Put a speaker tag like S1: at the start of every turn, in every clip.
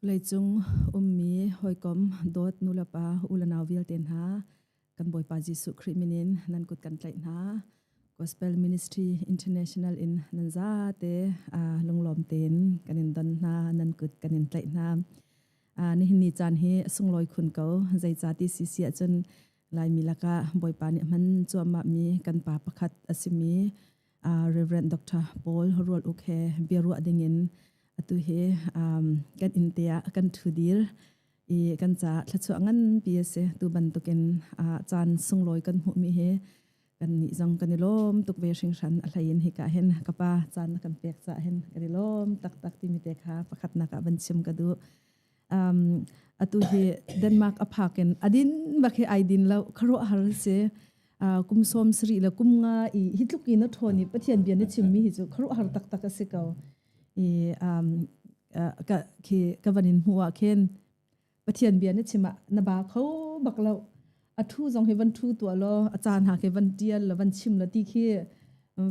S1: Vawleicung ummi hawikom dawt nulepa u le nau vialte hna kan Bawipa Jesuh Khrih min in nan kut kan tlaih hna. Gospel Ministry International in nan zate lunglawm tein kan in don hna, nan kut kan in tlaih hna. Nihin ni caan hi a sunglawi khun ko. Zeicah ti si si ahcun Laimi lakah Bawipa nih a hman cuahmah mi kan pa pakhat a simi Reverend Dr. Paul Rual Uk he biaruah dingin atu hi kan inn te ah kan ṭhu dir i kan caah thluachuah nganpi a si. Tu bantukin caan sunglawi kan hmuhmi hi kan nih zong kan i lawm tuk ve hringhran. A hlei in hika hin ka pa caan na kan pek caah hin kan i lawm taktak timi te kha pakhatnak ah van chim ka duh. Atu hi Denmark a phak in adin bak hi ai din lo khuaruah har si. Kum sawm sarih le kum nga i hi tluk in a ṭhawn i Pathian bia na chimmi hi cu khuaruah har taktak a si ko. I ka khi ka van in hmuh ah khin Pathian bia na chim ah na ba kho bak lo. A thu zong hi van thu tuah law a caan ha khi van tial la van chim la ti khi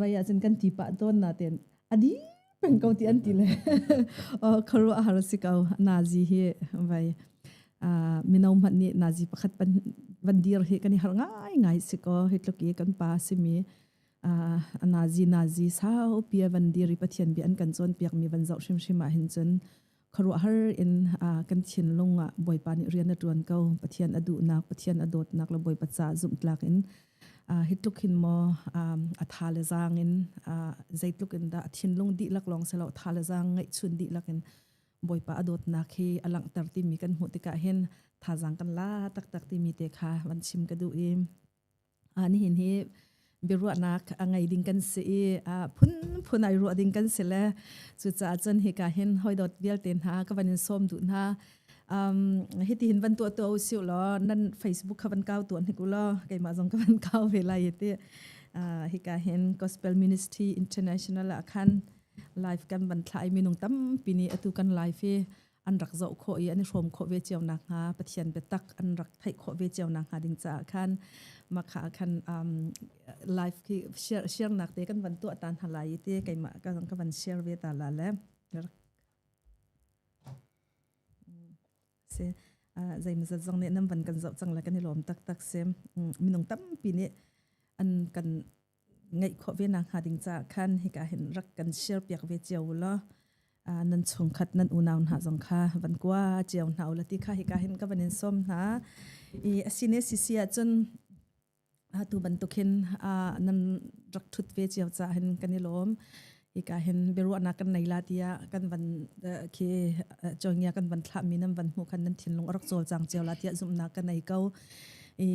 S1: vai ah cun kan ti pah tawn na ten adi peng ko ti an ti le khuaruah har si ko. Nazi hi vai mino hmanh nih nazi pakhat van dir hi kan i har ngai ngai si ko. Hi tluk i kan pa simi nazi nazi sau pia van dir i Pathian bia an kan cawn piak mi van zoh hrimhrim ah hin cun khuaruahhar in kan thinlung ah Bawipa nih rian a ṭuan ko. Pathian a duhnak, Pathian a dawtnak le Bawipa ca zumhtlak in hi tluk hin maw a tha le zaang in zeitluk in dah thinlung dihlak lawng si lo, tha le zaang ngeihchun dihlak in Bawipa a dawtnak hi a langhter timi kan hmuh tikah hin thazaang kan la taktak timi te kha van chim ka duh i nihin hi biaruahnak a ngei ding kan si i phunphun ai ruah ding kan si le cucaah cun hika hin hawidawt vialte hna ka van in sawm duh hna. Hiti hin van tuah tuah u siu law nan Facebook kha van kau tuah hnik u law keimah zong ka van kau ve lai ti. Hika hin Gospel Ministry International ah khan live kan van thlah i minung tampi nih atu kan live hi an rak zoh khawh i an i hrawm khawh ve cio nakhnga, Pathian biatak an rak theih khawh ve cio nakhnga ding caah khan makha khan live khi share share nak te kan van tuah tan hna lai i ti keimah ka ka van share ve ta la le si zeimazat zong nih nan van kan zoh cang le kan i lawm taktak si. Minung tampi nih an kan ngaih khawh ve nakhnga ding caah khan hika hin rak kan share piak ve cio u law nan chungkhat nan unau hna zong kha van kua cio hna u la ti kha hika hin ka van in sawm hna. I asine sisi ahcun tu bantuk hin nan rak thut ve cio caah hin kan i lawm. Hika hin biaruahnak kan nei la tiah kan van khi chongia kan van thlah mi nan van hmuh khan nan thinlung a rak cawlcang cio la tiah zumhnak ka nei ko. I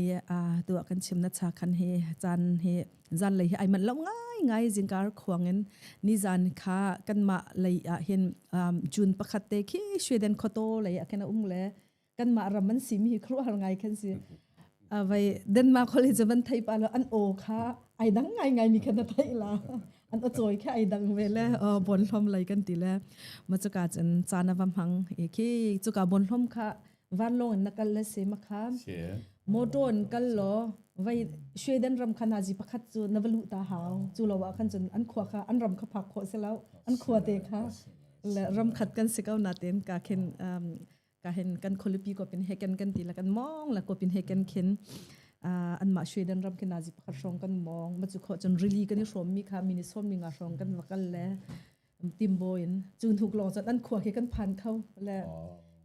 S1: tu ah kan chim na cha khan hi caan hi zan lei hi ai manh lo ngai ngai. Zingkar khuang in ni zan kha kanmah lei ah hin June 1 te khi Sweden khoto lei ah khan a um le kanmah ram an si mi hi khuaruahhar ngai khan si. Vai Denmark khol hi cu van thei pa lo an aw kha ai dang ngai ngai mi khan na thei la, an aw cawi kha ai dang ve le bon hlom lei kan ti le ma chuka cun caan a va hmang i khi chuka bon hlom kha vanlawng in na kal le si ma kha motor in kal law vai Sweden ram kha nazi pakhat cu na va lu ta hau cu lo ah khan cun an khua kha an ram kha phak khawh si lo an khua te kha le ram khat kan si ko na ten ka khin ka hin kan khualipi kopin heken kan ti la kan mong la kopin heken khin an mah Sweden ram khi nazi pakhat hrawng kan mong ma chu kho cun rili kan i hrawm mi kha mini som mi nga hrawng kan vakal le timbo in cu hnuk long cun an khua khi kan phan kho le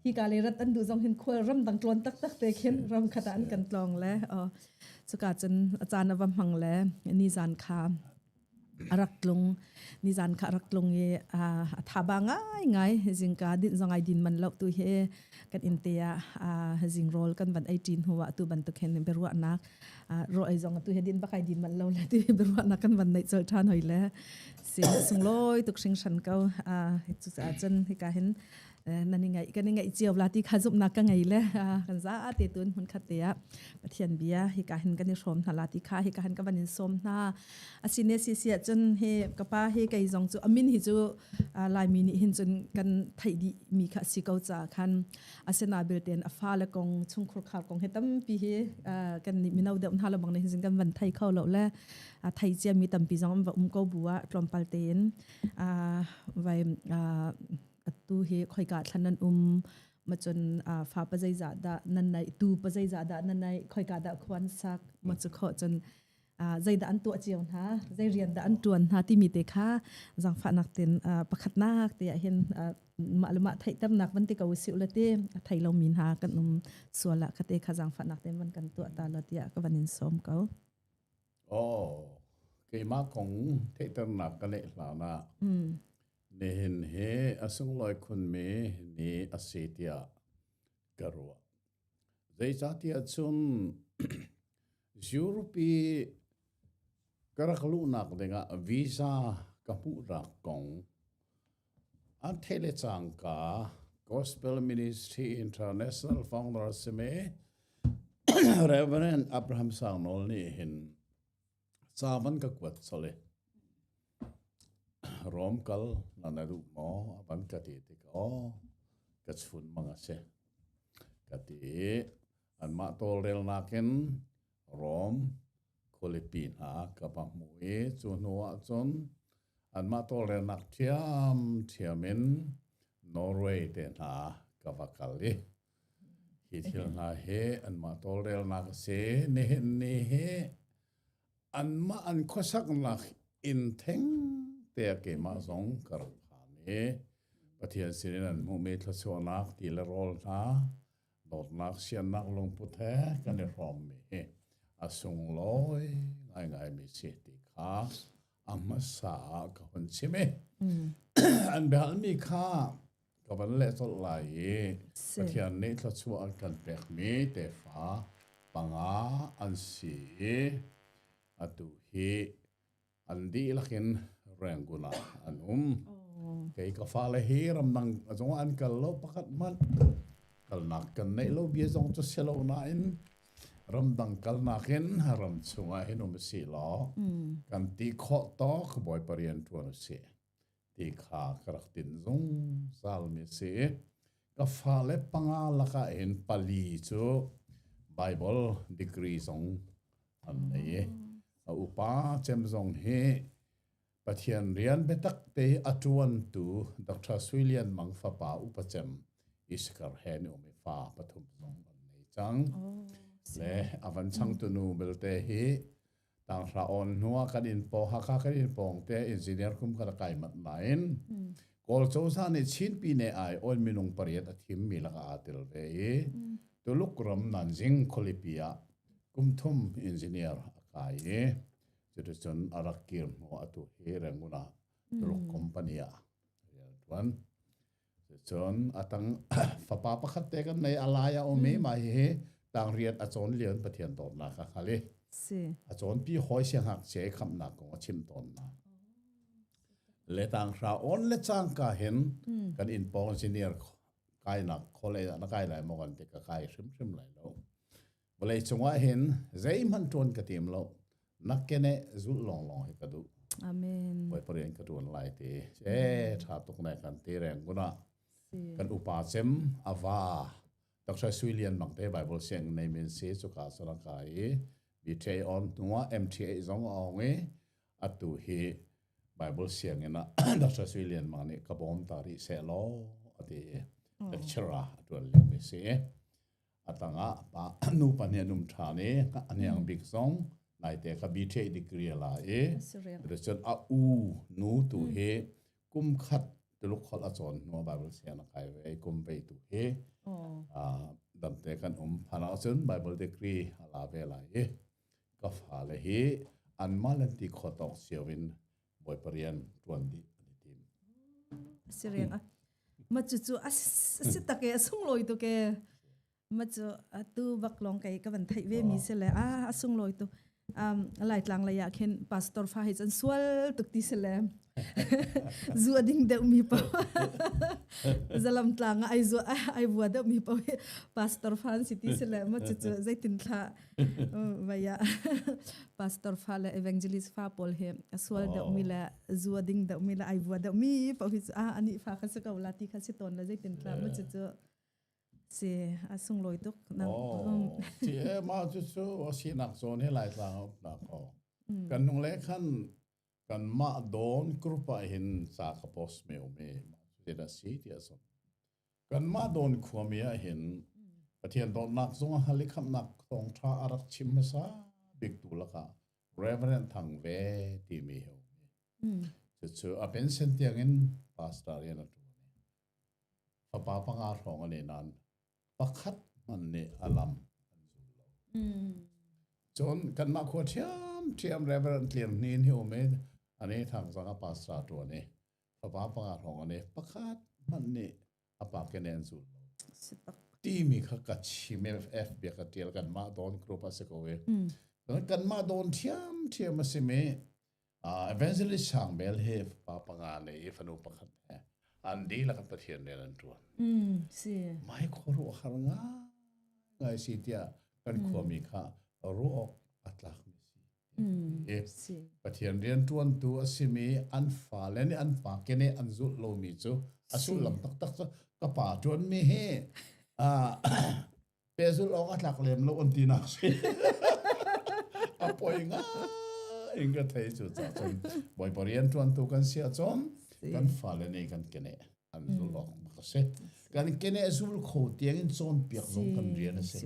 S1: hi ka le rat an du zong hin khua ram dang tlon tak tak te khin ram khata an kan tlong le chuka cun a caan a va hmang le ni zan kha a rak tlung nizan kha a rak tlung i a tha ba ngai ngai. Zingka din zong ai din man lo. Tu hi kan inn te ah zingrawl kan van ei ṭin hnu ah tu bantuk hin biaruahnak ro ei zong tu hi din bak ai din man lo le tu hi biaruahnak kan van neih colh ṭhan hoi le si sunglawi tuk hringhran ko. Cucaah cun hika hin nan i ngaih kan i ngaih cio la ti kha zumhnak ka ngei le kan za te tun hmun khat te ah Pathian bia hika hin kan i hrawm hna la ti kha hika hin ka van in sawm hna. Asine si si ahcun hi ka pa hi kei zong cu amin hi cu Laimi nih hin cun kan theih dih mi kha si ko ca khan asina bilten a fa le kong chungkhur khar kong hi tampi hi kan nih mino deuh hna lo bang nih hin kan van thei kho lo le thei cia mi tampi zong an va um ko bu ah tlawmpal tein vai. Tu hi khoika thlan nan um ma cun fa pa zeizah dah nan nei tu pa zeizah dah nan nei khoika dah khuan sak ma cu kho cun zeidah an tuah cio hna zei rian dah an tuan hna timi te kha zangfahnak ten pakhatnak te ah hin mah le mah theihternak van ti ko usih la ti a thei lomi hna kan um sual ah khate kha zangfahnak ten van kan tuah ta la tiah ka van in sawm ko.
S2: Oh, keimah kong theihternak ka neih hlan ah nihin hi a sunglawi khunmi ni a si tiah ka ruah. Zeicahtiah cun Europe i ka rak luhnak dingah visa ka hmuhnak kong an theih le cangka Gospel Ministry International founder simi Reverend Abraham Sangnawl nih hin ca van ka kuat colh i Rom kal na na duh maw a van ka ti tik aw ka chun mang a si ka ti i anmah tawlrelnak in Rom khualipi hna ka va hmu i cu hnu ah cun anmah tawlrelnak ṭhiamṭhiam in Norway te hna ka va kal i Hi thil hna hi anmah tawlrelnak a si. Nihin ni hi anmah an khuasaknak inn theng te ah keimah zong ka rak phan i Pathian sinin an hmuhmi thluachuahnak ti le rawl hna dawtnak siannak lungput he kan i hrawmmi hi a sunglawi ngaingaimi si ti kha a hmasa ah ka hun chim i an biahalmi kha ka van leh colh lai i Pathian nih thluachuah an kan pekmi tefa panga an si i atu hi an dihlak in Rangoon ah an um. Kei ka fale hi ramdang zong an kal lo pakhat hmanh kalnak kan neih lo bia zong cu si lo nain ramdang kalnak in ram chungah hin um si law kan ti khawh tawk Bawipa rian ṭuan usih. Ti kha ka rak tin zungzalmi a si. Ka fale panga lakah hin pali cu Bible degree zong an nei i a upa cem zong hi Pathian rian biatak te a ṭuantu Dr. Sui Lian Mang fapa upa cem Isakar he ni um i fa pathum zong an nei cang. Le a van changtu nu belte hi Tanghra awn hnu ah kan inn pawng Hakha kan inn pawng te engineer kum khat a kai manh nain Kawl cozah nih Chin pine ai awn minung pariat a thim mi lakah aa tel ve i Tuluk ram Nanjing khualipi ah kum thum engineer a kai i cuticun a rak kir hnu atu hi Rangoon ah Tuluk company ah rian a ṭuan. Cun a tang fapa pakhat te kan nei a lai a um i mah hihi tangriat a cawn lio in Pathian dawtnak a hngal i
S1: Si.
S2: a cawnpi hawi siangngakchia i khamhnak kong a chim tawn hna. Le tanghra on le cangka hin kan inn pawng engineer kainak college ah na kai lai maw kan ti ka kai hrimhrim lai lo. Vawlei cungah hin zeihmanh ṭuan ka tim lo. Na kene zulh lawnglawng hi ka duh.
S1: Amen.
S2: Bawipa rian ka ṭuan lai ti. E ṭha tuk ne kan ti reng kun ah. Kan upa cem ava Dr. Sui Lian Mang te Bible siang nei min si cuka sara ka i BTA on hnuah MTA zong a ong i atu hi Bible sianginn ah Dr. Sui Lian Mang nih ka bawm ta rih seh law ati lecturer a ṭuan lio mi si. A tangah pa nu pa nih an um ṭhan i a hniang bik zong naite kha BTA degree a la i cun a u nu tu hi kum khat Tuluk holh a cawn hnu ah Bible siang a kai ve i kum vei tu hi damte kan um phan ahcun Bible degree a la ve lai i ka fale hi anmah le ti khawh tawk cio in Bawipa rian ṭuan dih an i tim.
S1: Si riang a ma cu cu a si tak e a sunglawi tuk e ma cu atu bak long kai ka van theih ve mi si le a a sunglawi tu um laitlang lei ah khin pastor fa hi cun sual tuk ti si le zu a ding deuh mi pa zalam tlang ah ai zu ai vua deuh mi pa pastor fa an si ti si le ma cu cu zeitin thla Vaya pastor fa le evangelist fa pawl hi a sual deuh mi le zu a ding deuh mi le ai vua deuh mi paoh hi cu a ani fa kha si ko la ti kha si tawn la zeitin tla mu cu cu si a sunglawi tuk
S2: nang oh ti e ma cu cu a sinak zawn hi laitlang a upnak ko kan nung le khan kanmah dawn group ah hin ca ka post mi um i. te dah si tiah cun kanmah dawn khuami ah hin Pathian dawtnak zong a hal i khamhnak thawngṭha a rak chim hmasa bik tu lakah Reverend Thang Ve timi hi um. Cucu a pension tiangin pastor rian a ṭuan i fapa panga hrawng a nei nain pakhat hmanh nih a lam an zul lo. Cun kanmah khua ṭhiamṭhiam Reverend Tliang Hnin hi um i ani thang zong a pastor ṭuan i fapa panga hrawng a nei pakhat hmanh nih a pa kene an zul lo. Timi kha ka chim FF bia ka ṭial kanmah dawn group a si ko i. Kanmah dawn ṭhiamṭhiam a simi Evangelist Sang Bel hi fapa panga nei i fanu pakhat he an dihlak in Pathian rian an ṭuan.
S1: Si.
S2: Mai khuaruah har ngai si tiah kan khuami kha ruah awk a tlakmi si. Pathian rian ṭuantu a simi an fale nih an pa kene an zulh lomi cu a sullam taktak cu ka pa ṭuanmi hi pehzulh awk a tlak lem lo an tinak si. A poi ngai in ka thei cu ca cun Bawipa rian ṭuantu kan si ahcun kan fale nih kan kene an zulh awk bak a si. Kan kene zul kho tiang in cawnpiak zong kan rian a si.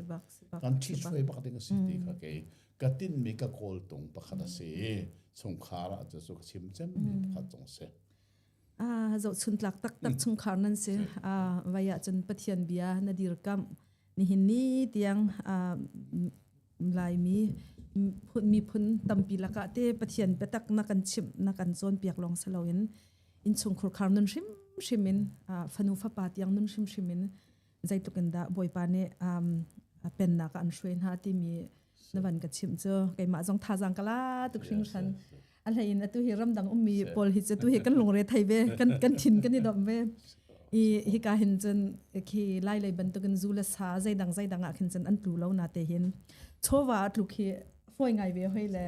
S2: Kan ṭhitchuai bak ding a si ti kha kei ka tinhmi ka kawltung pakhat a si i chungkhar ah cu ka chim cemmi pakhat zong a si.
S1: Zohchun tlak taktak chungkhar nan si. Vai ah cun Pathian bia na dirkamh. Nihin ni tiang Laimi miphun tampi lakah te Pathian biatak na kan chimh na kan cawnpiak lawng si loin innchungkhur khar nun hrimhrim in fanu fapa tiang nun hrimhrim in zeitluk in dah Bawipa nih pennak ah an hruai hna timi na van ka chimh cu keimah zong thazaang ka la tuk hringhran. A hlei in atu hi ramdang ummi pawl hi cu tu hi kan lungre thei ve kan kan thin kan i dom ve i hika hin cun khi lai lei bantukin zu le sa zeidang zeidang ah khin cun an tlu lo na te hin chawva a tluk hi foi ngai ve hoi le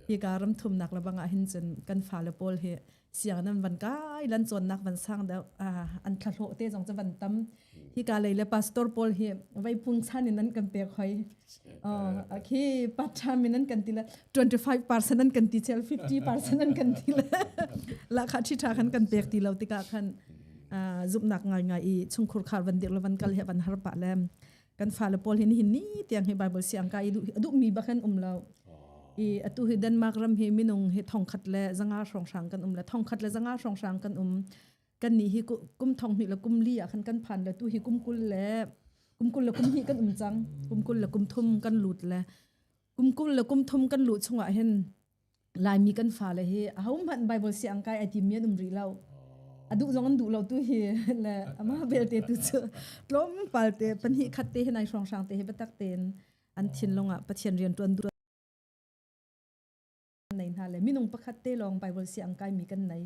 S1: hika ram thumnak le bangah hin cun kan fale pawl hi siang nan van kai lan cawnnak van sang deuh an thlahlawh te zong cu van tam hika lei le pastor pawl hi vai pung chan in an kan pek hoi khi part time in an kan ti le 25% an kan ti chel 50% an kan ti le la kha thi tha khan kan pek ti lo tikah khan zumnak ngai ngai i chungkhur khar van dir le van kal he van har pa le kan fale pawl hin hin ni tiang hi Bible siang ka i duh mi bak han um lo i atu hi Denmark ram hi minung hi thongkhat le zanga hrong hrang kan um le thongkhat le zanga hrong hrang kan um kan ni hi kum thong hnih le kum li ah khan kan phan le tu hi kum kul le kum kul le kum hnih kan um cang kum kul le kum thum kan lut le kum kul le kum thum kan luh chungah hin Laimi kan fale hi ahohmanh Bible siang kai ai tim mi an um rih lo. A duh zong an duh lo tu hi le amah belte tu cu tlawmpal te pahnih khat te hi nai hrawng hrang te hi biatak tein an thinlung ah Pathian rian tuan duh nei hna le minung pakhat te lawng Bible siang kai mi kan nei.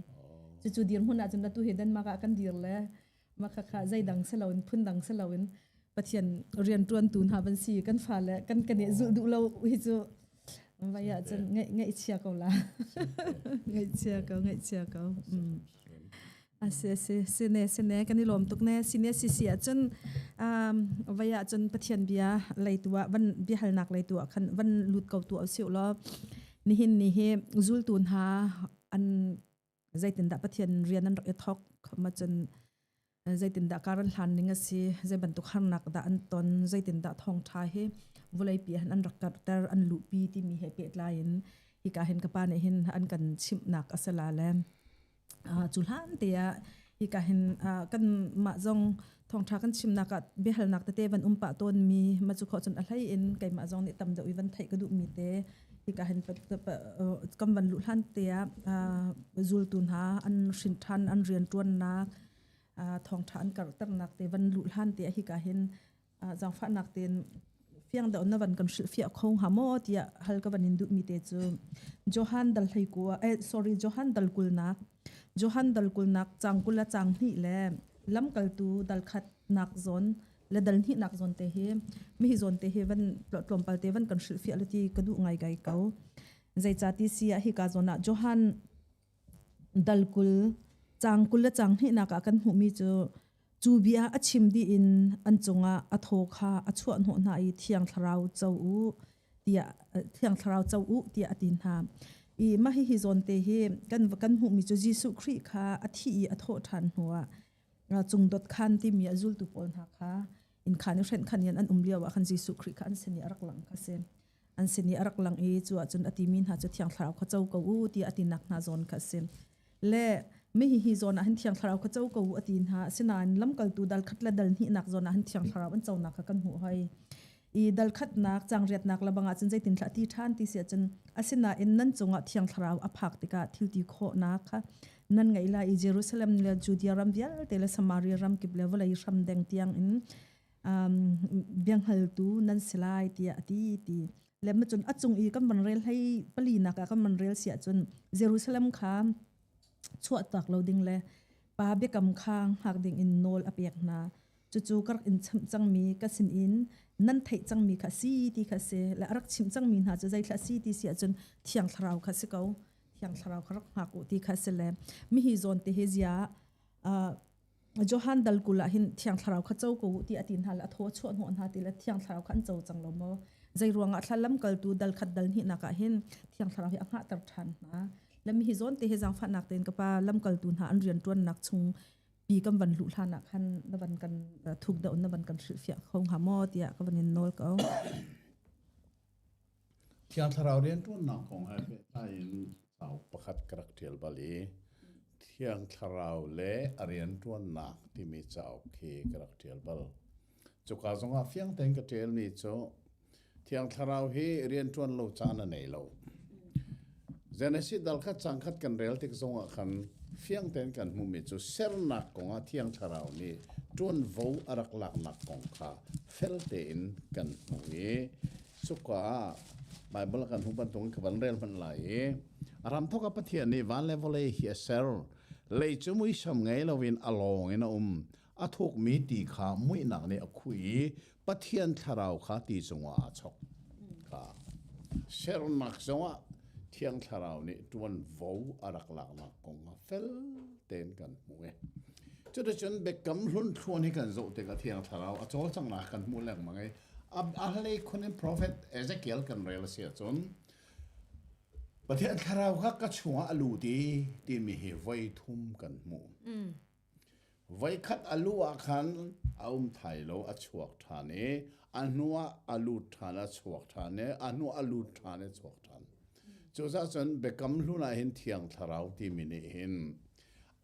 S1: Cucu dirhmun ah cun atu hi Denmark ah kan dir le Makhakha zeidang si loin phundang si loin Pathian rianṭuantu hna van si kan fale kan kan i zulh duh lo hi cu vai ah cun ngaih ngaihchia ko la ngaihchia ko ngaihchia ko asi asi sine sine kan i lawm tuk ne sine si si ahcun um vai ah cun Pathian bia leitu ah van biahalnak leitu ah khan van lut ko tu usih law nihin ni hi zultu hna an zeitindah Pathian rian an rak i thawk ma cun zeitindah kar an hlan ning a si zei bantuk harnak dah an ton zeitindah thawngtha hi vawleipi han an rak karhter an luhpi timi he pehtlai in hika hin ka pa nih hin an kan chimhnak a si la le cu hlan te ah hika hin kan mah zong thawngtha kan chimnak ah biahalnak tete van um pah tawn mi ma cu kho cun a hlei in keimah zong nih tam deuh i van theih ka duh mi te hika hin kan van luh hlan te ah zultu hna an hrin than an rian tuannak thawngtha an karhternak te van luh hlan te ah hika hin zaangfahnak tein fiang deuh na van kan hrilh fiah kho hnga maw tiah hal ka van in duh mi te cu Johan dal hlei kua eh sorry Johan dal kulnak Johan dal kulnak cang kul le cang hnih le lamkaltu dal khat nak zawn le dal hnih nak zawn te hi mi hi zawn te hi van tlawmpal te van kan hrilh fiah le ti ka duh ngai gai ko zeicati si ah hika zawn ah Johan dal kul cang kul le cang hnih nak ah kan hmuhmi cu Cu bia a chim dih in an cungah a thaw kha a chuahhnawh hna i Thiang Thlarau co u tiah Thiang Thlarau co u tiah a ti hna. I mah hihi zawn te hi kan kan hmuhmi cu Jesuh Khrih kha a thih i a thawh ṭhan hnuah Cungdot khan timi a zultu pawl hna kha inn khan i hrenh khan in an um lio ah khan Jesuh Khrih kha an sin i a rak lang kha si. An sin i a rak lang i cu ahcun a timi hna cu Thiang Thlarau kha co ko u tiah a tinak hna zawn kha a si. Le mi hi hi zawn ah hin Thiang Thlarau kha co ko u a ti hna. Asinain lamkaltu dal khat le dal hnihnak zawn ah hin Thiang Thlarau an conak kha kan hmuh hoi. I dal khatnak cangriatnak le bangah cun zeitinthlah ti ṭhan ti si ahcun asinain nan cungah Thiang Thlarau a phak tikah thil ti khawhnak kha nan ngeih lai i Jerusalem le Judea ram vialte le Samaria ram kip le vawlei hram deng tiang in um, biahngaltu nan si lai tiah a ti ti le cun a cung i kan van rel hlei palinak ah kan van rel si ahcun Jerusalem kha chuahtak lo ding le pa biakam kha hngak ding in nawl a pek hna cucu ka rak in chimh cangmi ka sinin nan theih cangmi kha si ti kha si le a rak chimh cangmi hna cu zeithla si ti si ahcun thiang thlarau kha si ko thiang thlarau kha rak hngak u ti kha si le mi hi zawn te hi zia Johan dal kul ah hin thiang thlarau kha co ko u ti a ti hna le a thaw chuah hnawh hna ti le thiang thlarau kha an co cang lo maw zei ruangah thla lamkaltu dal khat dal hnihnak ah hin thiang thlarau hi a hngahter ṭhan hna le mi hi zawn te hi zaangfahnak tein ka pa lamkaltu hna an rian ṭuannak chung pi kan van luh hlan ah khan na van kan thuk deuh na van kan hrilhfiah kho hnga maw tiah ka van in nawl ko.
S2: Thiang Thlarau rianṭuannak kong he pehtlai in cauk pakhat ka rak ṭial bal i Thiang Thlarau le a rianṭuannak timi cauk khi ka rak ṭial bal. Cuka zongah fiang tein ka ṭialmi cu Thiang Thlarau hi rianṭuan lo caan a nei lo. Genesis dal khat cang khat kan rel tik zongah khan fiang tein kan hmuhmi cu sernak kongah Thiang Thlarau nih ṭuanvo a rak laknak kong kha fel tein kan hmuh i cuka ah Baibal kan hmuh bantukin ka van rel hmanh lai i a ramthok ah Pathian nih van le vawlei hi a ser. Lei cu muisam ngei loin a lawng in a um. A thukmi ti kha muihnak nih a khuh i Pathian thlarau kha ti cungah aa chok. Kha sernak zongah Thiang Thlarau nih ṭuanvo a rak laknak kong kha fel tein kan hmuh i cuticun biakam hlun thluan hi kan zoh tikah Thiang Thlarau a cawlcanghnak kan hmuh lengmang i a hlei khun in profet Ezekiel kan rel a si ahcun Pathian Thlarau kha ka chungah a lut i timi hi voi thum kan hmuh. Voikhat a lu ah khan a um thai lo, a chuak ṭhan i a hnuah a lut ṭhan, a chuak ṭhan i a hnuah a lut ṭhan i a chuak ṭhan. Cucaah cun Biakam Hlun ah hin Thiang Thlarau timi nih hin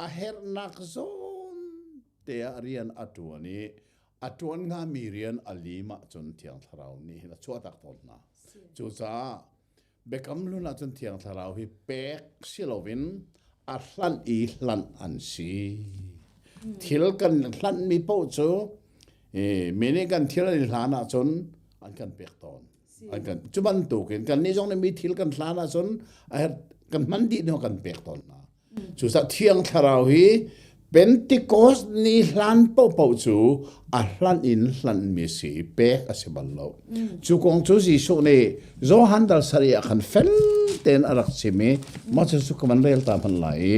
S2: a herhnak zawn te ah rian a ṭuan i a ṭuan hngami rian a lim ahcun Thiang Thlarau nih hin a chuahtak tawn hna. Cucaah Biakam Hlun ahcun Thiang Thlarau hi pek si loin a hlanh i hlanh an si. Thil kan hlanhmi paoh cu mi nih kan thil an i hlan ahcun an kan pek tawn. An kan cu bantukin kannih zong nih mi thil kan hlan ahcun a herh kan hman dih hnu kan pek tawn hna. Cucaah Thiang Thlarau hi Pentecost ni hlan paohpaoh cu a hlanh in hlanhmi si pek a si bal lo. Cu kong cu Jesuh nih Johan dal sarih ah khan fel tein a rak chim i Moses cu ka van rel ta hmanh lai i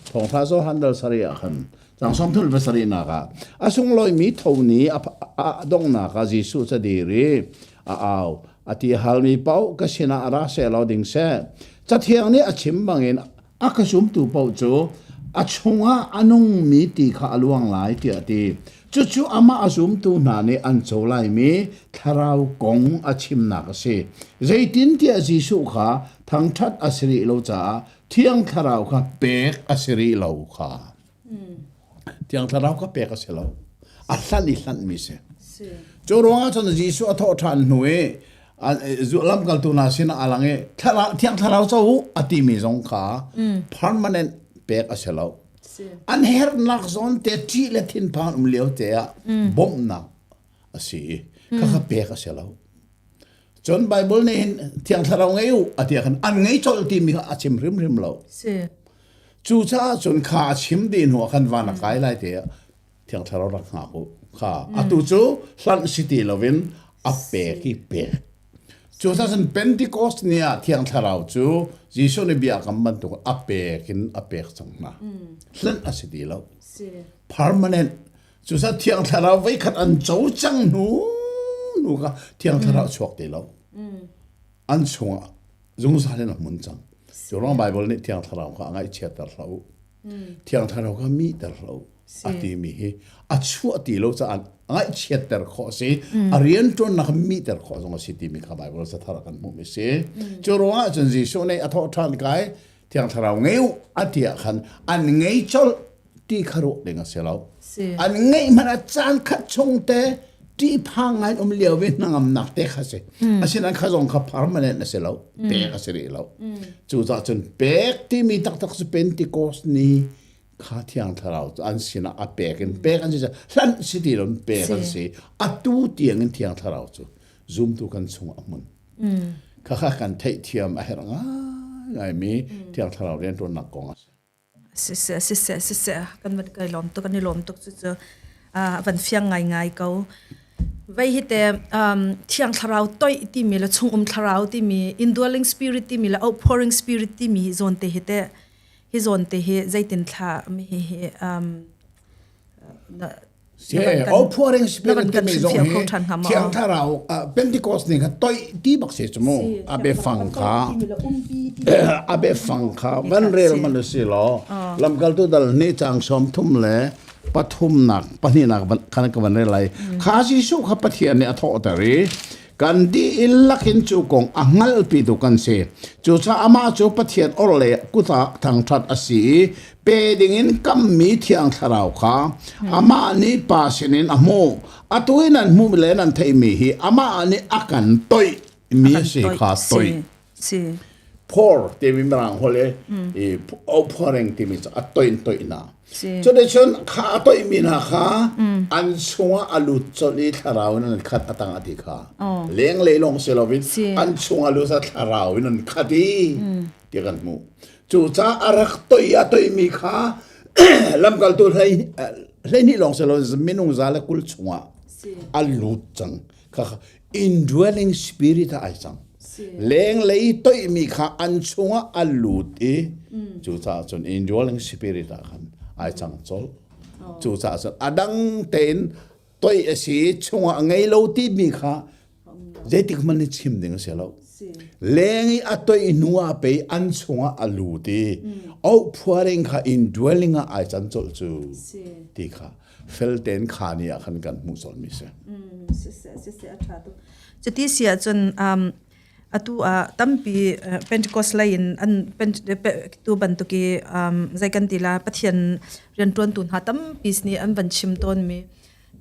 S2: thawngtha Johan dal sarih ah khan cang sawm thul pasarihnak ah a sunglawimi tho ni a donghnak ah Jesuh ca dir i a au a ti halmi paoh ka sinah ra seh law ding seh cathiang nih a chim bangin a ka zumtu paoh cu a chungah a nungmi ti kha a luang lai tiah a ti. Cucu amah a zumtu hna nih an co laimi thlarau kong a chimnak a si. Zeitintiah Jesuh kha thangṭhat a si rih lo caah Thiang Thlarau kha pek a si rih lo kha. Thiang Thlarau kha pek a si lo. A hlanh i hlanhmi si. Cu ruangah cun Jesuh a thawh ṭhan hnu i lamkaltu hna sinah a lang i Thiang Thlarau co u a timi zong kha permanent pek a si lo. An herhnak zawn te ṭih le thinphan um lio te ah bawmhnak a si i khakha pek a si lo. Cun Bible nih hin Thiang Thlarau ngei u a ti khan an ngei colh timi kha a chim hrimhrim lo. Cucaah cun kha a chim dih hnu ah khan van a kai lai te ah Thiang Thlarau rak hngak u. Kha atu cu hlanh si ti loin a pek i pek. Cucaah cun Pentecost ni ah Thiang Thlarau cu Jesuh nih bia kam bantuk a pek in a pek cang hna. Hlanh a si ti lo. Permanent Cucaah Thiang Thlarau voikhat an co cang hnu hnu kha Thiang Thlarau chuak ti lo. An chungah zungzal in a hmun cang. Cu ruang Bible nih Thiang Thlarau kha a ngaihchiatter hlah u. Thiang Thlarau kha mihter hlah u. A timi hi a chuah ti lo caah ngaihchiatter khawh a si. A rianṭuannak mihter khawh zong a si timi kha Bible cathar ah kan hmuhmi a si. Cu ruangah cun Jesuh nih a thawh ṭhan kai Thiang Thlarau ngei u a ti ah khan an ngei colh ti kha ruah ding a si lo. An ngeih hmanh ah caan khat chung te ṭihphang ngai um lio i hnangamnak te kha si. Asinain kha zong kha permanent a si lo. Pek a si rih lo. Cucaah cun pek timi taktak cu Pentecost ni kha Thiang Thlarau cu an sinah a pek in pek an si hlanh si ti lo pek an si. Atu tiang in Thiang Thlarau cu zumtu kan chungah a hmun. Khakha kan theihthiam a herh ngaingaimi Thiang Thlarau rianṭuannak kong a si.
S1: Siseh, siseh, siseh, kan van kai lawm tuk, kan i lawm tuk cu cu van fiang ngaingai ko. Vei hi te Thiang Thlarau toih timi le chungum thlarau timi indwelling spirit timi le outpouring spirit timi hi zawn te hi te hi zawn te hi zeitin thla mi hi hi
S2: Outpouring spirit timi zong hi Thiang Thlarau Pentecost ni kha toih ti bak si cu mu. A biafang kha a biafang kha van rel man si law lamkaltu dal ni chang som thum le pathumnak pahnihnak khan ka van rel lai. Kha Jesuh kha Pathian nih a thawhter i kan dihlak in cu kong a hngalhpitu kan si. Cucaah amah cu Pathian orhlei kut ah thangṭhat a si i pe dingin kammi Thiang Thlarau kha amah nih Pa sinin a hmuh. Atu i nan hmuh le nan theihmi hi amah nih a kan toih mi a si kha toih.
S1: Si.
S2: Pour timi mirang holh i outpouring timi cu a toih in toih hna. Cuticun kha a toihmi hna kha an chungah a lut colh i thlarau in an khat a tang a ti kha. Lenglei lawng si loin an chungah lut a thlarau in an khat i ti kan hmuh. Cucaah a rak toih a toihmi kha lamkaltu 12 lawng si loin minung 120 chungah a lut cang. Kha indwelling spirit ah ai cang. Lenglei toihmi kha an chungah a lut i cucaah cun indwelling spirit ah khan ai cang colh. Cucaah cun a dang tein toih a si i chungah a ngei lo timi kha zeitik hmanh nih chim ding a si lo. Leng i a toih hnu ah pei an chungah a lut i outpouring kha indwelling ah ai can colh cu ti kha fel tein kha ni ah khan kan hmuh colhmi si.
S1: Siseh siseh a ṭha tuk. Cuti si ahcun atu ah tampi Pentecost lei in an tu bantuk i zei kan ti la Pathian rianṭuantu hna tampi nih an van chim tawnmi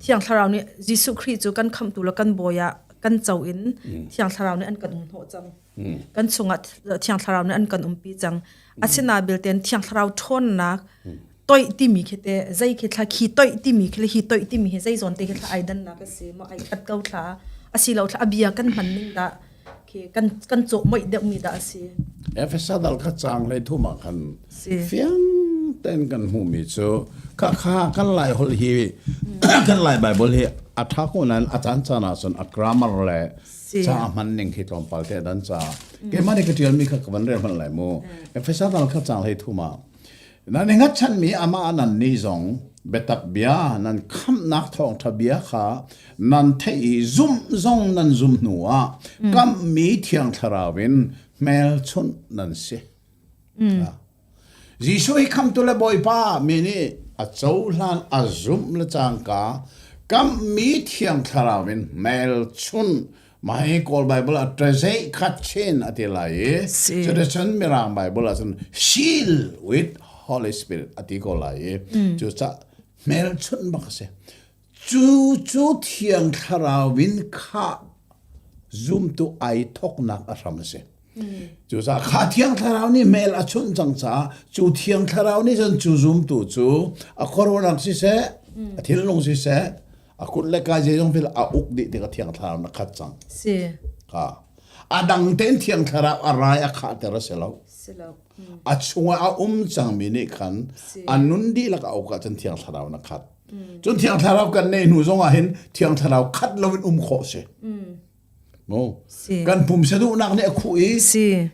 S1: Thiang Thlarau nih Jesuh Khrih cu kan khamhtu le kan bawi ah kan co in Thiang Thlarau nih an kan um hnawh cang. Kan chungah Thiang Thlarau nih an kan umpi cang. Asinain belte Thiang Thlarau ṭhawnnak toih timi khi te zei khi thla khi toih timi khi le hi toih timi hi zei zawn te khi thla ai dannak a si maw ai khat ko thla asilo thla a bia kan hman ning dah khi kan kan cawh moih deuh mi dah a si.
S2: Efesa dal kha caang hlei thum ah khan fiang tein kan hmuhmi cu kha kha kan lai holh hi kan lai Bible hi a tha ko nain a caan caan ah cun a grammar le ca hman ning khi tlawmpal te dan ca keimah nih ka tialmi kha ka van rel hmanh lai mu Efesa dal kha caang hlei thum ah Nan i hngatchanmi amah nannih zong biatak bia nan khamhnak thawngṭha bia kha nan theih i zumh zong nan zum hnuah kamhmi Thiang Thlarau in hmelchunh nan si. Jesuh hi khamhtu le Bawipa mi nih a cohlan a zumh le cangka kamhmi Thiang Thlarau in hmelchunh Mah hi Kawl Bible ah ṭazeih khat chin a ti lai i cuticun Mirang Bible ah cun seal with Holy Spirit a ti ko lai i cucah hmelchunh bak a si. Cu cu Thiang Thlarau in khah zumtu ai thawknak a hram a si. Cucaah kha Thiang Thlarau nih hmel a chunh cang caah cu Thiang Thlarau nih cun cu zumtu cu a khuaruahnak siseh, a thinlung siseh, a kut le ka zeizong vial a uk dih tik a thiang thlarau na khat cang
S1: si
S2: ka a dang tein thiang thlarau a rai a khahter a si lo
S1: si lo
S2: a chungah a um cangmi nih khan a nun dihlak a uk ahcun thiang thlarau na khat cun thiang thlarau kan neih hnu zongah hin thiang thlarau khat loin um khawh si Mu. Kan pumsa duhnak nih a khuh i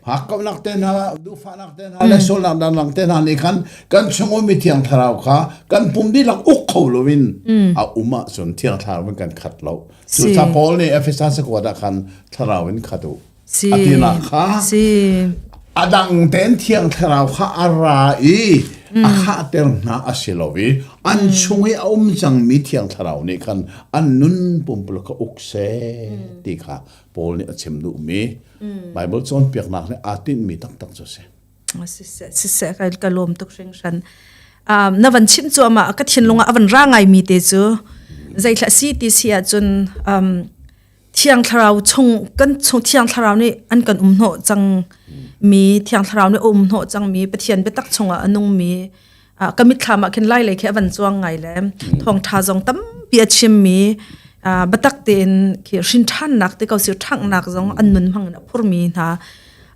S2: hakkauhnak te hna, duhfahnak te hna, le sualnak dangdang te hna nih khan kan chung ummi Thiang Thlarau kha kan pum dihlak uk kho loin a um ahcun Thiang Thlarau in kan khat lo. Cucaah Paul nih Efesa cakuat ah khan Thlarau in khat u. A tinak kha a dang tein Thiang Thlarau kha a ra i. a khahter hna a si lo i an chung i a um cangmi Thiang Thlarau nih khan an nun pumpuluk kha uk seh ti kha Paul nih a chim duhmi Bible cawnpiaknak nih aa tinhmi taktak cu a si.
S1: Siseh, siseh, ka lawm tuk hringhran. Na van chim cu ama ka thinlung ah a van ra ngaimi te cu zeithla si ti si ahcun Thiang Thlarau chung kan chung Thiang Thlarau nih an kan um hnawh cang mi Thiang Thlarau nih a um hnawh cang mi Pathian biatak chungah a nung mi ka mitthlam ah khin lai lei khi a van cuang ngai le thawngtha zong tampi a chim mi biatak tein khi hrin ṭhannak te ko si ṭhanghnak zong an nun hmang in a phur mi hna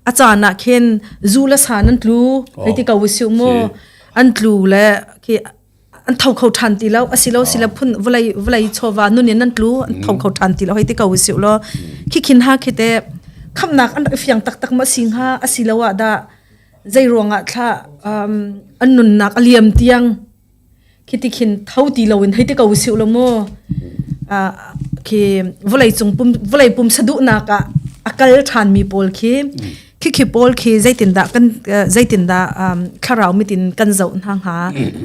S1: a caan ah khin zu le sa nan tlu hei ti ko siu mu an tlu le khi an tho kho ṭhan ti lo asilo sila phun vawlei vawlei chawva nun in an tlu an tho kho ṭhan ti lo hei ti ko siu lo khi khin ha khi te khamnak an rak fiang taktak ma sing ha asilo ah dah zei ruangah thla an nunnak a liam tiang khi ti khin tho ti lo in hei ti ko siu lo mu khi vawlei cung pum vawlei pum saduhnak ah a kal ṭhan mi pawl khi khi khi pawl khi zeitindah kan zeitindah thlarau mitin kan zoh hna hnga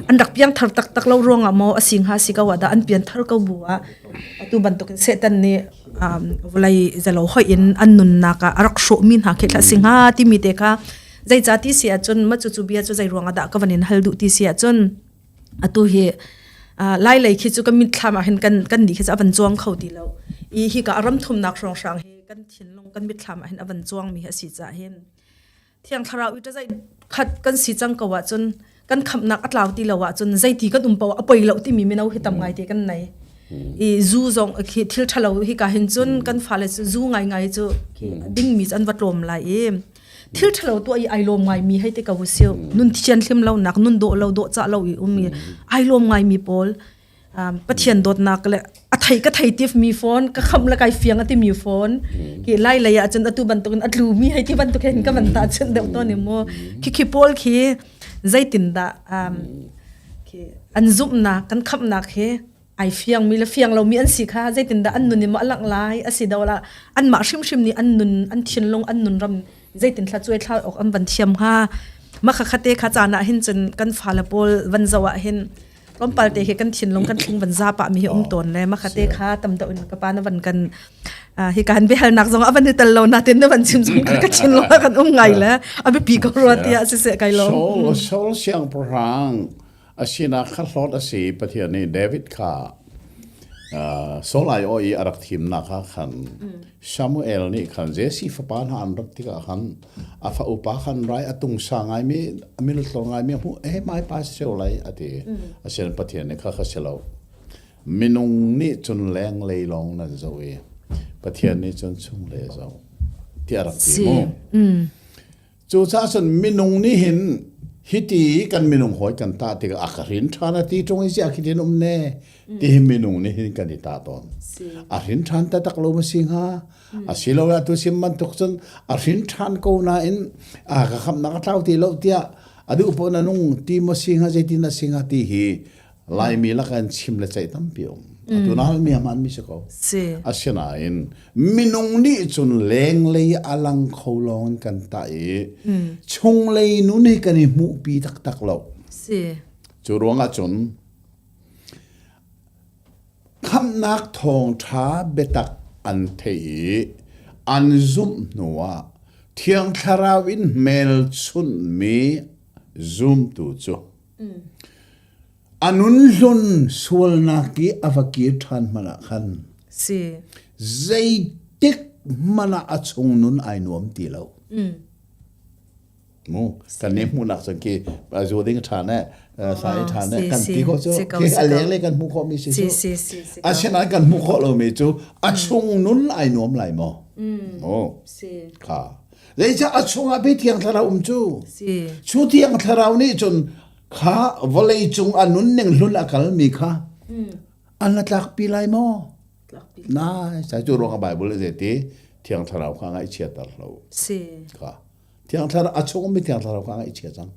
S1: an rak piang thar taktak lo ruangah maw a si hnga si ko ah dah an pian thar ko bu ah atu bantukin Satan nih vawlei zalo hoi in an nunnak ah a rak hrawh mi hna khi thla si hnga timi te kha zeica ti si ahcun ma cu cu bia cu zei ruangah dah ka van in hal duh ti si ahcun atu hi lai lei khi cu kan mitthlam ah hin kan kan nih khi cu a van cuang kho ti lo i hi ka ram thumnak hrawnghrang hi kan thinlung kan mitthlam ah hin a van cuang mi a si caah hin thiang thlarau i zai khat kan si cang ko ahcun kan khamnak a tlau ti lo ahcun zeiti kan um paoh a poi lo timi mino hi tam ngai te kan nei i zu zong khi thil ṭhalo hi ka hin cun kan fale cu zu ngai ngai cu khi dingmi cu an va tlawm lai i thil ṭhalo tuah i ai lawm ngai mi hei te ko siu nun thian hlim lo nak nun dawh lo dawh cah lo i um i ai lawm ngai mi pawl Pathian dawtnak le a thei ka thei tif mi phone ka kham le kai fiang ati mi phone ki lai lei ah cun atu bantukin a tlu mi hei ti bantuk hin ka van ta chun deuh to ni mu khi khi pawl khi zeitin dah khi an zumhnak kan khamnak hi ai fiang mi le fiang lo mi an si kha zeitin dah an nun in maw a langh lai a si do la anmah hrimhrim nih an nun an thinlung an nun ram zeitin thla cuai thla awk an van thiam hnga ma kha khate kha caan ah hin cun kan fale pawl van zo ah hin tlawmpal te hi kan thinlung kan thling van za pa mi hi um tawn le ma khate kha tam deuh in ka pa na van kan hi kan biahalnak zong a van i tel lo na tin na van chim zong ka thinlung ah kan um ngai le a biapi ko rua tiah siseh kai lo
S2: Saul Saul siangpahrang a sinak kha hlawt a si Pathian nih David kha Saul ai aw i a rak thimnak ah khan Samuel nih khan Jesse fapa hna an rat tikah khan a fa upa khan rai a tung sa ngaimi a min tlor ngaimi a hmuh eh mai pa si lai a ti asian Pathian nih kha kha si lo minung nih cun leng lei lawng nan zoh i Pathian nih cun chung le zoh tiah rak ti mu Cucaah cun minung nih hin hiti kan minung hawi kan tah tikah a ka hrin ṭhan a ti ṭung i ziah khi tin um ne ti hi minung nih hin kan i tah tawn. A hrin ṭhan taktak lo ma si hnga? Asiloah tu sim bantuk cun a hrin ṭhan ko nain a ka khamnak a tlau ti lo tiah a duh paoh na nung ti maw si hnga zeitin a si hnga ti hi Laimi lakah in chim le ceih tampi um. Atu na halmi a hmaanmi si ko.
S1: Si.
S2: Asinain minung nih cun lenglei a lang kho lawng in kan tah i chunglei nun hi kan i hmuhpi taktak lo.
S1: Si.
S2: Cu ruangah cun khamhnak thawngṭha biatak an theih i an zumh hnuah Thiang Thlarau in hmelchunhmi zumtu cu A nun hlun sualnak i a va kir ṭhan hmanh ah khan
S1: Si.
S2: zeitik hmanh ah a chung nun ai nuam ti lo. Mu kan nih hmuhnak cun khi zu ding ṭhan eh sa i ṭhan eh kan ti ko cu khi a lenglei kan hmuh khawhmi si cu. Asinain kan hmuh khawh lomi cu a chung nun ai nuam lai maw? Mu. Kha. Zeicah a chungah pei Thiang Thlarau um cu?
S1: Si.
S2: Cu Thiang Thlarau nih cun kha vawlei cung a nunning hlun a kalmi kha an la tlakpi lai maw? Na, sai cu ruang a Bible a ti Thiang Thlarau kha ngaihchiater lo.
S1: Si.
S2: Kha. Thiang Thlarau a chung mi Thiang Thlarau kha ngaihchia cang.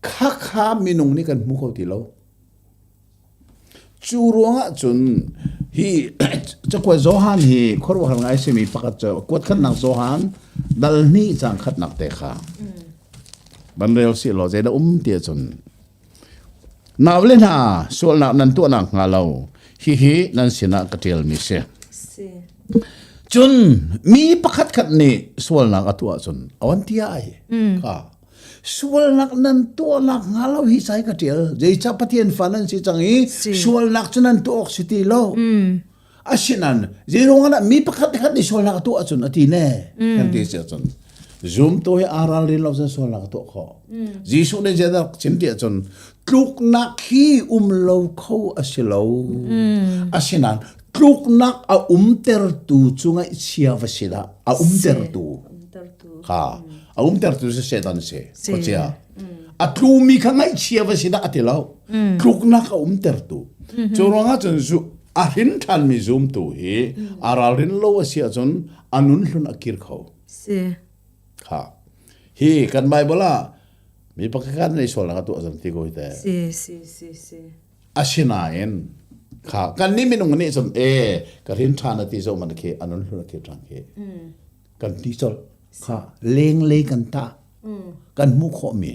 S2: Kha kha minung nih kan hmu kho ti lo. Cu ruangah cun hi cakuat Johan hi khuaruahhar ngai simi pakhat cu kuat khatnak Johan dal hnih cang khatnak te kha. Ban rel si law zei dah um ti ahcun nau le hna sualnak nan tuahnak hnga lo hihi nan sinah ka ṭialmi si.
S1: Si.
S2: Cun mi pakhat khat nih sualnak a tuah cun awan ti ai. Ka sualnak nan tuahnak hnga lo hi sai ka ṭial. Zeicah Pathian fa nan si cang i sualnak cu nan tuah awk si ti lo. Asinain zeiruang ah mi pakhat khat nih sualnak a tuah ahcun a ti ne kan ti si ahcun zumtu hi aa ralrin lo cun sualnak a tuah khawh. Jesuh nih zeidah chim ti ahcun tluknak hi um lo kho a si lo. Asinain tluknak a umtertu cu ngaihchia va si dah a umtertu kha a umtertu cu Satan si khuachia a tlumi kha ngaihchia va si dah a ti lo tluknak a umtertu cu ruangah cun a hrin ṭhanmi zumtu hi a ralrin lo a si ahcun a nun hlun a kir kho.
S1: Si.
S2: Kha. Hi kan Bible ah mi pakhat kan nei sual nak tuah zan ti ko hi te.
S1: Si si si si.
S2: Asinain kha kan nih minung nih cun e ka hrin ṭhan a ti zo man khi a nun hlun a kir ṭhan khi. Kan ti colh. Kha lenglei kan tah. Kan hmuh khawhmi.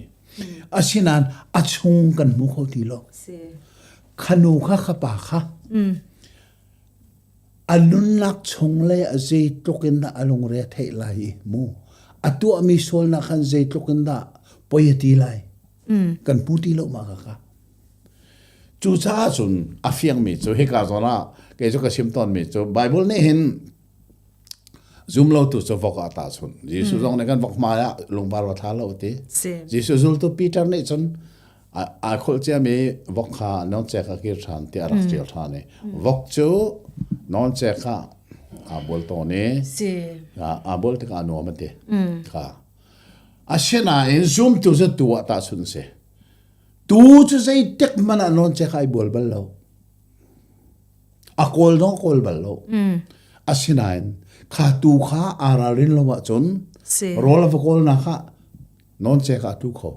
S2: Asinain a chung kan hmu kho ti lo.
S1: Si.
S2: Khanu kha khapa kha a nunnak chung le a zeitluk in dah a lungre a theih lai i mu a tuahmi sualnak khan zeitluk in dah poi a ti lai kan hmu ti lo ma ka cucaah cun a fiangmi cu hika zawn ah kei cu ka chim tawnmi cu Bible nih hin Zumlotu cu vok ah tahchunh. Jesuh zong nih kan vok hmai ah lungvar va thla lo ti. Jesuh zultu Peter nih cun ai kholh ciami vok kha nawncek a kir ṭhan ti a rak ṭial ṭhan i vok cu nawncek ah aa bual tawn i aa bual tikah a nuam a ti. Kha. Asinain zumtu cu tu ah tahchunh si. Tu cu zeitik hmanh ah nawncek ai bual bal lo. A kawl zong a kawl bal lo. Asinain kha tu kha aa ralrin lo ahcun rawl a va kawlnak ah nawncek ah a tu kho.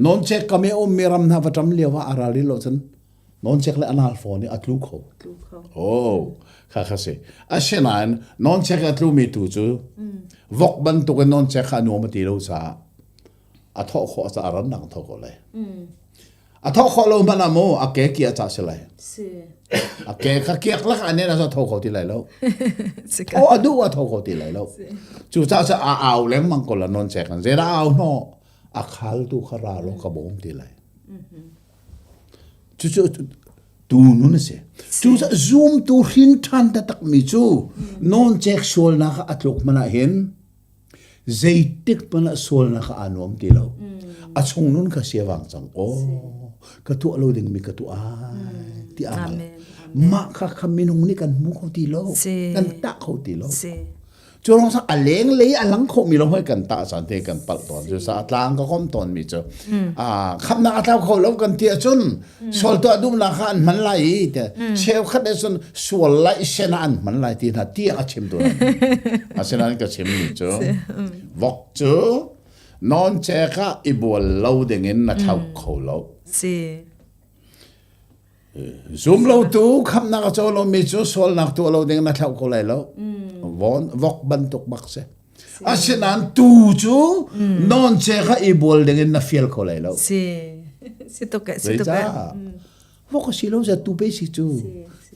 S2: Nawncek kam i a ummi ram hna va ṭam lio ah aa ralrin lo cun nawncek le a nal fawn i a tlu kho. Oh, kha kha si. Asinain nawncek a tlumi tu cu vok bantukin nawncek kha a nuam a ti lo caah a thawh khawh caah rannak a tho ko lai. A thawh khawh lo hmanh ah mu a ke ki a cah si lai.
S1: Si.
S2: A ke kha kiak lak an a tho kho ti lai lo. Tho a duh a tho kho ti lai lo. Cu caah cu a au lengmang ko la non chek an zera au hno a khal tu kha ra lo ka bawm ti lai. Cu cu tu nun a si. Cu zoom tu hrin than ta tak mi cu non chek sualnak a tluk mana hin Zeitik hmanh ah sualnak ah aa nuam ti lo. A chung nun kha sia vang cang. Oh, ka tuah lo dingmi ka tuah ai ti aa hngal. Mah kha kha minung nih kan hmu kho ti lo. Kan tah kho ti lo. Cu rong sang a leng lei a lang kho mi lo hoi kan tah caan te kan palh tawn cu sa a tlang ka kom tawn mi cu khamnak a tlau kho lo kan ti ahcun Sual tuah duhnak kha an hman lai i te cheukhat nih cun sual laih sen ah an hman lai ti hna tiah a chim tu asinain ka chim mi cu vok cu nawncek ah i bual lo ding in na thlauh kho lo.
S1: Si.
S2: Zum lo tu khamnak a co lo mi cu sualnak tuah lo ding na thlauh ko lai lo. Von vok bantuk bak si. Asinain tu cu nawncek kha i bual ding in na fial kho lai lo.
S1: Si. Si tuk eh, si tuk eh.
S2: Vok a si lo za tu pe si cu.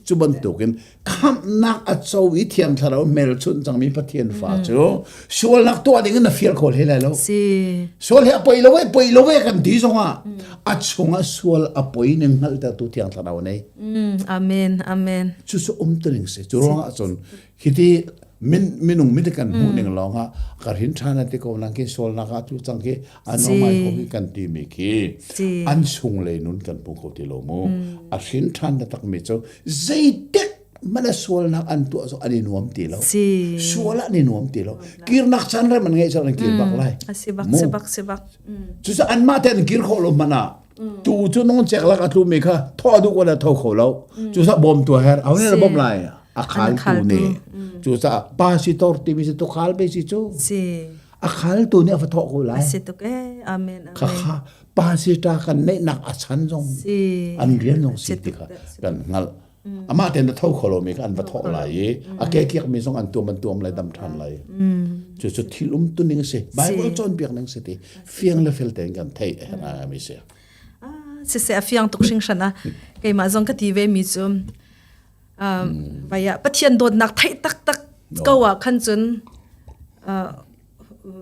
S2: Cu bantukin khamhnak a co i thiang thlarau hmelchunh cangmi Pathian fa cu sualnak tuah ding in na fial kho hlei lai lo.
S1: Si.
S2: Sual hi a poi lo e, poi lo e kan ti zongah a chungah sual a poi ning hngalhtertu thiang thlarau nei.
S1: Amen, amen.
S2: Cu cu um tuning si. Cu ruangah cun Hiti min minung mit kan hmuh ning lawng ah ka rin ṭhan ti ko nang khi sualnak ah tu cang khi an mai ko khi kan ti mi khi an chung lei nun kan hmu kho ti lo mu a hrin ṭhan na tak mi cu zeitik mana sualnak an tuah zo an i nuam ti lo sual an i nuam ti lo kirnak chan rem an ngei cang an kir bak lai
S1: si bak si bak si bak
S2: cu an mah te an kir kho lo mana tu cu nong chek lak a tlu mi kha tho du ko la tho kho lo cu sa bom tu her au ne bom lai a khaltu nih cucaah pa si tor timi si tukhal pe si cu
S1: si
S2: a khaltu nih a va thawh ko lai
S1: si tuk eh amen amen
S2: kha kha pa si ta kan neih nak a chan zong
S1: si
S2: an rian zong si ti kha kan hngalh amah ten tho kho lo mi kha an va thawh lai i a ke kiak mi zong an tuam an tuam lai dam than lai. Cucu thil umtu ning a si. Bible cawnpiak ning si ti fiang le fel tein kan theih a herh mi si.
S1: Siseh a fiang tuk hringhran a keimah zong ka ti ve mi cu vaya Pathian dawtnak theih taktak ko ah khan cun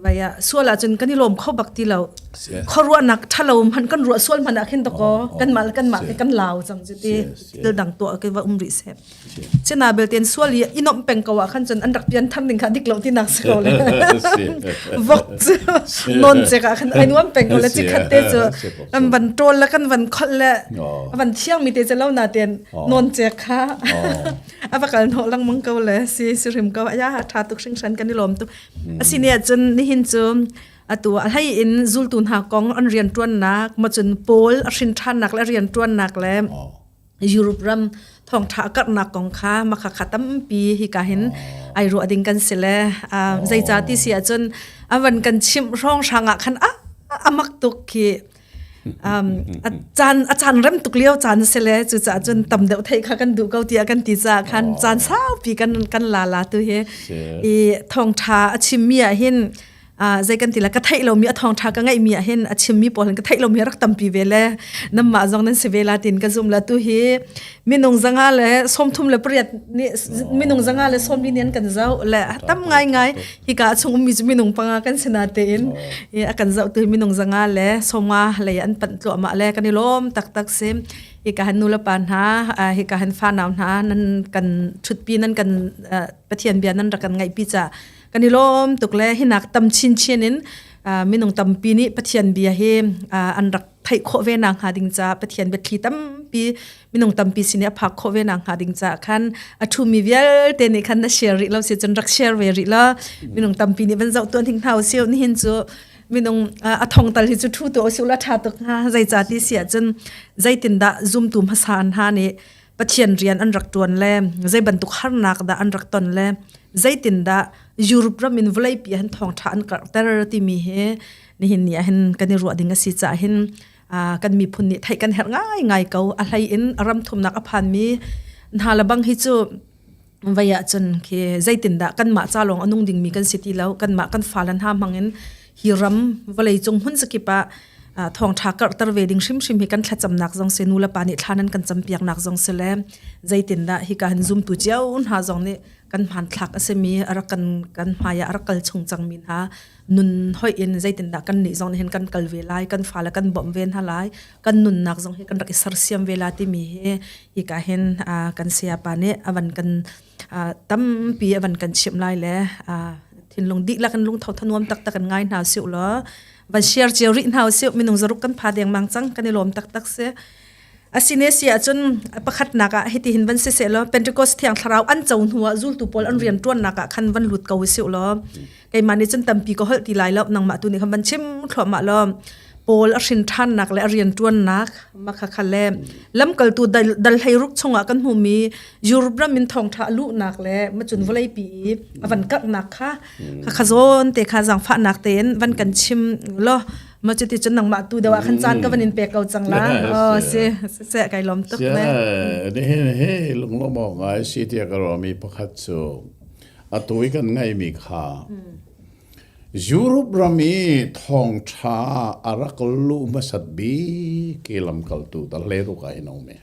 S1: vaya sual ahcun kan i lawm kho bak ti lo. Khuaruahnak ṭhalo hmanh kan ruah sual hmanh ah khin dakaw kanmah le kanmah te kan lau cang cu ti thil dang tuah ke va um rih seh. Cina belte sual i i nomh peng ko ah khan cun an rak pian than ding kha dik lo ti nak si ko le. Vok cu non cek ah khan ai nuam peng ko le cikhat te cu an van ṭawl le kan van kholh le van thiang mi te cu lo na ten non cek kha a va kal hnawh lengmang ko le si si hrim ko aya ṭha tuk hringhran kan i lawm tuk. Asine ahcun nihin cu atu a hlei in zultu hna kong an rianṭuannak macun Paul a hrin ṭhannak le a rianṭuannak le Europe ram thawngṭha a karhnak kong kha makha kha tampi hika hin ai ruah ding kan si le zeica ti si ahcun a van kan chimh hrawng hrang ah khan a amak tuk khi a caan a caan rem tuk lio caan si le cucaah cun tam deuh theih kha kan duh ko tiah kan ti caah khan caan saupi kan kan la la tu hi i thawngṭha a chimmi ah hin zei kan ti la ka theih lomi a thawngṭha ka ngeihmi ah hin a chimmi pawl hin ka theih lomi rak tampi ve le namah zong nan si ve la tin ka zum la tu hi minung zanga le 38 nih minung zanga le sawmli nih an kan zoh le tam ngai ngai hika chung ummi cu minung panga kan si na tein a kan zoh tu minung zanga le sawmnga lei an panh tluahmah le kan i lawm taktak si hika han nu le pa hna hika han fa nau hna nan kan thutpi nan kan Pathian bia nan rak kan ngaihpi ca kan i lawm tuk le hinak tam chin chin in minung tampi nih Pathian bia hi an rak theih khawh ve nak hnga ding ca Pathian biathli tampi minung tampi sin i a phak khawh ve nak hnga ding ca khan a ṭhumi vialte nih khan na share rih lo si cun rak share ve rih la minung tampi nih van zoh tuan hing hna usih nihin cu minung a thong tal hi cu ṭhu tu usih la ṭha tuk hnga zeica ti si ahcun zeitindah zumtu hmasa an ha nih Pathian rian an rak ṭuan le zei bantuk harnak dah an rak ton le zeitindah Europe ram in vawleipi han thawngṭha an karhter timi hi nihin ni ah hin kan i ruah ding a si caah hin kan miphun nih theih kan herh ngai ngai ko. A hlei in ram thumnak a phanmi hna le bang hi cu vei ah cun khi zeitindah kanmah ca lawng a nung dingmi kan si ti lo kanmah kan fale hna hmang in hi ram vawlei cung hmun zakip ah thawngṭha karhter ve ding hrimhrim hi kan thlacamnak zong si nu le pa nih thla nan kan campiaknak zong si le zeitindah hika hin zumtu cio hna zong nih kan hmanthlak a simi a rak kan kan hmai ah a rak kal chung cangmi hna nun hoih in zeitindah kan nih zong nih hin kan kal ve lai kan fale kan bawmh ve hna lai kan nunnak zong hi kan rak i sersiam ve la timi hi hika hin kan sayapa nih a van kan tampi a van kan chimh lai le thinlung dihlak in lungtho thanuam taktak kan ngai hna siu law van share cio rih hna usih minung zaruk kan pha dengmang cang kan i lawm taktak si asine si ahcun pakhatnak ah hiti hin van si seh law Pentecost thiang thlarau an co hnu ah zultu pawl an rian ṭuannak ah khan van lut ko usih law keimah nih cun tampi ka holh ti lai lo nangmah tu nih khan van chim thluahmah law Paul a hrin ṭhannak le a rian ṭuannak makha kha le lamkaltu dal hlei ruk chungah kan hmuhmi Europe ram in thawngṭha a luhnak le macun vawleipi i a van karhnak kha kha kha zawn te kha zaangfahnak tein van kan chim law ma cuti cun nangmah tu deuh ah khan caan ka van in pek ko cang la oh si si kai lawm tuk ne
S2: nihin hi lunglawm awk ngai si tiah ka ruahmi pakhat cu atu i kan ngeihmi kha Europe ram i thawngṭha a rak luh hmasat bik i lamkaltu dal hlei ruk ah hin a um i.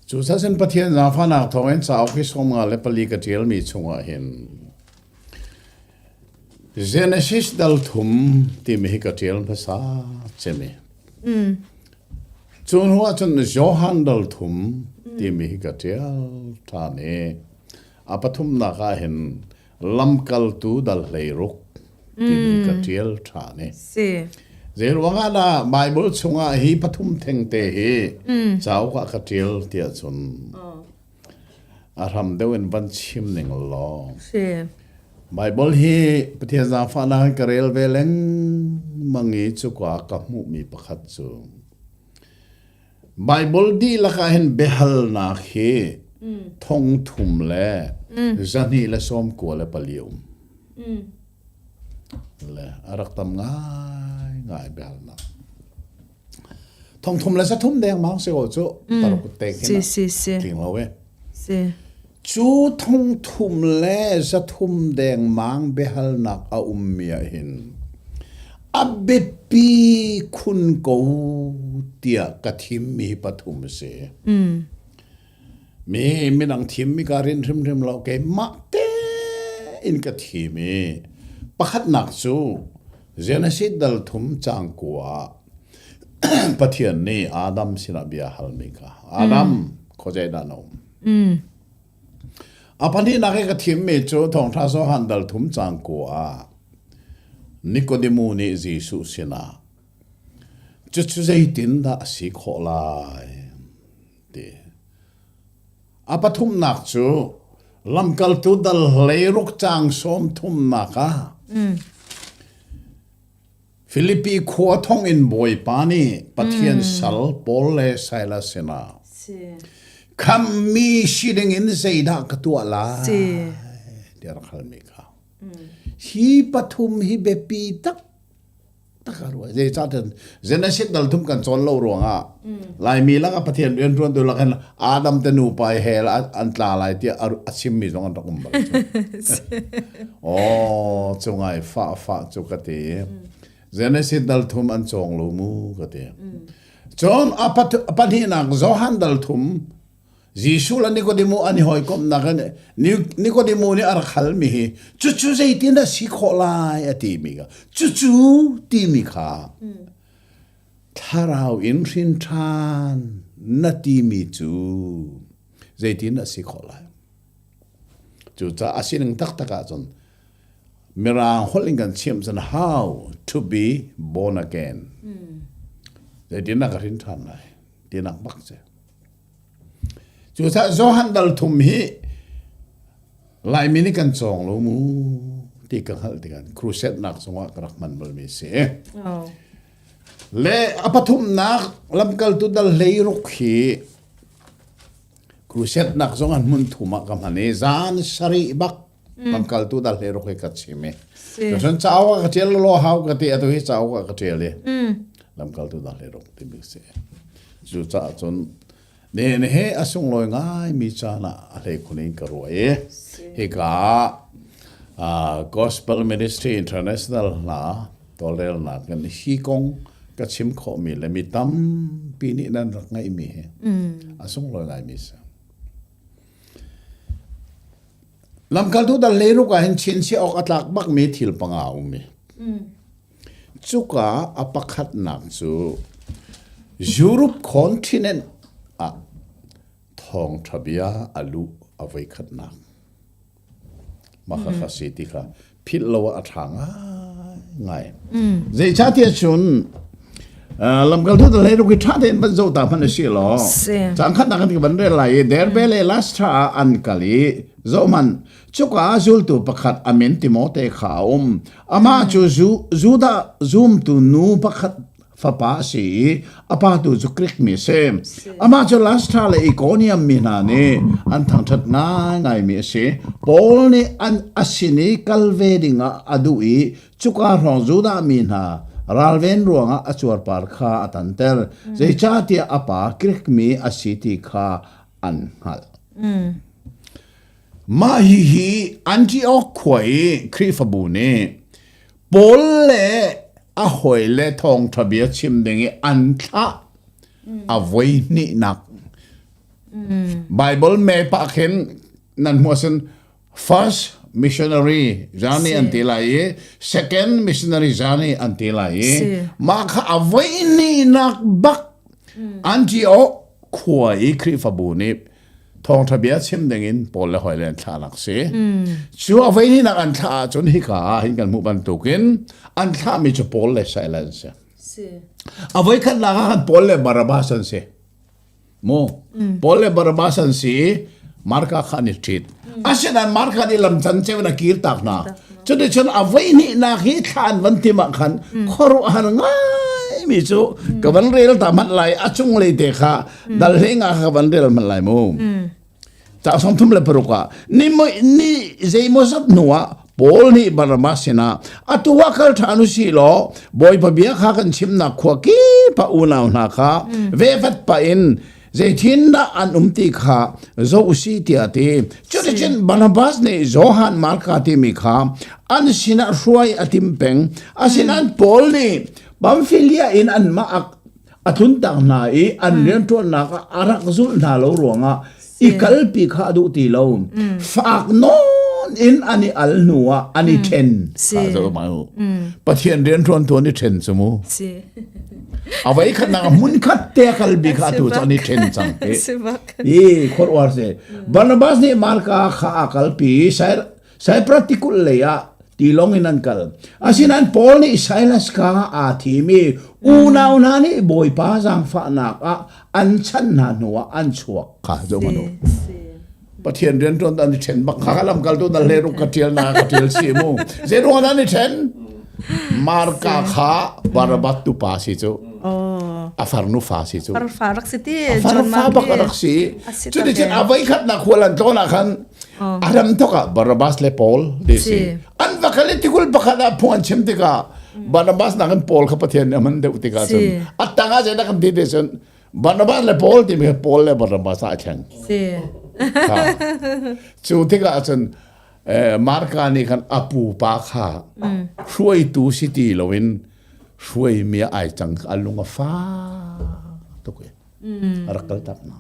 S2: Cu sasen Pathian zaangfahnak thawngin cauk hi 54 ka ṭialmi chungah hin Genesis dal thum timi hi ka ṭial hmasa cemi. Cu hnu ah cun Johan dal thum timi hi ka ṭial ṭhan i a pathumnak ah hin lamkaltu dal hlei ruk timi ka ṭial ṭhan i zei ruangah dah Bible chungah hi pathum thengte hi cauk ah ka ṭial tiah cun a hram deuh in van chim ning law Bible hi Pathian zaangfahnak in ka rel ve lengmang i cuka ka hmuhmi pakhat cu Bible dihlak ah hin biahalnak hi thong thum le 294 um. Le a rak tam ngai ngai biahalnak. Thong thum le za thum deng mang si ko cu taruk te
S1: khin. Si si si.
S2: Tling lo e.
S1: Si.
S2: Cu thongthum le 300 dengmang biahalnak a ummi ah hin a biapi khun ko tiah ka thimmi pathum a si. Mi midang thimmi ka rin hrimhrim lo keimah tein ka thim i pakhatnak cu Genesis dal thum caang kua ah Pathian nih Adam sinah bia halmi kha Adam khuazei dah na um? A pahnihnak i ka thimmi cu Thawngṭha Johan dal thum caang kua ah Nikodemu nih Jesuh sinah cucu zeitindah a si khawh lai ti. A pathumnak cu lamkaltu dal 16 caang sawm thumnak ah Filipi khua thonginn bawipa nih Pathian sal Paul le Silas sinah khammi si dingin zeidah ka tuah lai tiah rak halmi kha. Hi pathum hi biapi tak tak a ruah. Zeicahtiah Genesis dal thum kan cawn lo ruangah Laimi lakah Pathian rian ṭuantu lakin Adam te nupa i hell an tla lai tiah a chimmi zong an rak um bal. Oh, cu ngai fah fah cu ka ti. Genesis dal thum an cawng lo mu ka ti. Cun a pahnihnak Johan dal thum Jesuh le Nikodemu an i hawikomhnak in Nikodemu nih a rak halmi hi cucu zeitin a si khawh lai a timi kha cucu timi kha thlarau in hrin ṭhan na timi cu zeitin a si khawh lai cucaah a sining taktak ahcun Mirang holh in kan chim cun how to be born again zeitin na ka hrin ṭhan lai tinak bak si Cucaah Johan dal thum hi Laimi nih kan cawng lo mu ti ka hngalh tikah crusade nak zongah ka rak hman balmi si.
S1: Oh.
S2: Le a pathumnak lamkaltu dal 16 hi crusade nak zong an hmun thum ah ka hman i zan sarih bak lamkaltu dal 16 hi ka chim i. Cun cauk ah ka ṭial lo hau ka ti atu hi cauk ah ka ṭial i lamkaltu dal 16 timi si. Cucaah cun nihin he a sunglawi ngaimi caan ah a hleikhun in ka ruah i hika ah Gospel Ministry International hna tawlrelnak in hi kong ka chim khawhmi le mi tampi nih nan rak ngaihmi hi a sunglawi ngaimi si. Lamkaltu dal 16 ah hin chinchiah awk a tlak bakmi thil panga a um i Cuka a pakhatnak cu Europe continent ah thawngṭha bia a luh a voikhatnak. Mah kha si ti kha philh lo ah a ṭha ngaingai. Zeicahtiah cun lamkaltu 16 hi ṭha tein van zoh ta hmanh a si law caan khatnak kan van rel lai i Derbe le Lystra ah an kal i zohhmanh Cuka ah zultu pakhat a min Timote kha a um. Amah cu Judah zumtu nu pakhat fapa a si i a pa tu cu Greek mi a si. Amah cu Lystra le Ikonium mi hna nih an thangṭhat ngaingaimi a si. Paul nih an a sin i kal ve dingah a duh i cuka hrawng Judah mi hna ralven ruangah a cuarpar kha a tanter. Zeicahtiah a pa Greek mi a si ti kha an hngalh. Mah hihi Antioch khua i Khrihfabu nih Paul le a hawile thawngṭha bia chim ding i an thlah a voi hnihnak. Bible map ah khin nan hmuh ahcun first missionary journey an ti lai i second missionary journey an ti lai i mah kha a voi hnihnak bak Antioch khua i Khrihfabu nih thawngṭha bia chim dingin Paul le hawile an thlahnak si. Cu a voi hnihnak an thlah ahcun hika ah hin kan hmuh bantukin an thlahmi cu Paul le Silas an si. A voi khatnak ah khan Paul le Barabbas an si. Mu Paul le Barabbas an si i Marka kha an i ṭhit. Asinain Marka nih lam can ceu in a kir tak hna. Cuticun a voi hnihnak hi thla an van tim ah khan khuaruahhar ngaimi cu ka van rel ta hmanh lai a cunglei te kha dal hleng ah ka van rel hmanh lai mu. Ca 36 ah ni ni zeimawzat hnu ah Paul nih Barnabas sinah atu ah kal ṭhan u sih law Bawipa bia kha kan chimnak khua kip ah unau hna kha vevat pah in. Zeitin dah an um ti kha zoh usih tiah a ti. Cuticun Barnabas nih Johan Marka timi kha an sinah hruai a tim peng. Asinain Paul nih Pamfilia in anmah a tluntak hna i an rianṭuannak ah a rak zulh hna lo ruangah i kalpi kha a duh ti lo. Faak nawn in an i al hnu ah an i ṭhen. Pathian rianṭuantu an i ṭhen cu mu. A voi khatnak ah hmun khat te a kalbi kha atu cu an i ṭhen cang. I khuaruahhar si. Barnabas nih Marka kha a kalpi i Cyprus tikulh lei ah tilawng in an kal. Asinain Paul nih Silas kha aa thim i unau hna nih Bawipa zaangfahnak ah an chanh hna hnuah an chuak kha zoh hmanh u. Pathian rianṭuan an i ṭhen bak kha ka lamkaltu na hleruk ka ṭial na ka ṭial si mu. Zei ruang an i ṭhen? Marka kha Barabbas tupa si cu. A farnu fa si cu.
S1: Farfa rak si ti.
S2: A farfa bak rak si. Cuticun a voi khatnak khual an tlawn ah khan a ram thok ah Barabbas le Paul ti si. An va kal i tikul pakhat ah phung an chim tikah Barnabas nakin Paul kha Pathian nih a hman deuh tikah cun a tang ah zeidah kan ti ti cun Barnabas le Paul timi kha Paul le Barnabas ah a thleng.
S1: Si.
S2: Cu tikah cun Marka nih khan a pupa kha hruaitu si ti loin hruaimi ai cang a lung a fak tuk i a rak kal tak na.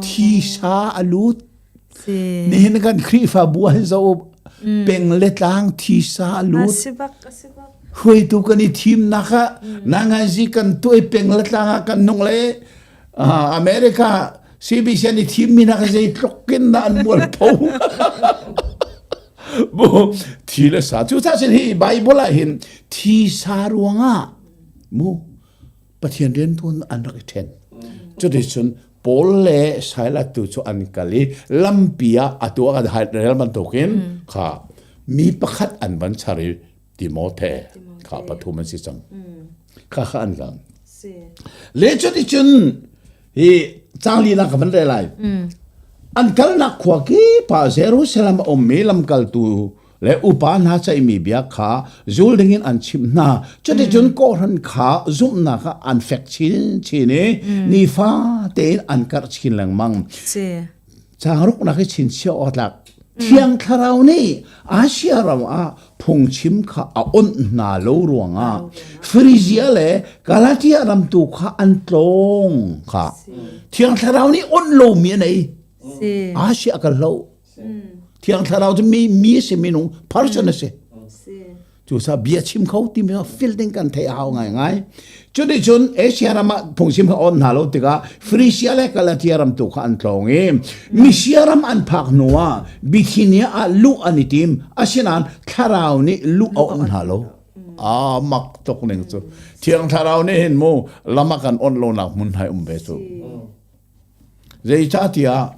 S2: Thisa a lut. Nihin kan Khrihfabu ah hin zo peng le tlang thisa a lut. Hruaitu kan i thimnak ah nanganzi kan tuai peng le tlang ah kan nung le America CBC an i thimmi nak zeitluk in dah an mualpho. Bu thi le sa cu ca sin hi Bible ah hin thi sa ruangah mu Pathian riantuan an rak i ṭhen. Cuticun Paul le Silas tu cu an kal i lampi ah atu ah kan rel bantukin kha mi pakhat an van char i Timote kha pathum an si cang. Kha kha an kal. Le cuticun hi cang lila ka van rel lai. An kalnak khua kip ah Jerusalem a ummi lamkaltu le upa hna ceihmi bia kha zul dingin an chimh hna. Cuticun kawhhran kha zumhnak ah an fek chinchin i nifa tein an karh chin lengmang. Caangruknak hi chinchiah awk tlak. Thiang Thlarau nih Asia ram ah phungchim kha a onh hna lo ruangah Phrygia le Galatia ram tu kha an tlawng kha. Thiang Thlarau nih onh lomi a nei. Asia kal hlo. Thiang Thlarau cu mi mi a si minung person a si. Cu sa bia chim kho timi fil ding kan theih a hau ngaingai. Cuticun Asia ram ah phungchim kha on hna lo tikah Frisia le Galatia ram tu kha an tlawng i Misia ram an phak hnu ah Bithynia ah luh an i tim. Asinain Thlarau nih luh a on hna lo. Ah mak tuk ning cu. Thiang Thlarau nih hin mu lam a kan on lo nak hmun hai um ve cu. Zeicahtiah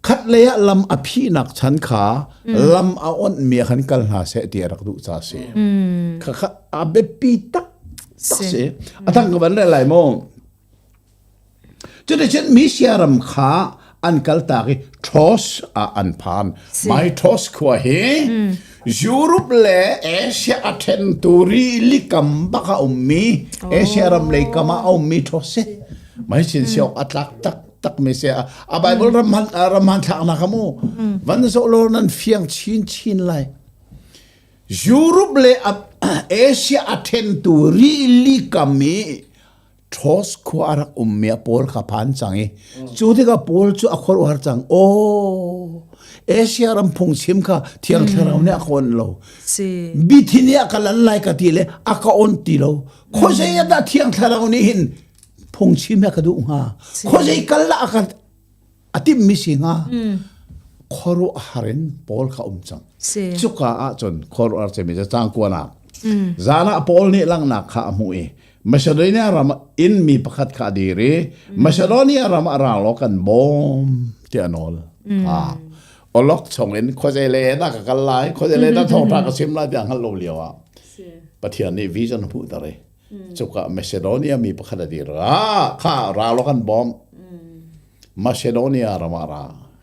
S2: khatlei ah lam a phihnak chan kha lam a onhmi ah khan kal hna seh ti a rak duh ca si. Khakha a biapi tak tak si. A thang ka van le lai maw? Cuticun Misia ram kha an kaltak i Troas ah an phan. Mai Troas khua hi Europe le Asia a ṭhentu rili kam bak a ummi Asia ram lei kam ah a ummi Troas si. Mai sin siok a tlak tak tak mi si a Bible ram han ram han thlak nak mu van zo lo nan fiang chin chin lai Europe le Asia a ṭhentu rili kam i Troas khua a rak ummi a Paul kha phan cang i cu tikah Paul cu a khuaruahhar cang aw Asia ram phungchim kha Thiang Thlarau nih a ka onh lo Bithynia ka lan lai ka ti le a ka on ti lo khuazei ah dah Thiang Thlarau nih hin phungchim a ka duh hnga khuazei kal lah a ka a timhmi si hnga khuaruahhar in Paul kha um cang cuka ah cun khuaruahhar cemi cu cang kuanak zan ah Paul nih langhnak kha a hmuh i Macedonia ram in mi pakhat kha a dir i Macedonia ram a ra law kan bawm ti a nawl olok chung in khuazei le dah ka kal lai khuazei le dah thawngṭha ka chim lai tiah hngalh lo lio ah Pathian nih vision hmuh ter i cuka Macedonia mi pakhat a dir ah kha ra law kan bawm Macedonia ram ah ra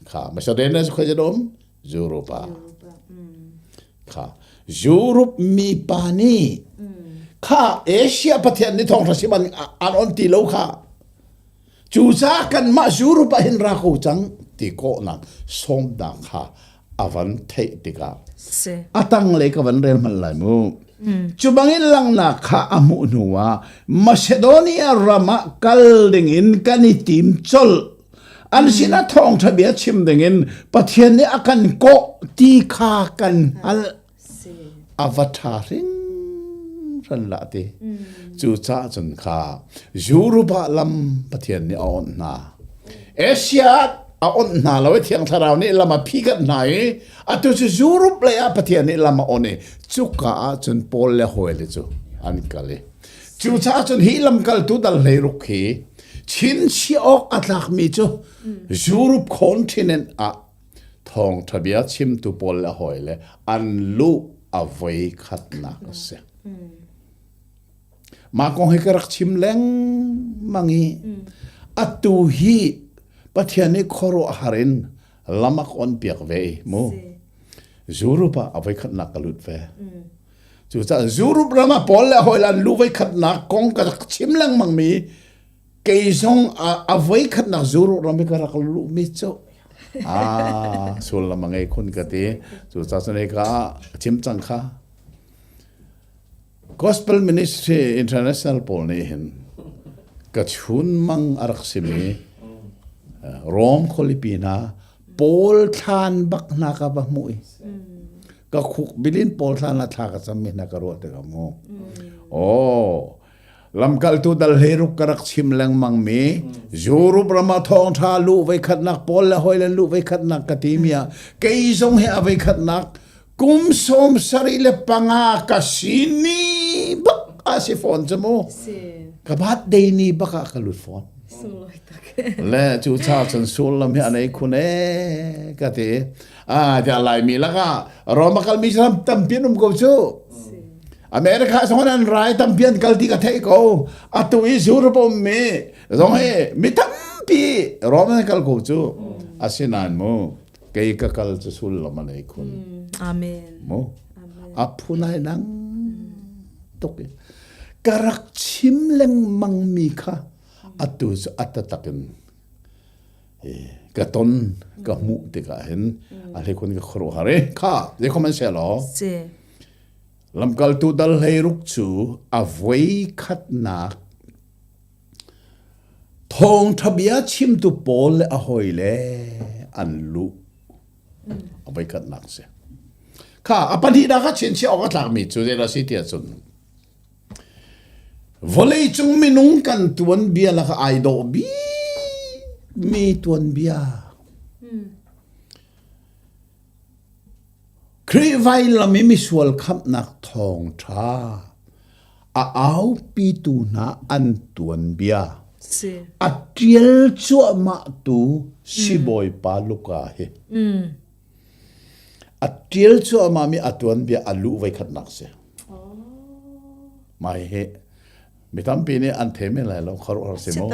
S2: kha Macedonia cu khoi um Europe ah kha Europe mi pa nih kha Asia Pathian nih thawngṭha sim an an on ti lo kha. Cucaah kanmah Europe ah hin ra ko cang ti kawhnak sawmnak kha a van theih tikah a tanglei ka van rel hmanh lai mu. Cu bangin langhnak kha a hmuh hnuah Macedonia ram ah kal dingin kan i tim colh. An sinah thawngṭha bia chim dingin Pathian nih a kan kawh ti kha kan hngalh. A va ṭha hringhran lah ti. Cucaah cun kha Europe ah lam Pathian nih a onh hna. Asia a onh hna lo i Thiang Thlarau nih lam a phikanh hna i atu cu Europe lei ah Pathian nih lam a on i cuka ah cun Paul le hawile cu an kal i cucaah cun hi lamkaltu dal 16 hi chinchiah awk a tlakmi cu Europe continent ah Thawngṭha bia chimtu pawl le hawile an luh a voi khatnak a si. Mah kong hi ka rak chim lengmang i atu hi Pathian nih khuaruahhar in lam a ka onpiak ve i mu. Europe ah a voi khatnak ka lut ve. Cucaah Europe ram ah Paul le hawile an luh voi khatnak kong ka rak chim lengmang mi Kei zong a voikhatnak zuru ram i ka rak luhmi cu ah sullam a ngei khun ka ti. Cucaah cun hika ah chim cang kha. Gospel Ministry International pawl nih hin ka chunmang a rak simi Rome khualipi hna Paul thlan bak hna ka va hmuh i ka khuk bilin Paul thlan ah thla ka cammi hna ka ruah tikah mu. Oh, Lamkaltu dal 16 ka rak chim lengmangmi Europe ram ah thawngṭha luh voikhatnak Paul le hawile luh voikhatnak ka timi ah kei zong hi a voikhatnak kum 75 ka si ni bak a si fawn cu mu. Ka birthday ni bak ah ka lut fawn. Le cu cha cun sullam hi anei khun e ka ti. Ah, tiah Laimi lakah Rome a kalmi tampi an um ko cu. America zong an rai tampi an kal ti ka theih ko. Atu i Europe ummi zong hi mi tampi Rome an kal ko cu. Asinain mu kei ka kal cu sullam a nei khun.
S1: Amen.
S2: Mu a phun ai dang tuk i ka rak chim lengmang mi kha atu cu a taktak in ka ton ka hmuh tikah hin a hleikhun ka khuaruahhar i kha zei khom an se law Lamkaltu dal 16 cu a voi khatnak thawngṭha bia chimtu pawl le a hawile an luh. A voi khatnak si. Kha a pahnihnak ah chinchiah awk a tlakmi cu zeidah si tiah cun vawleicung minung kan tuanbia lakah ai dawh bikmi tuanbia. Khrih vailam i misual khamhnak thawngṭha a aupitu hna an tuanbia a ṭial cuahmahtu sibawipa Luka hi a ṭial cuahmahmi a tuanbia a luh voikhatnak si. Mah hihi mi tampi nih an the men lai lo khuaruahhar si mu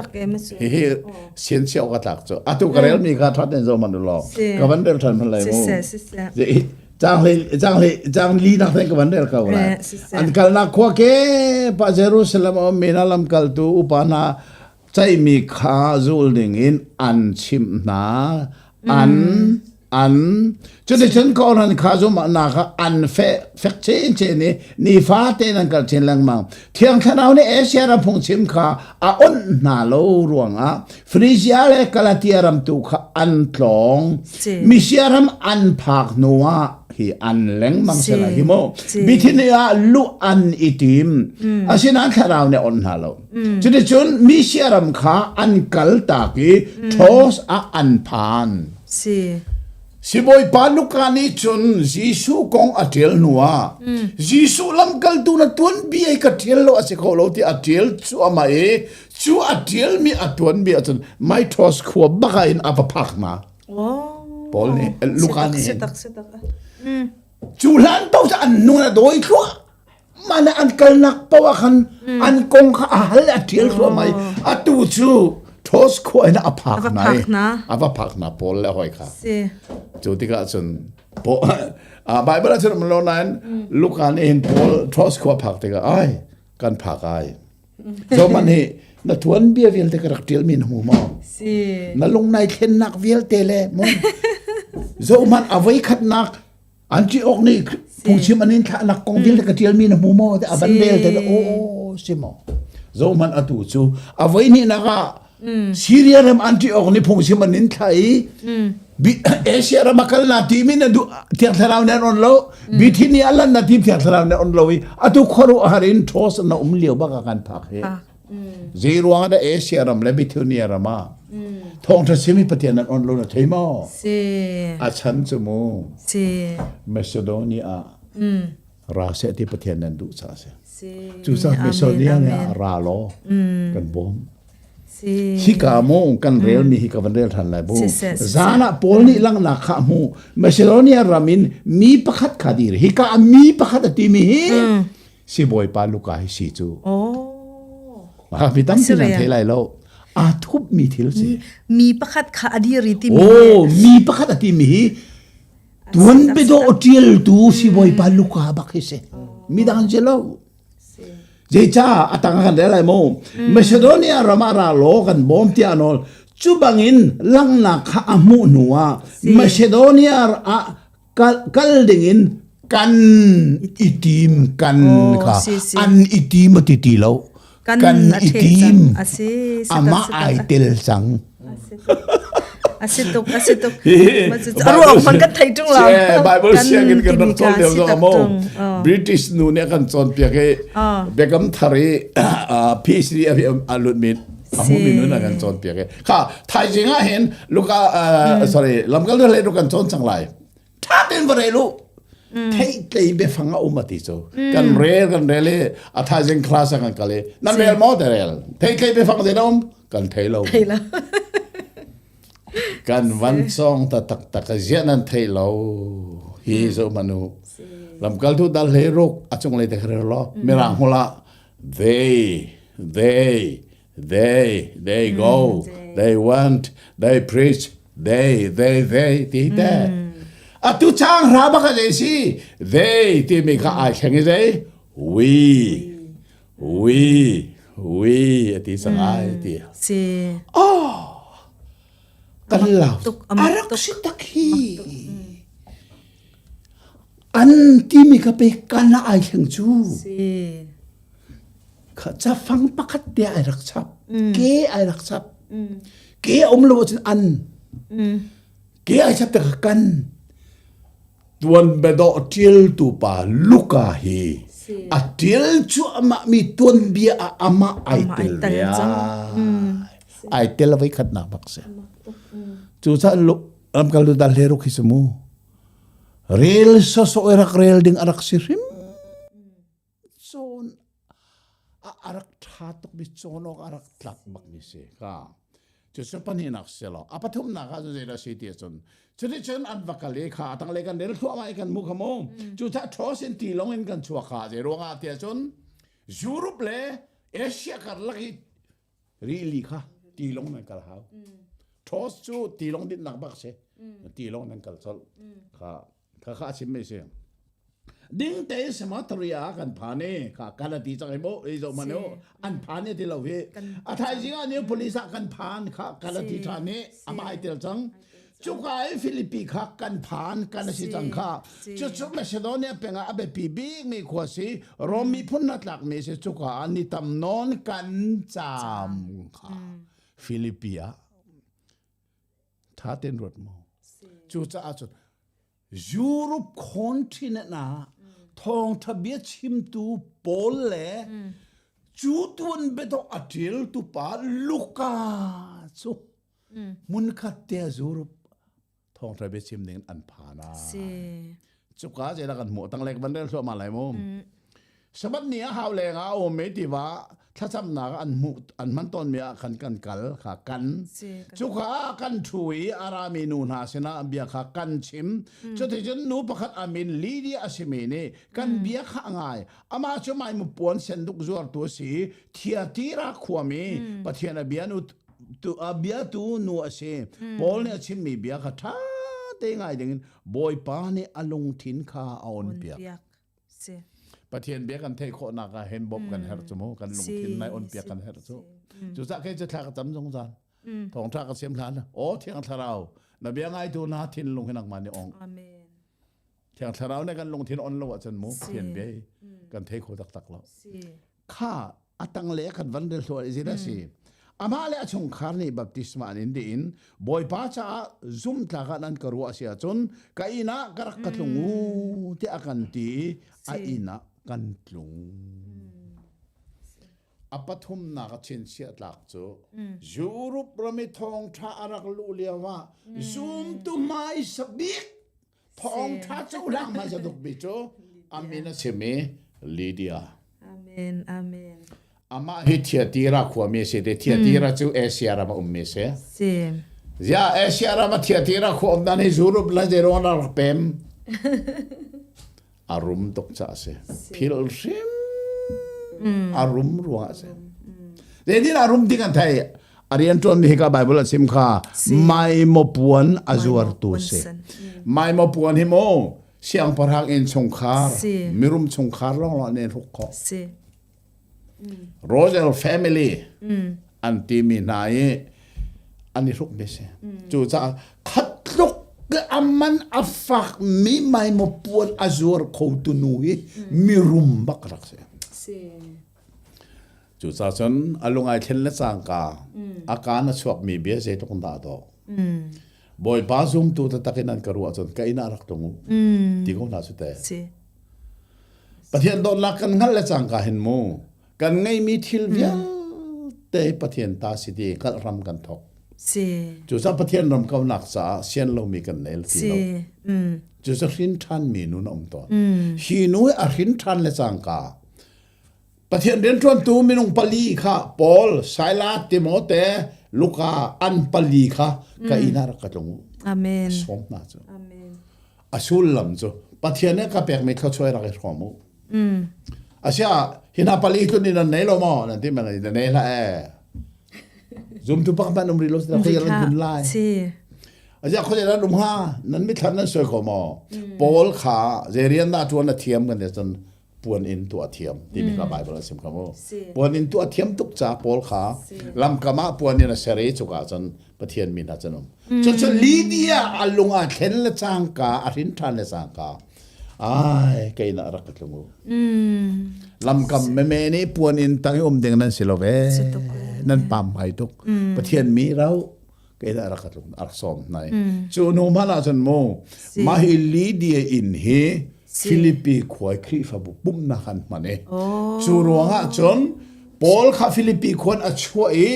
S2: hihi sian awk a tlak cu atu ka rel mi kha that in zo man law ka van rel than man lai mu chang chang chang li nak theng ka van rel ko lai an kalnak khua ke pa Jerusalem om mi na lam kal tu upa na ceihmi kha zul dingin an chimh hna an an cuticun kawhhran kha zumhnak kha an feh fek chinchin i nifate an kal chin lengmang thiang thlarau nih Asia ram phungchim kha a onh hna lo ruangah Phrygia le Galatia ram tu kha an tlawng Misia ram an phak hnuah hi an lengmang sela hi mu Bithynia ah luh an i tim asinain thlarau nih a onh hna lo Cuticun Misia ram kha an kal tak i Troas ah an phan.
S1: Si.
S2: Sibawipa Luka nih cun Jesuh kong a ṭial hnuah Jesuh lamkaltu na tuanbia hi ka ṭial lo a si kho lo ti a ṭial cuahmah i cu a ṭialmi a tuanbia ahcun Mythos khua bak ah in a va phak hna.
S1: Oh.
S2: Paul nih Luka nih
S1: Si tak, si tak.
S2: Cu hlan paoh cu an nun a dawi thluah. Mah an kalnak paoh ah khan an kong kha a hal a ṭial thluahmah i atu cu Thos khua in a phak hna i a va phak hna Paul le hawi kha. Cu tikah cun Bible ah cun um lo nain Luka nih hin Paul Thos khua phak tikah ai kan phak ai. Zoman hi
S3: Na tuan bia vialte ka rak ṭial mi na hmu maw?
S1: Si.
S3: Na lung nai thlennak vialte le mu. Zohman a voi khatnak Antioch nih phungchim an in thlahnak kong vialte ka ṭial mi na hmu maw? A van rel te o si maw? Zohman atu cu a voi hnihnak ah Syria ram Antioch nih phungchim an in thlah i Asia ram a kal na ti mi na duh Thiang Thlarau nih an on lo Bithynia lan na ti Thiang Thlarau nih on lo i atu khuaruahhar in ṭhos na um lio bak ah kan phak hi. Zei ruang dah Asia ram le Bithynia ram ah thawngṭha chim hi Pathian an on lo na thei maw?
S1: Si.
S2: A chan cu mu.
S1: Si.
S2: Macedonia ah ra seh ti Pathian nan duh caah si.
S1: Si.
S2: Cucaah Macedonia ah ra law kan bawm.
S1: Si.
S2: Hika mu kan rel mi hi ka van rel than lai bu.
S1: Siseh, siseh.
S3: Zan ah Paul nih langhnak kha a hmuh. Macedonia ram in mi pakhat kha dir. Hika ah mi pakhat a timi hi sibawipa Luka hi si cu.
S1: Oh.
S3: Mi tampi nan thei lai lo. Aa thup mi thil si.
S1: Mi pakhat kha a dir i timi.
S3: Oh, mi pakhat a timi hi tuan bedo tial tu sibawipa Luka bak hi si. Midang si lo. Zeicah a tang kan rel lai mu. Macedonia ram ah ra law kan bawm tiah nawl. Cu bangin langhnak kha a hmuh hnu ah Macedonia ah kal, kal dingin kan i tim kan kha an i tim ti ti lo
S1: kan
S3: i tim amah ai tel cang
S1: A si tuk, a si tuk. A ruang hmanh kan thei ṭung lo.
S2: Bible sianginn kan rak cawn lio zong mo British nu nih a kan cawnpiak i Biakam Thar i PhD a lut mi a hmu mi nun a kan cawnpiak i kha thaizing ah hin Luka sorry lamkal le kan cawn cang lai. Tha tein va rel u. Thei biafang a um ati cu. Kan rel kan rel i a thaizing class ah kan kal i nan rel maw te rel. Thei tlei biafang zei um kan thei lo.
S1: Thei lo.
S2: Kan van cawng ta taktak ziah nan thei lo. Hi zo manu. Lamkaltu dal hlei ruk a cunglei te kha lo. Mirang hmul ah they they they they go they went they preach they they they ti te. Atu chang hra bak a zei si they ti mi kha ai thleng i zei we we we ati sang ai ti
S1: Si.
S3: Oh, kan lau.
S1: Tuk, amak
S3: A rak
S1: tuk.
S3: si tak hi. An timi ka pe kan ai thleng cu.
S1: Si.
S3: Kha cafang pakhat te ai rak chap. Ke ai rak chap. Ke um lo ahcun an. Ke ai chap te kha kan.
S2: Tuan biadawh ṭialtu pa Luka hi a ṭial cuahmah mi tuanbia ah amah ai tel ve
S3: ai tel voi khatnak bak si. Cucaah lamkaltu dal he ruk hi si mu. Rel sawsawh i rak rel ding a rak si hrim.
S2: Cawn a rak ṭha tukmi cawn awk a rak tlak bakmi si ka. Cucu pahnihnak si lo. A pathumnak ah cun zeidah si ti ahcun cuticun an va kal i kha a tanglei kan rel thluahmah i kan hmu kha mu. Cucaah ṭhaws in tilawng in kan chuak kha zei ruangah ti ahcun Europe le Asia karlak i rili kha tilawng nan kal hau. Ṭhaws cu tilawng dinhnak bak si. Tilawng nan kal colh. Kha kha kha a chimmi si. Ding tein cemetery ah kan phan i kha kan a ti cang i mu i zoh hmanh u an phan i ti lo hi a thaizing ah Neapolis ah kan phan kha kan a ti ṭhan i amah ai tel cang cuka i Philippi kha kan phan kan a si cang kha cucu Macedonia peng ah a biapi bikmi khua si Rom miphun hna tlakmi si cuka ah ni tam nawn kan caam kha Philippi ah ṭha tein ruat mu cucaah cun Europe continent ah thawngṭha bia chimtu Paul le cu tuan biadawh a ṭialtu pa Luka cu hmunkhat te Europe thawngṭha bia chim ding an phan ah. Cuka zeidah kan hmuh tanglei kan van rel thluahmah lai mu. Sabbath ni ah hau leng ah a um i tiva thlacamnak an hmuh an hman tawnmi ah khan kan kal kha kan cuka ah kan ṭhu i a rami nu hna sinah bia kha kan chim cuticun nu pakhat a min Lydia a simi nih kan bia kha a ngai amah cu maimu puan senduk zuartu a si Thiatira khuami Pathian a bia nu tu a biatu nu a si Paul nih a chimmi bia kha ṭha te ngai dingin Bawipa nih a lungthin kha a on piak
S1: Si.
S2: Pathian bia kan theih khawhnak ah hin bawmh kan herh cu mu kan lungthin nai on piak kan herh cu. Cucaah kei cu thla ka cam zungzal. Thawngtha ka siam hlan. Aw thiang thlarau na bia ngaitu na thinlung hi nangmah nih ong.
S1: Amen.
S2: Thiang thlarau nih kan lungthin on lo ahcun mu Pathian bia hi kan thei kho taktak lo. Kha a tangle kan van rel hluan izin a si. Amah le a chungkhar nih baptisma an in dih in Bawipa caah zumtlak ah nan ka ruah si ahcun ka inn ah ka rak ka tlung u tiah a kan ti i a inn ah kan tlung. A pathumnak a chinchiah tlak cu Europe ram i thawngṭha a rak luh lio ah zumtu hmaisa bik thawngṭha cohlang hmasa tuk mi cu a min a chim i Lydia.
S1: Amen. Amen.
S2: Amah hi Thiatira khuami a si te. Thiatira cu Asia ram a ummi a si.
S1: Si.
S2: Zia Asia ram a Thiatira khua um dan hi Europe la zeruang rak pem. A rum tuk ca a si. Phil hrim a rum ruang a si. Zeitin a rum ti kan thei. A rian ṭuan mi hi ka Bible a chim kha maimaw puan a zuartu si. Maimaw puan hi mu siangpahrang inn chungkhar mirum chungkhar lawng lawng an hruk khawh. Royal family an timi hna i an i hruk mi si. Cucaah khat tluk a man a fak mi maimaw puan a zuar kho tu nu hi mirum bak rak si. Cucaah cun a lung ai thlen le cangka a kaan a chuakmi bia zeitluk in dah dawh. Bawipa zumtu taktak in an ka ruah cun ka inn ah rak tlung u ti ko hna su te. Pathian dawtnak kan hngalh le cangka hin mu kan ngeimi thil vialte Pathian ta si ti hngalh hram kan thok.
S1: Si.
S2: Cucaah Pathian ram kaunak caah sian lomi kan nei ti lo. Cucaah hrin ṭhanmi nu na um tawn. Hi nu hi a hrin ṭhan le cangka Pathian rianṭuantu minung pali kha Paul, Silas, Timote, Luka an pali kha ka inn ah rak ka tlung u.
S1: Amen.
S2: Sawm hna cu.
S1: Amen.
S2: A sullam cu Pathian nih ka pekmi thluachuah rak i hrawm u. Asia hi hna pali tlun in nan nei lo maw? Nan ti man nan nei hlah ee. Zumtu pak man um rih lo si khoi ran lai.
S1: Si.
S2: Asia khoi ran um ha nan mithlan nan soi ko maw? Paul kha zei rian dah ṭuan na thiam kan ti cun puan in tuah thiam timi kha Bible a sim kha mu. Puan in tuah thiam tuk ca Paul kha lamkam ah puan in a ser i cuka cun Pathian mi hna cun um. Cucu Lydia a lung a thlen le cangka a hrin ṭhan le cangka ai kei na rak ka tlung u. Lamkam meme nih puan in tang i um ding nan si lo ve. Nan pam hai tuk. Pathian mi rau kei dah rak tlung rak sawm nai cu nu hmanh ah cun mu mah hi Lydia inn hi Philippi khua Khrihfabu pumhnak an hman i cu ruangah cun Paul kha Philippi khuan a chuah i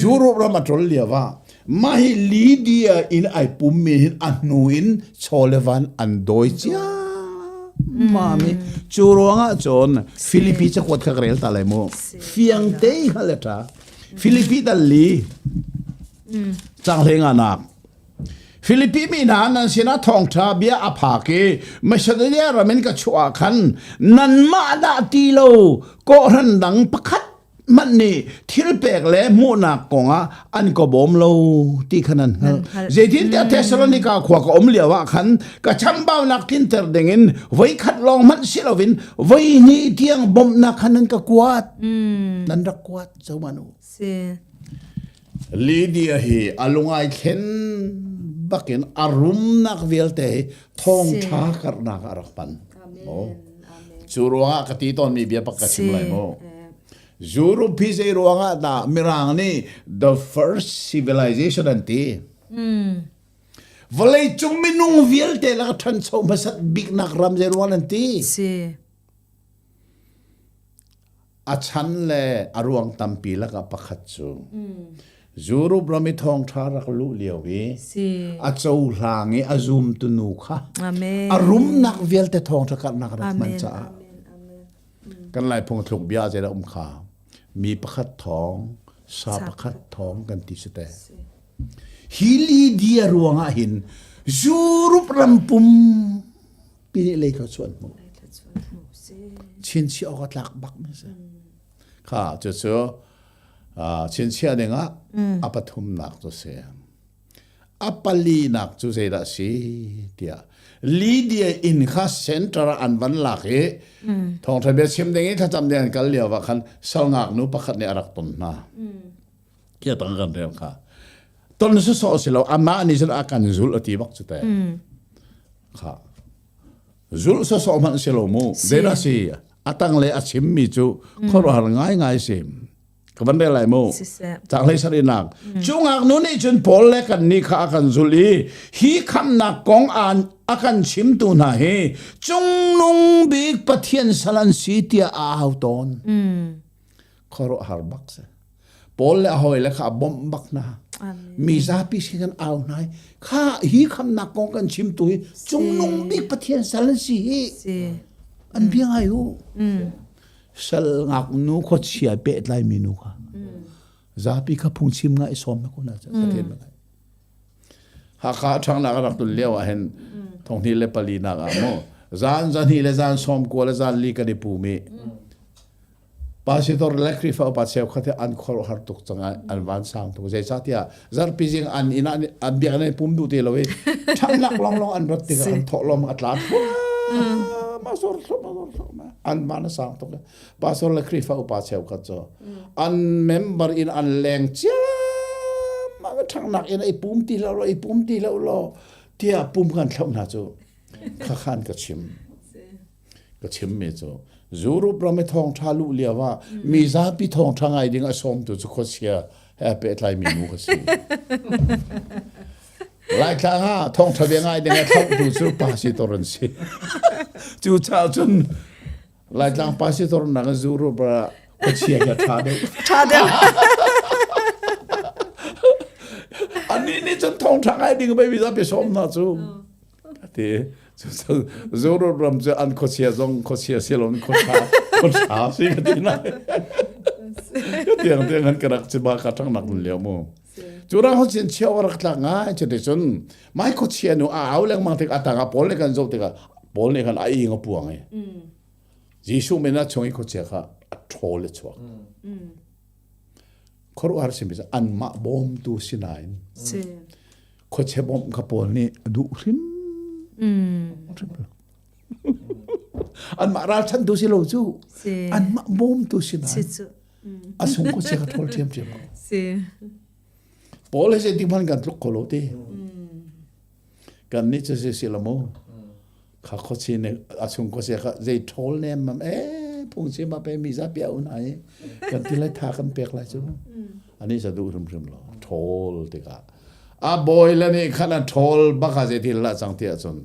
S2: Europe ram a ṭol lio ah mah hi Lydia inn ai pummi hin a hnu in chaw le van an dawi cia mami cu ruangah cun Philippi cakuat kha ka rel ta lai mu fiang te kha le ṭha Philippi dal li cang nga nak Philippi mi hna nan sinah thawngṭha bia a phak i Macedonia ram in ka chuah ah khan nanmah dah ti lo kawhhran dang pakhat hmanh nih thil pek le hmuhnak kongah an ka bawm lo ti kha nan hngalh. Zeitintiah Thessalonika khua ka um lio ah khan ka chambaunak tlinter dingin voikhat lawng hmanh si loin voihnih tiang bawmhnak kha nan ka kuat. Nan rak kuat zohmanh u.
S1: Si.
S2: Lydia hi a lungai thlen bakin a rumnak vialte hi thawngṭha karhnak ah a rak hman. Cu ruangah ka ti tawnmi bia pak ka chim lai mu. Europe hi zei ruangah dah Mirang nih the first civilization an ti. Vawlei cung minung vialte laka ṭhancho hmasat biknak ram zei ruang an ti.
S1: Si.
S2: A chan le a ruang tampi lakah pakhat cu Europe ram i thawngṭha rak luh lio i a cohlang i a zumtu nu kha a rumnak vialte thawngṭha karhnak rak hman caah kan Lai phungthluk bia zeidah um kha mi pakhat thawng sa pakhat thawng kan ti si te. Hi Lydia ruangah hin Europe ram pum pi nih lei thluachuah an hmuh. Chinchiah awk a tlak bak mi si. Kha cucu chinchiah dingah a pathumnak cu si. A palinak cu zeidah si tiah. Lydia inn kha center ah an van lak i thawngṭha bia chim ding i thlacam ding an kal lio ah khan sal ngaknu pakhat nih a rak ton hna. Kia tang kan rel kha. Ton sawsawh si lo amah nih cun a kan zulh a ti bak cu te. Kha. Zulh sawsawh hmanh si lo mu. Zeidah si? A tang le a chimmi cu khuaruahhar ngaingai si. Ka van rel lai mu. Caang 17 nak. Cu ngaknu nih cun Paul le kannih kha a kan zulh i hi khamhnak kong an a kan chimtu hna hi cungnung bik Pathian sal an si tiah a au tawn. Khuaruahhar bak si. Paul le a hawile kha a bawmh bak hna. Mi zapi sin kan au hna i kha hi khamnak kong kan chimtu hi cungnung bik Pathian sal an si hi. An bia ngai u. Sal ngaknu khuachia pehtlai mi nu kha. Zapi kha phungchim ngai sawm na ko na Pathian ngai. Hakha ṭhangnak a rak tlun lio ah hin thonghnih le pali nak ah mu zan zan le zan sawm kua le zan li kan i pum i Pastor le Khrihfa upa cheukhat hi an khuaruahhar tuk cang an vansang tuk. Zeicahtiah zarhpi zing an inn ah an biakinn an pum duh ti lo i ṭhatnak lawnglawng an rat tikah an thawhlawm a tla thluahmah zor thluahmah zor thluahmah an van a sang tuk. Pastor le Khrihfa upa cheukhat cu an member in an leng ciammam ṭhangnak in i pum ti lo i pum ti lo law tiah pum kan thlauh hna cu khakhan ka chim. Ka chimmi cu Europe ram i thawngṭha luh lio ah mi zapi thawngṭha ngai ding a sawmtu cu khuachia he a pehtlaimi nu ka si. Laitlang ah thawngṭha bia ngai ding a thlauhtu cu pasitor an si. Cucaah cun Laitlang pasitor nak in Europe ah khuachia hi a ṭha deuh.
S1: Ṭha deuh.
S2: Anih nih cun thawngṭha ngai ding pei mi zapi sawm hna cu. Ti Zurut ram cu an khuachia zong khuachia si lo khuaṭha khuaṭha si ka ti na. Ka tiang tiang han ka rak ci ba ka ṭang nak lio mu. Cu rang ho chin chio rak tlak ngai cu ti cun mai khuachia nu a au lengmang tik atang ah Paul nih kan zoh tikah Paul nih khan a ing a puang i Jesuh min ah chung i khuachia kha a ṭhawl i chuak. Khuaruahhar simi cu anmah bawmtu si nain khuachia bawmh kha pawl nih a duh hrim. Hrim lo. Anmah ralchantu si lo cu. Anmah bawmtu si nain a sung khuachia kha ṭhawl ṭhiamṭhiam ko. Paul he zeitik hmanh kan tluk kho lo ti. Kan nih cu si si lo mu. Kha khuachi nih a chung khuasia kha zei ṭhawl nem mam e phungchim ah pe mi zapi a un ai kan ti lai tha kan pek lai cu. Ani sa duh hrimhrim lo. Ṭhawl tikah a bawi le nih khan a ṭhawl bak ah zei thil lah cang ti ahcun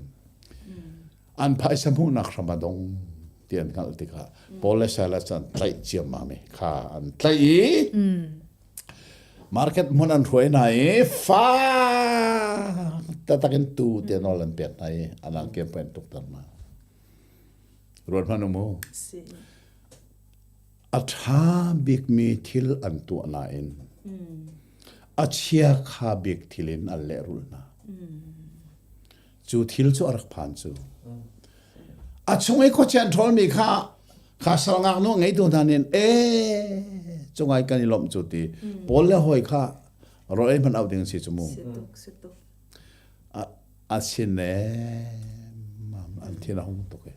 S2: an phaisa hmuhnak hram a dong ti an hngalh tikah Paul le Silas an tlaih ciammam i kha an tlaih i Market hmun an hruai hna i fak taktak in tu te nawl an pek hna i an angkem pa in tukter hna. Ruat hmanh u mu. A ṭha bikmi thil an tuah nain a chia kha bik thil in an lehrulh hna. Cu thil cu a rak phan cu. A chung i khuachia an ṭhawlmi kha kha sal ngaknu a ngeitu hna nih e cungai kan i lawmh cu ti Paul le hawi kha rawl ei hmanh auh ding si cu mu. A sin e an thin a hung tuk e.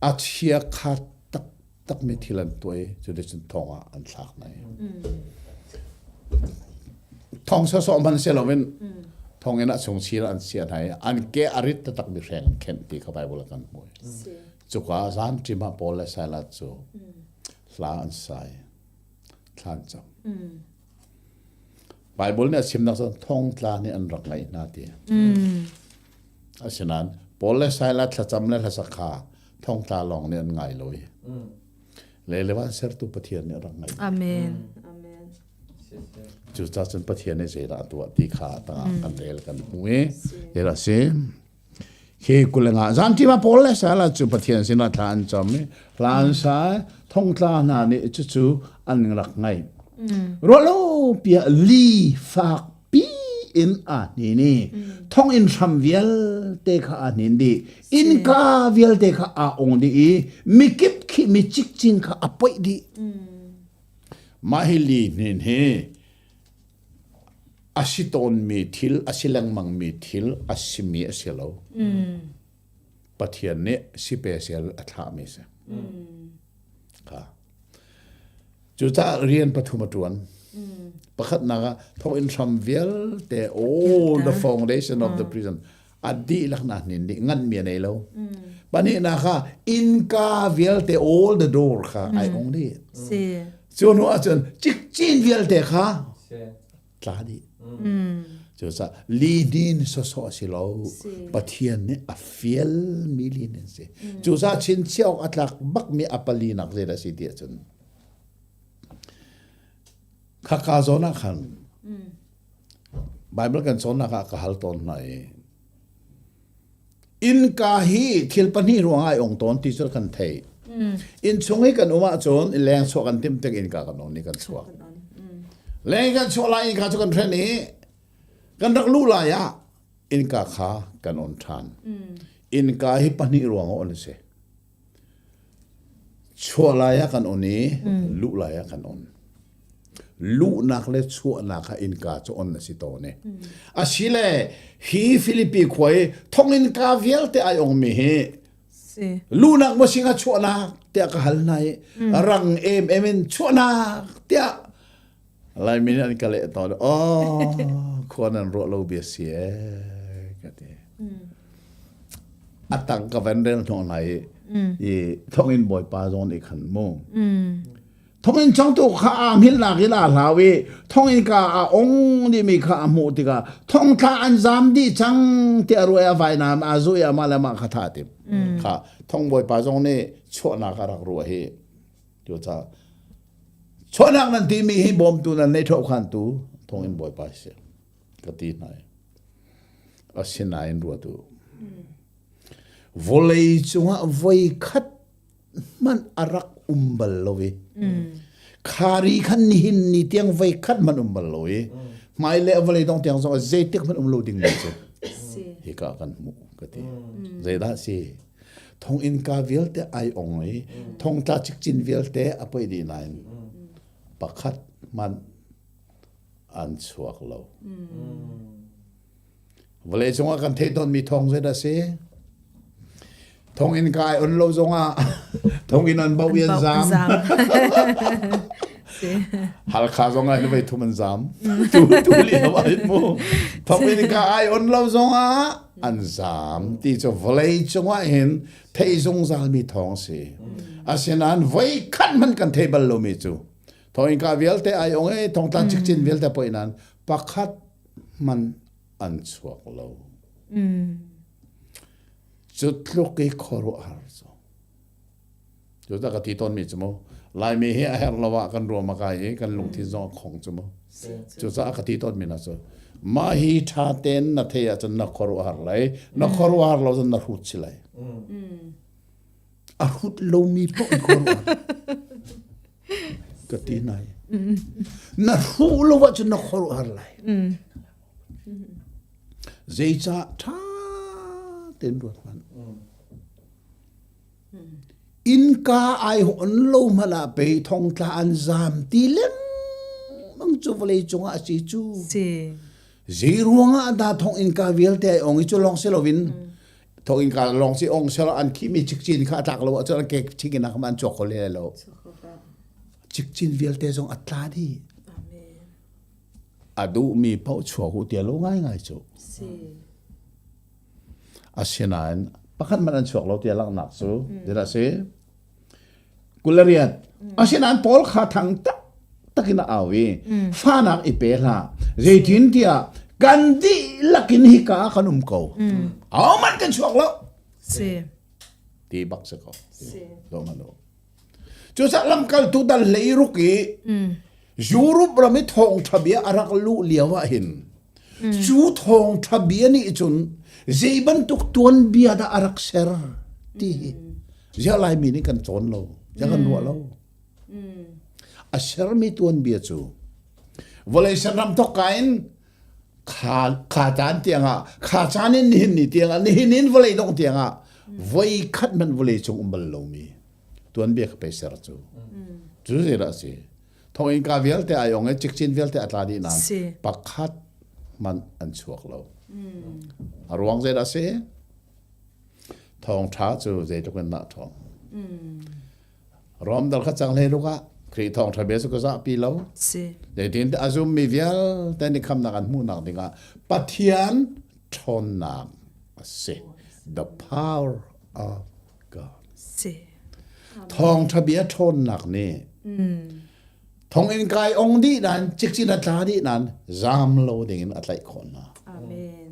S2: A chia kha tak takmi thil an tuah i cuticun thong ah an thlak hna i thong sawsawh hmanh si loin thonginn ah chung sir an chia hna i an ke a rit taktakmi hreng an khenh ti kha Bible ah kan hmuh cuka zan ṭim ah Paul le Silas cu hla an sai thla an cam Bible nih a chimnak cu thongtla nih an rak ngaih hna ti. Asinain Paul le Silas thlacam le hlasak kha thongtla lawng nih an ngai lo i le le van sertu Pathian nih a rak ngaih.
S1: Amen. Amen.
S2: Cucaah cun Pathian nih zeidah a tuah ti kha tangah kan rel kan hmu i zeidah si. Khi kulenga zanṭim ah Paul le Silas cu Pathian sinah thla an cam i hla an sa thongtla hna nih cucu an rak ngaih. Ruahlo piah li fak pi in aa hnin i thonginn hram vialte kha aa hnin dih. Innka vialte kha aa ong dih i mikip khi mi cikcin kha a poih dih. Mah hi li hnin hi. A si tawnmi thil, a si lengmangmi thil a simi a si lo. Pathian nih sipesial a thlahmi si. Kha. Cucaah rian pathum a ṭuan. Pakhatnak ah thawnginn hram vialte all the foundation of the prison a dihlak na hnin dih nganmi a nei lo. Pahnihnak ah innka vialte all the door kha ai ong dih.
S1: Si.
S2: Cu hnu ahcun cikcin vialte kha tla dih. Cucaah lihnin sawsawh a si lo. Pathian nih a fialmi lihnin si. Cucaah chinchiah awk a tlak bakmi a palinak zeidah a si ti ahcun khaka zawn ah khan Bible kan cawnnak ah ka hal tawn hna i Innka hi thil pahnih ruangah ai ong tawn ti cu kan theih. Inn chung i kan um ahcun leng chuah kan timh tik innka kan on i kan chuak. Leng kan chuah lai innka cu kan hren i kan rak luh lai ah innka kha kan on ṭhan. Innka hi pahnih ruangah on a si. Chuah lai ah kan on i luh lai ah kan on. Luhnak le chuahnak kha innka cu on a si tawn i. Asile hi Filipi khua i thonginn-ka vialte ai ongmi hi luhnak maw singa chuahnak tiah ka hal hna i rang emem in chuahnak tiah Laimi nih an ka leh tawn. Oh, khua nan ruah lo bia si ee, ka ti. A tang ka van rel hnawh hna i, i thonginn bawipa zong nih khan mu. Thonginn changtu kha aa hngilhnak in aa hlau i thonginn ka a ong dihmi kha a hmuh tikah thongthla an zam dih cang tiah ruai a vainam aa zu i amah le amah kha thah tim. Kha thong bawipa zong nih chuahnak a rak ruah hi. Cucaah chuahnak nan timi hi bawmtu nan nei ṭhohkhantu thawngin Bawipa si ka ti hna i asinain ruat u. Vawlei cungah voi khat hmanh a rak um bal lo i khari khan nihin ni tiang voi khat hmanh um bal lo i hmai le vawlei dong tiang zong zeitik hmanh um lo ding mi cu hika kan hmuh ka ti. Zeidah si? Thonginn ka vialte ai ong i thongtla cikcin vialte a poih dih nain pakhat hmanh an chuak lo. Vawlei cungah kan theih tawnmi thawng zeidah a si? Thonginn ka ai on lo zongah thonginn an bauh i an zaam. Halkha zong ah voi thum an zaam. Tu tu lio ah mu. Thonginn ka ai on lo zongah an zaam ti cu vawlei cungah hin thei zungzal mi thawng si. Asinain voi khat hmanh kan thei bal lomi cu thonginn ka vialte ai ong e thongtla cikcin vialte poi nan pakhat hmanh an chuak lo. Cu tluk i khuaruahhar cu. Cu ta ka ti tawnmi cu mu. Laimi hi a herh lo ah kan ruam a kai i kan lungthin zong a khong cu mu. Cucaah ka ti tawnmi na cu mah hi ṭha tein na thei ahcun na khuaruahhar lai, na khuaruahhar lo cun na hrut si lai. A hrut lomi paoh in khuaruahhar. Ka ti nai. Na hruh lo ahcun na khuaruahhar lai. Zeicah ṭha tein ruat hmanh. Innka ai on lo hmanh ah pei thongtla an zaam ti lengmang cu vawlei cungah a si cu.
S1: Si.
S2: Zei ruangah dah thong innka vialte ai ong i cu lawng si loin thong innka lawng si ong selo an khihmi cikcin kha a tlak lo ahcun an kek chingin ah an chuak kho le lo. Cikcin vialte zong a tla dih. A duhmi paoh chuak u tia lo ngaingai cu.
S1: Si.
S2: Asinain pakhat hmanh an chuak lo tiah langhnak cu zeidah a si? 28. Asinain Paul kha thang taktak in a au i fahnak i pe hlah. Zeitintiah kan dihlak in hika ah kan um ko. Ahohmanh kan chuak lo.
S1: Si.
S2: Ti bak si ko. Si. Cucaah lamkaltu dal hlei ruk i Europe ram i thawngṭha bia a rak luh lio ah hin cu thawngṭha bia nih cun zei bantuk tuanbia dah a rak ser ti hi ziah Laimi nih kan cawn lo, ziah kan ruah lo. A sermi tuanbia cu vawlei ser ram thawk ka in kha kha caan tiangah kha caan in nihin ni tiangah nihin in vawlei dongh tiangah voi khat hmanh vawlei cung um bal lomi tuanbia ka pei ser cu cu zeidah a si thonginn ka vialte ai ong i cikcin vialte a tla dih nain pakhat. hmanh an chuak lo. A ruang zeidah a si? Thawngṭha cu zeitluk in dah ṭhawng. Rom dal kha cang hlei ruk ah Khrih thawngṭha bia cu ka zahpi lo.
S1: Si.
S2: Zeitin a zummi vialte nih khamnak an hmuhnak dingah Pathian ṭhawnnak a si. The power of God.
S1: Si.
S2: Thawngṭha bia ṭhawnnak nih thonginn kai ong dih nan cikcin a tla dih nan zaam lo dingin a tlaih khawh hna.
S1: Amen.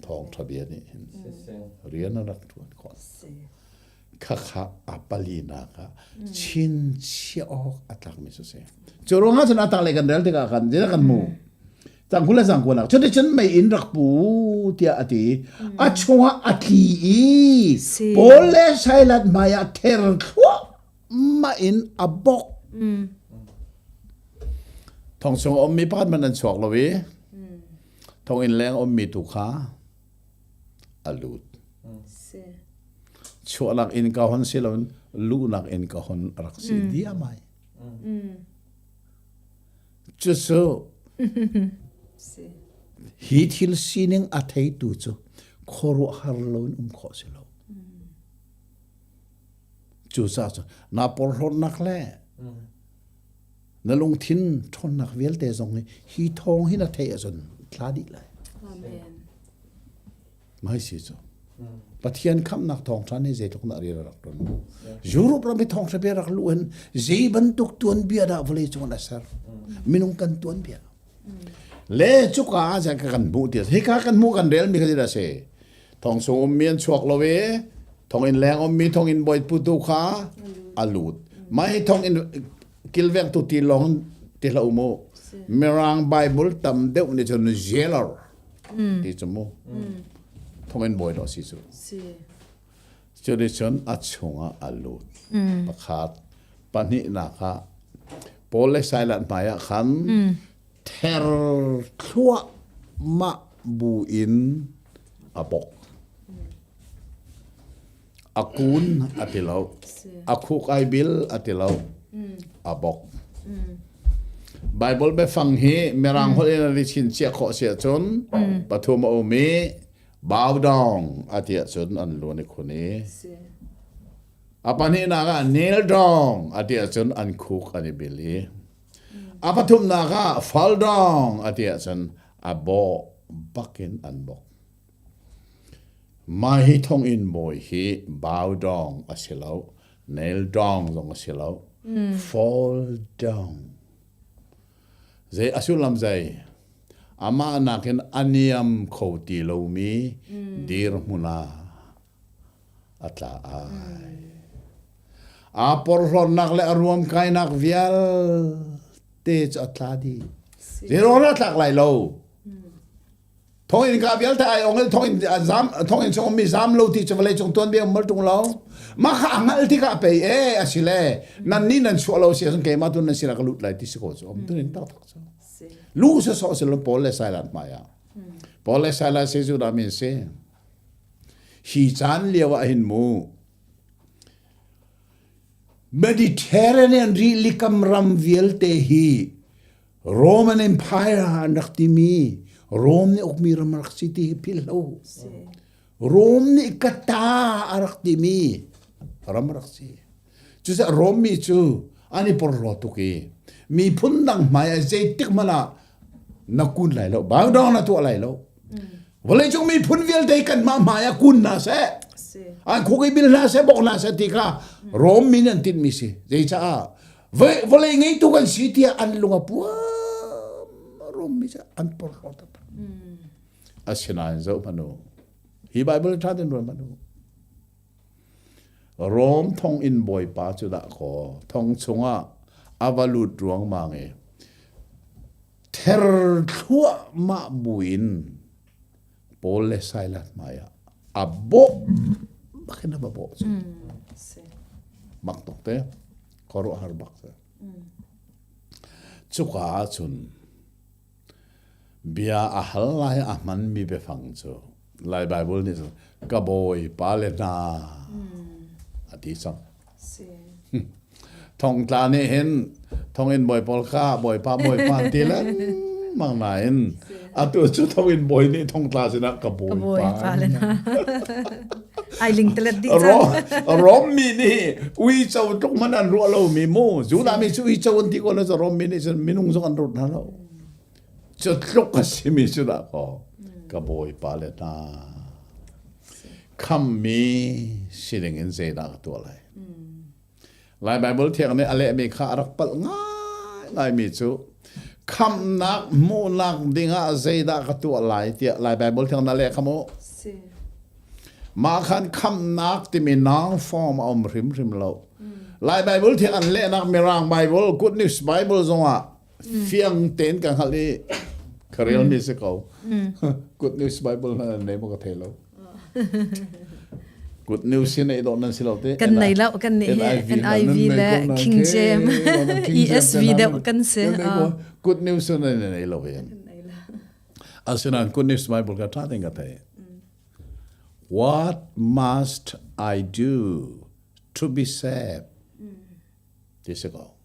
S2: Thawngṭha bia nih hin rian a rak ṭuan khawh. Khakha a palinak ah chinchiah awk a tlakmi cu si. Cu ruangah cun a tanglei kan rel tikah khan zeidah kan hmu? Cangkul le cangkuanak cuticun mei in rak pu tiah a ti. A chungah a tli i Paul le Silas hmai ah ther thluahmah in a bok. Thong chung a ummi pakhat hmanh an chuak lo i thonginn leng a ummi tu kha a lut. Chuahnak inn ka hon si loin luhnak inn ka hon a rak si diam ai. Cucu hi thil sining a theitu cu khuaruahhar loin um khawh si lo. Cucaah cun naa porhlawtnak le na lungthin ṭhawnnak vialte zong hi hi thawng hi na theih ahcun tla dih lai.
S1: Amen.
S2: Mai si cu. Pathian khamhnak thawngṭha nih zeitluk dah rian a rak ṭuan. Europe ram i thawngṭha bia rak luh in zei bantuk tuanbia dah vawlei cung a ser. Minung kan tuanbia. Le cuka ah kan kan hmuh ti hika kan hmuh kan rel mi kha ti si. Thong chung ummi an chuak lo i thonginn leng ummi thonginn bawi putu kha a lut. Mah hi thonginn kilvengtu ti lawng ti hlah u mu. Mirang Bible tam deuh nih cun jailer ti cu mu. Thonginn bawi dawh si cu. Cu nih cun a chungah a lut. Pakhat pahnihnak ah Paul le Silas hmai ah khan ther thluahmah bu in a bok. A kun a ti lo. A khuk ai bil a ti lo. A bok. Bible biafang hi Mirang holh in an i chinchiah khawh si ahcun pathum a um i bow down a ti ahcun an luan i khun i a pahnihnak ah kneel down a ti ahcun an khuk an i bil i A pathumnak ah fall down a ti ahcun a bawh bakin an bok. Mah hi thonginn bawi hi bow down a si lo, nail down zong a si lo, fall down. Zei a sullam zei? Amah nakin a niam kho ti lomi dirhmun ah a tla ai. Aa porhlawtnak le a ruamkainak vialte cu a tla dih. Zeirawl a tlak lai lo. Thonginn ka vialte ai ong in thonginn zam thonginn chung mi zam lo ti cu vawlei cung tuan bia mal tung lo. Mah kha a ngal tikah pei e a si le nan ni nan chuah lo si ahcun keimah tu nan sinah ka lut lai ti si ko cu om tunin tak tak cu. Lu se so si lo Paul le Silas hmai ah. Paul le Silas si Judah min si. Hi caan lio ah hin mu Mediterranean rilikam ram vialte hi Roman Empire an rak timi Rome nih ukmi ram rak si ti hi philh lo. Rome nih ka ta a rak timi ram rak si. Cucaah Rome mi cu an i porhlaw tuk i miphun dang hmai ah zeitik hmanh ah na kun lai lo, bow down na tuah lai lo. Vawleicung miphun vialte kanmah hmai ah kun hna seh. An khuk i bil hna seh, bok hna seh ti kha Rome mi nih an tinhmi si. Zeicaah vawlei ngeitu kan si tiah an lung a puam. Rome mi cu an porhlaw taktak. Asinain zoh hmanh u. Hi Bible ṭha tein ruat hmanh u. Rom thonginn bawipa cu dahkaw thong chungah a va lut ruangmang i ther thluahmah buin Paul le Silas hmaiah a bawh bakin a va bawh cu. Mak tuk te, khuaruahhar bak te. Cuka ahcun Bia a hal lai a hmanmi biafang cu Lai Baibal nih cun ka bawipa le hna a ti cang. Thongtla nih hin thonginn bawi pawl kha bawipa bawipa an ti lengmang. lengmang nain atu cu thonginn bawi nih thongtla sinah ka bawipa
S1: le hna ai ling telet dih cang.
S2: Rom mi nih uico tluk man an ruah lo mi mu Judah mi cu uico an ti ko lo Rom mi nih cun minung zong an ruat hna lo. Cu tluk a simi cu dah kaw ka bawipa le hna khammi sining in zeidah ka tuah lai. Lai Baibal Thiang nih a lehmi kha a rak palh ngaingaimi cu khamhnak hmuhnak dingah zeidah ka tuah lai tiah Lai Baibal Thiang na leh kha mu. Mah khan khamhnak timi noun form a um hrimhrim lo. Lai Baibal Thiang an lehnak Mirang Bible, Good News Bible zongah fiang tein ka hngalh i ka relmi si ko. Good News Bible na nei maw ka thei lo. Good news hi nei dawh nan si lo te.
S1: Kan nei lo kan nih hi NIV le King James ESV deuh kan si.
S2: Good news na nei lo hin. Asinain Good News Bible ka tha ting ka thei. What must I do to be saved? Ti si ko.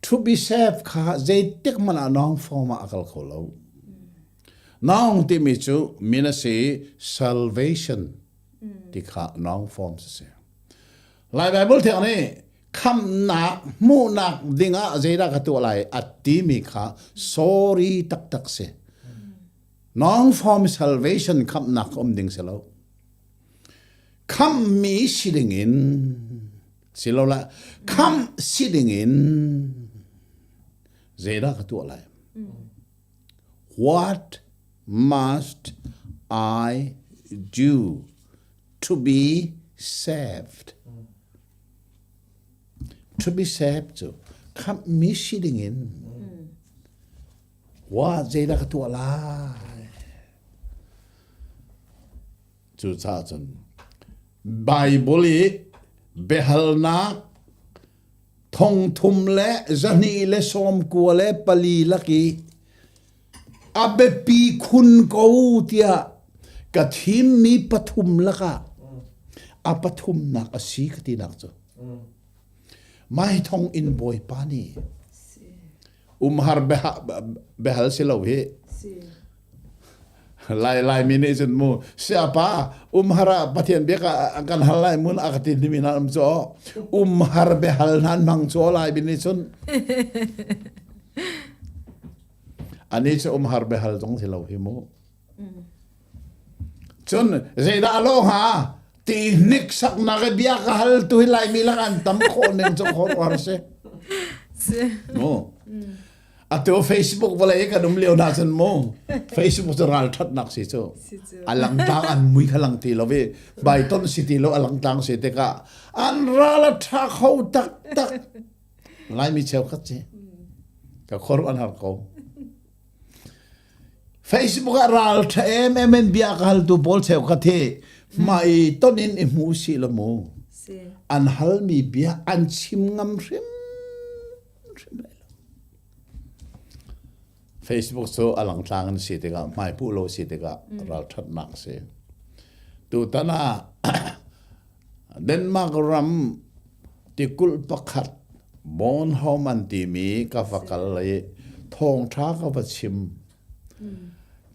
S2: To be saved kha zeitik hmanh ah noun form ah a kal kho lo. Noun timi cu min a si salvation ti kha noun form si si. Lai Bible thiang nih khamnak hmuhnak dingah zeidah ka tuah lai a timi kha sorry taktak si. Noun form salvation khamnak um ding si lo. Khammi si dingin Silole khamh si dingin zeidah ka tuah lai? What must I do to be saved? To be saved cu khamhmi si dingin wa zeidah ka tuah lai? Cucaah cun Baibal i biahalnak thongthum le 294 lak i a biapi khun ko tiah ka thimmi pathum lakah a pathumnak a si ka tinak cu. Mai thong in Bawipa nih umhar biahal si lo hi lai lai mi nih cun mu siapa umhar ah pathian biak ah kan hal lai mun a ka ti mi na um cho umhar biahal nan hmang cho lai bi nih cun ani cu umhar biahal zong si lo hi mu Cun zeidah a lawh hnga? Ti hniksaknak i bia ka hal tu hi Laimi lak an tam khawh ning cu khuaruahhar si. Mu. Atu Facebook vawlei kan um lio na cun mu. Facebook cu ralṭhatnak si cu. A langtlang an mui kha lang ti lo i baiton si ti lo a langtlang si tikah an ral a ṭha kho taktak. Laimi cheukhat si. Ka khuaruah an har ko. Facebook ah ral ṭha emem in bia ka haltu pawl cheukhat hi hmai ton in i hmu si lo mu. An halmi bia an chim ngam hrim hrim lai lo. Facebook cu a langtlang in si tikah hmaipuh lo si tikah ralṭhatnak si. Tutan ah Denmark ram tikulh pakhat Bornholm an timi ka va kal i thawngṭha ka va chim.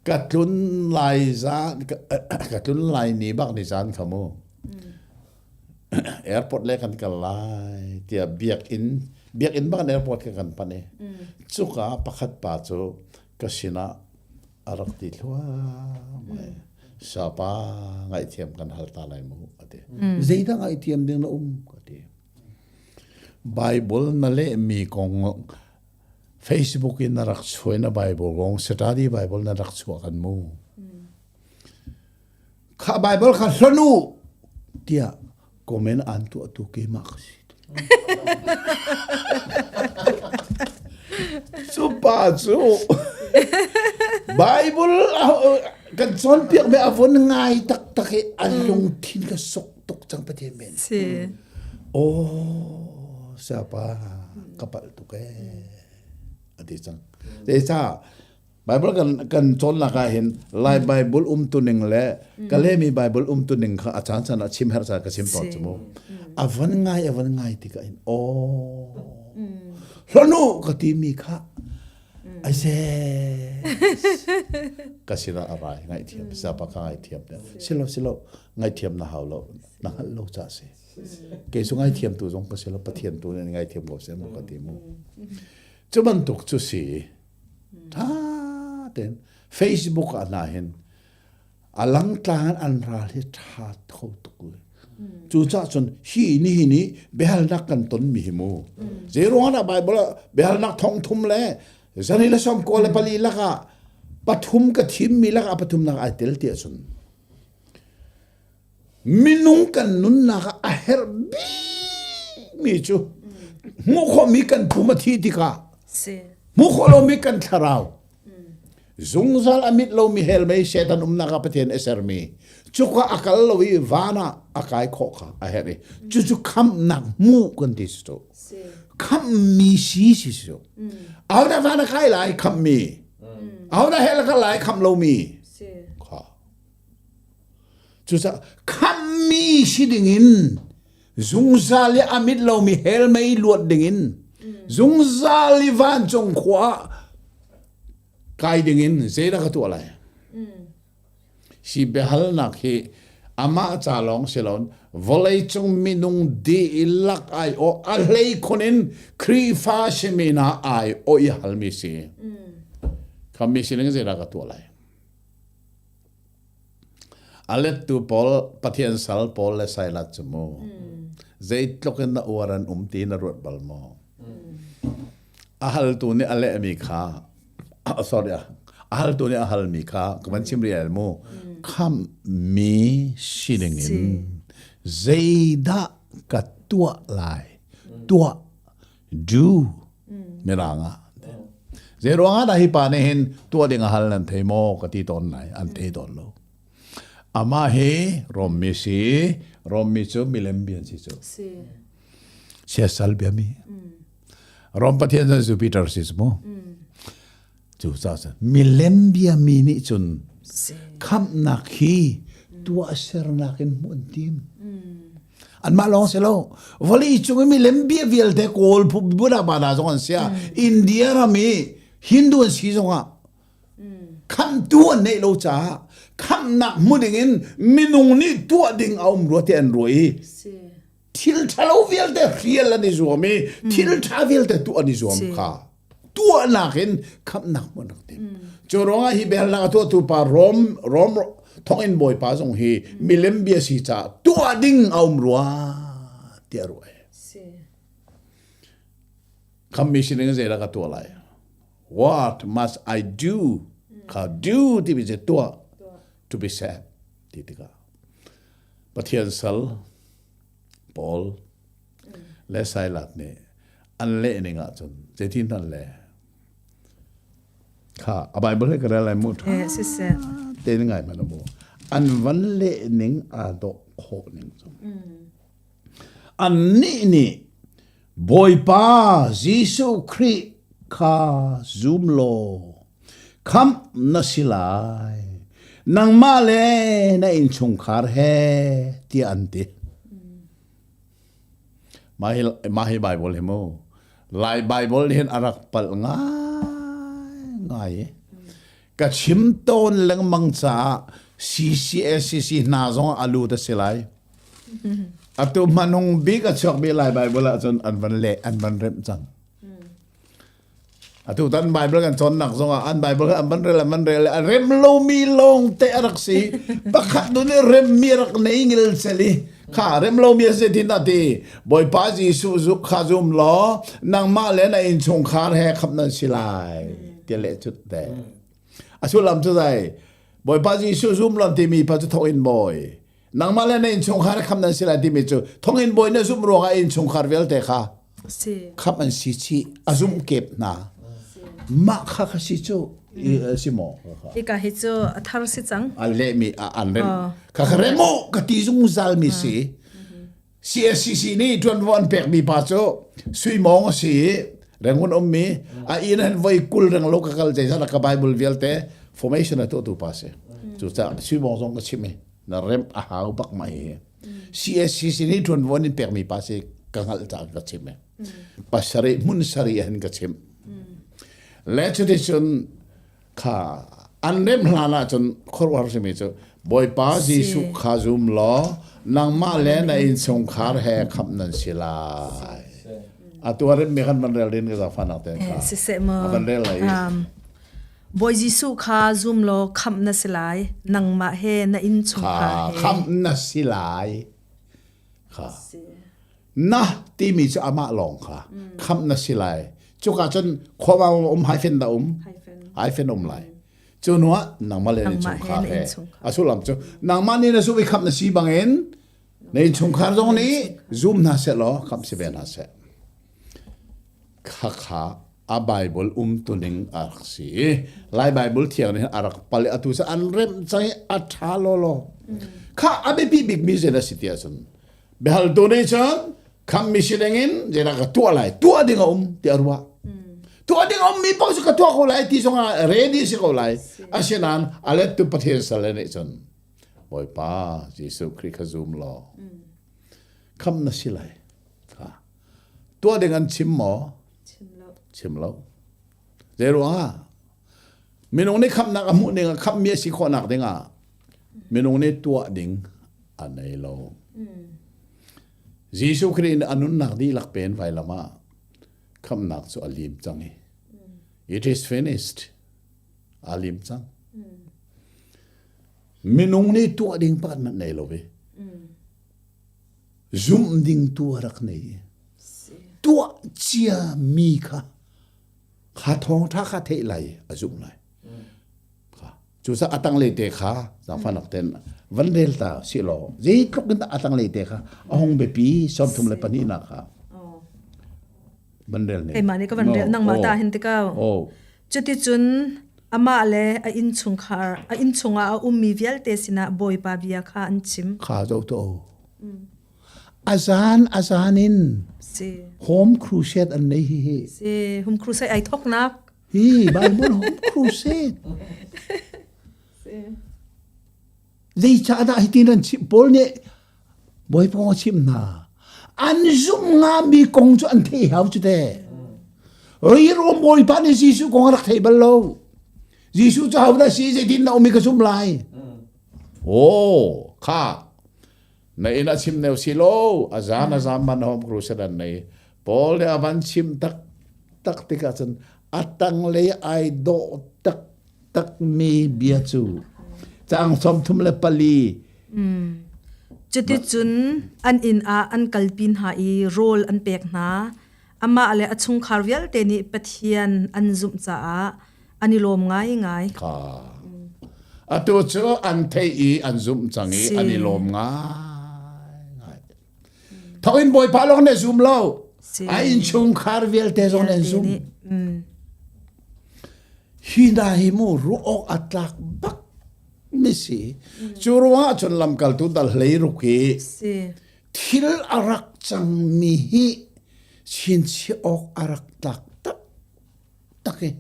S2: Ka tlun lai zan ka tlun lai ni bak ni caan kha mu. Airport le kan kal lai tiah biakinn biakinn bak in airport ka kan pan i cuka pakhat pa cu ka sinah a rak ti thluahmah sapa ngaihthiam kan hal ta lai mu a ti zeidah ngaihthiam ding na um ka ti Bible na lehmi kong Facebook in na rak chuai na Bible kong study Bible na rak chuah kan mu kha Bible kha hlon u tiah comment an tuah tu keimah ka si cu pa cu Bible kan cawnpiak mi a vun ngai taktak i a lungthin ka sok tuk cang Pathian men
S1: si
S2: oh siapa ka palh tuk ee a ti cang te ca Bible kan kan cawnnak ah hin Lai Bible umtuning le Kalemi Bible umtuning kha a caan caan ah chim herh caan ka chim tawn cu mu. A van ngai a van ngai tikah hin aw hlonu ka timi kha. Ai se ka sinah a rai ngaihthiam sapa ka ngaithiam silo silo ngaithiam na hau lo na hngalh lo ca si kei cu ngaithiam tu zong ka si lo pathian tu nih ngaithiam ko seh mu ka ti mu cu bantuk cu si tha ten Facebook ah hna hin a langtlang an ral hi ṭha kho tuk cucah cun hi ni hi nih biahalnak kan ton mi hi mu zei ruang ah Bible ah biahalnak thong thum le zani le som ko le pali lakah pathum ka thim mi lakah pathum nak ai tel ti ahcun minung kan nunnak ah a herh bikmi cu hmuh khawhmi kan pum a thih tikah hmuh khawh lomi kan thlarau zungzal a mit lomi hell mei Satan umnak ah Pathian a sermi cuka a kal lo i van ah a kai khawh kha a herh i cucu khamhnak hmuh kan ti si cu khamhmi si si cu ahodah van a kai lai khamhmi ahodah hell a kal lai khamh lomi kha Cucaah khamhmi si dingin zungzal i a mit lomi hell mei luat dingin zungzal i vancung khua ah kai dingin zeidah ka tuah lai? Hi biahalnak hi amah ca lawng si loin vawleicung minung dihlak aiawh a hleikhun in Khrihfa simi hna aiawh i halmi si. Khammi sining zeidah ka tuah lai? A lettu pawl Pathian sal pawl le sailat cu mu zeitluk in na uar an um ti na ruat bal maw? A haltu nih a lehmi kha sorry a haltu nih a halmi kha ka van chim rih mu khamhmi sining in zeidah ka tuah lai tuah do mirang ah zei ruang ah dah hi pa nih hin tuah ding a hal nan thei maw ka ti tawn lai an thei tawn lo amah hi Rom mi si Rom mi cu milem bia si cu siasal bia mi Rom pathian cun Jupiter si cu mu Cu caah milem biami nih cun khamhnak hi tuahsernak in hmuh an tim. Anmah lawng si lo. Vawlei cung i milem bia vialte Kawl Buddha Bada zong an sia. India ram i Hindu an si zongah khamhtu an neih lo caah khamhnak hmu dingin minung nih tuah ding a um rua ti an ruah i thil ṭhalo vialte hrial an i zuam i thil ṭha vialte tuah an i zuam kha tuahnak in khamhnak hmuh an rak tim. Cu ruangah hi biahalnak a tuahtu pa Rom Rom thonginn bawipa zong hi milem bia si caah tuah ding a um rua tiah ruah. Khammi sining zeidah ka tuah lai? What must I do? Kha do timi cu tuah to be saved ti tikah Pathian sal Paul le Silas nih an leh ning ahcun zeitin an leh? Kha a Bible he ka rel lai mu ṭha tein ngai hmanh mu. An van leh ning aa dawh khawh ning cu. Annih nih Bawipa Jesuh Khrih kha zum law khamh na si lai nangmah le na innchungkhar he tiah an ti. Mah hi, mah hi Bible hi mu. Lai Bible hin a rak palh ngai ngai. Ka chim tawn lengmang caah CCSCC hna zong a lut a si lai. Atu hmanung bik a chuakmi Lai Bible ahcun an van leh, an van remh cang. Atu tan Bible kan cawnnak zongah an Bible an van rel an van rel a rem lomi lawng te a rak si. Pakhat nu nih remmi rak nei ngil cel i kha rem lomi a si tin a ti. Bawipa Jesuh zu kha zum law nangmah le na innchungkhar he khamh nan si lai ti leh cut te. A sullam cu zai Bawipa Jesuh zum law timi pa cu thawk in bawi. Nangmah le na innchungkhar khamh nan si lai timi cu thonginn bawi na zumh ruangah innchungkhar vialte kha khamh an si chih a zumh kep hna. Mah kha kha si cu si maw?
S1: Hika hi cu a thar si cang.
S2: An lehmi an rem. Kha kha rem u ka ti zungzal mi si. CSCC nih ṭuanvo an pekmi pa cu Sui Mawng a si i Rangoon ummi a inn han voi 20 reng lo ka kal zeizat ka Bible vialte formation a tuahtu pa si. Cucaah Sui Mawng zong ka chim i na remh a hau bak ma hi. CSCC nih ṭuanvo an in pekmi pa si ka hngalh caah ka chim i pasarih hmun sarih hin ka chim. Le cuticun kha an rem hlan ahcun khuaruahhar simi cu Bawipa Jesuh kha zum law nangmah le na innchungkhar he khamh nan si lai. Atu a remmi khan van rel din ka zaangfahnak ten kha.
S4: Siseh maw.
S2: A van rel lai.
S4: Bawi Jesuh kha zum law khamh na si lai. Nangmah he na innchungkhar he.
S2: Khamh na si lai. Kha. Na timi cu amah lawng kha khamh na si lai. Cuka cun khuama um hyphen da um. Hyphen um lai. Cu hnu ah nangmah le na innchungkhar he. A sullam cu nangmah nih na zumh i khamh na si bangin na innchungkhar zong nih zum hna seh law khamh si ve hna seh. Khakha a Bible umtuning a rak si i Lai Bible thiang nih a rak pal i atu cu an remh cang i a ṭha lawlaw. Kha a biapi bikmi zei dah si ti ahcun biahaltu nih cun khammi si dingin zeidah ka tuah lai tuah ding a um ti a ruah. Tuah ding a ummi paoh cu ka tuah ko lai ti zongah ready si ko lai. Asinain a lettu Pathian salle nih cun Bawipa Jesuh Khrih kha zum law khamh na si lai. Tuah ding an chim maw?
S4: Chim lo.
S2: Chim lo. Zei ruangah? Minung nih khamhnak a hmuh ning ah khamhmi a si khawhnak ding ah minung nih tuah ding a nei lo. Jesuh Khrih nih a nunnak dihlak pen vailam ah khamhnak cu a lim cang i it is finished. A lim cang. Minung nih tuah ding pakhat hmanh nei lo ve. Zumh ding tu a rak nei i tuah cia mi kha kha thawngṭha kha theih lai a zumh lai. Kha cucaah a tanglei te kha zaangfahnak ten van rel ta si law zeitluk in dah a tanglei te kha a hung biapi 32 nak kha van rel ne.
S4: Keimah nih ka van rel nangmah ta hin tikau.
S2: Oh.
S4: Cuticun amah le a innchungkhar a innchungah a ummi vialte sinah Bawipa bia kha an chim.
S3: Kha zo to. Azan azan in
S4: Si.
S3: home crusade an nei hi hi.
S4: Si home crusade ai thoknak.
S3: Hi Bible home crusade.
S1: Si.
S3: Zeicahdah hitin an chimh? Paul nih Bawipa kong a chimh hna. An zumh ngami kong cu an theih hau cu te. Rom Bawipa nih Jesuh kong a rak thei bal lo. Jesuh cu hodah si zeitin na um i ka zumh lai?
S2: Oh, kha na inn a chim neu si lo a zan a zam man home crusade an nei Paul nih a van chim tak tak tikah cun a tanglei ai dawh tak takmi bia cu caang 34.
S4: Cuticun an inn ah an kalpi hna i rawl an pek hna. Amah le a chungkhar vialte nih Pathian an zumh caah an i lawm ngaingai.
S2: Kha. Atu cu an theih i an zumh cang i an i lawm ngaingai. Thawk in Bawipa lawng nih zum lo. A innchungkhar vialte zong nih an zum.
S3: Hi hna hi mu ruah awk a tlak bak mi si.
S2: Cu ruangah cun lamkaltu dal 16 hi
S3: thil a rak cangmi hi chinchiah awk a rak tlak tak tak i.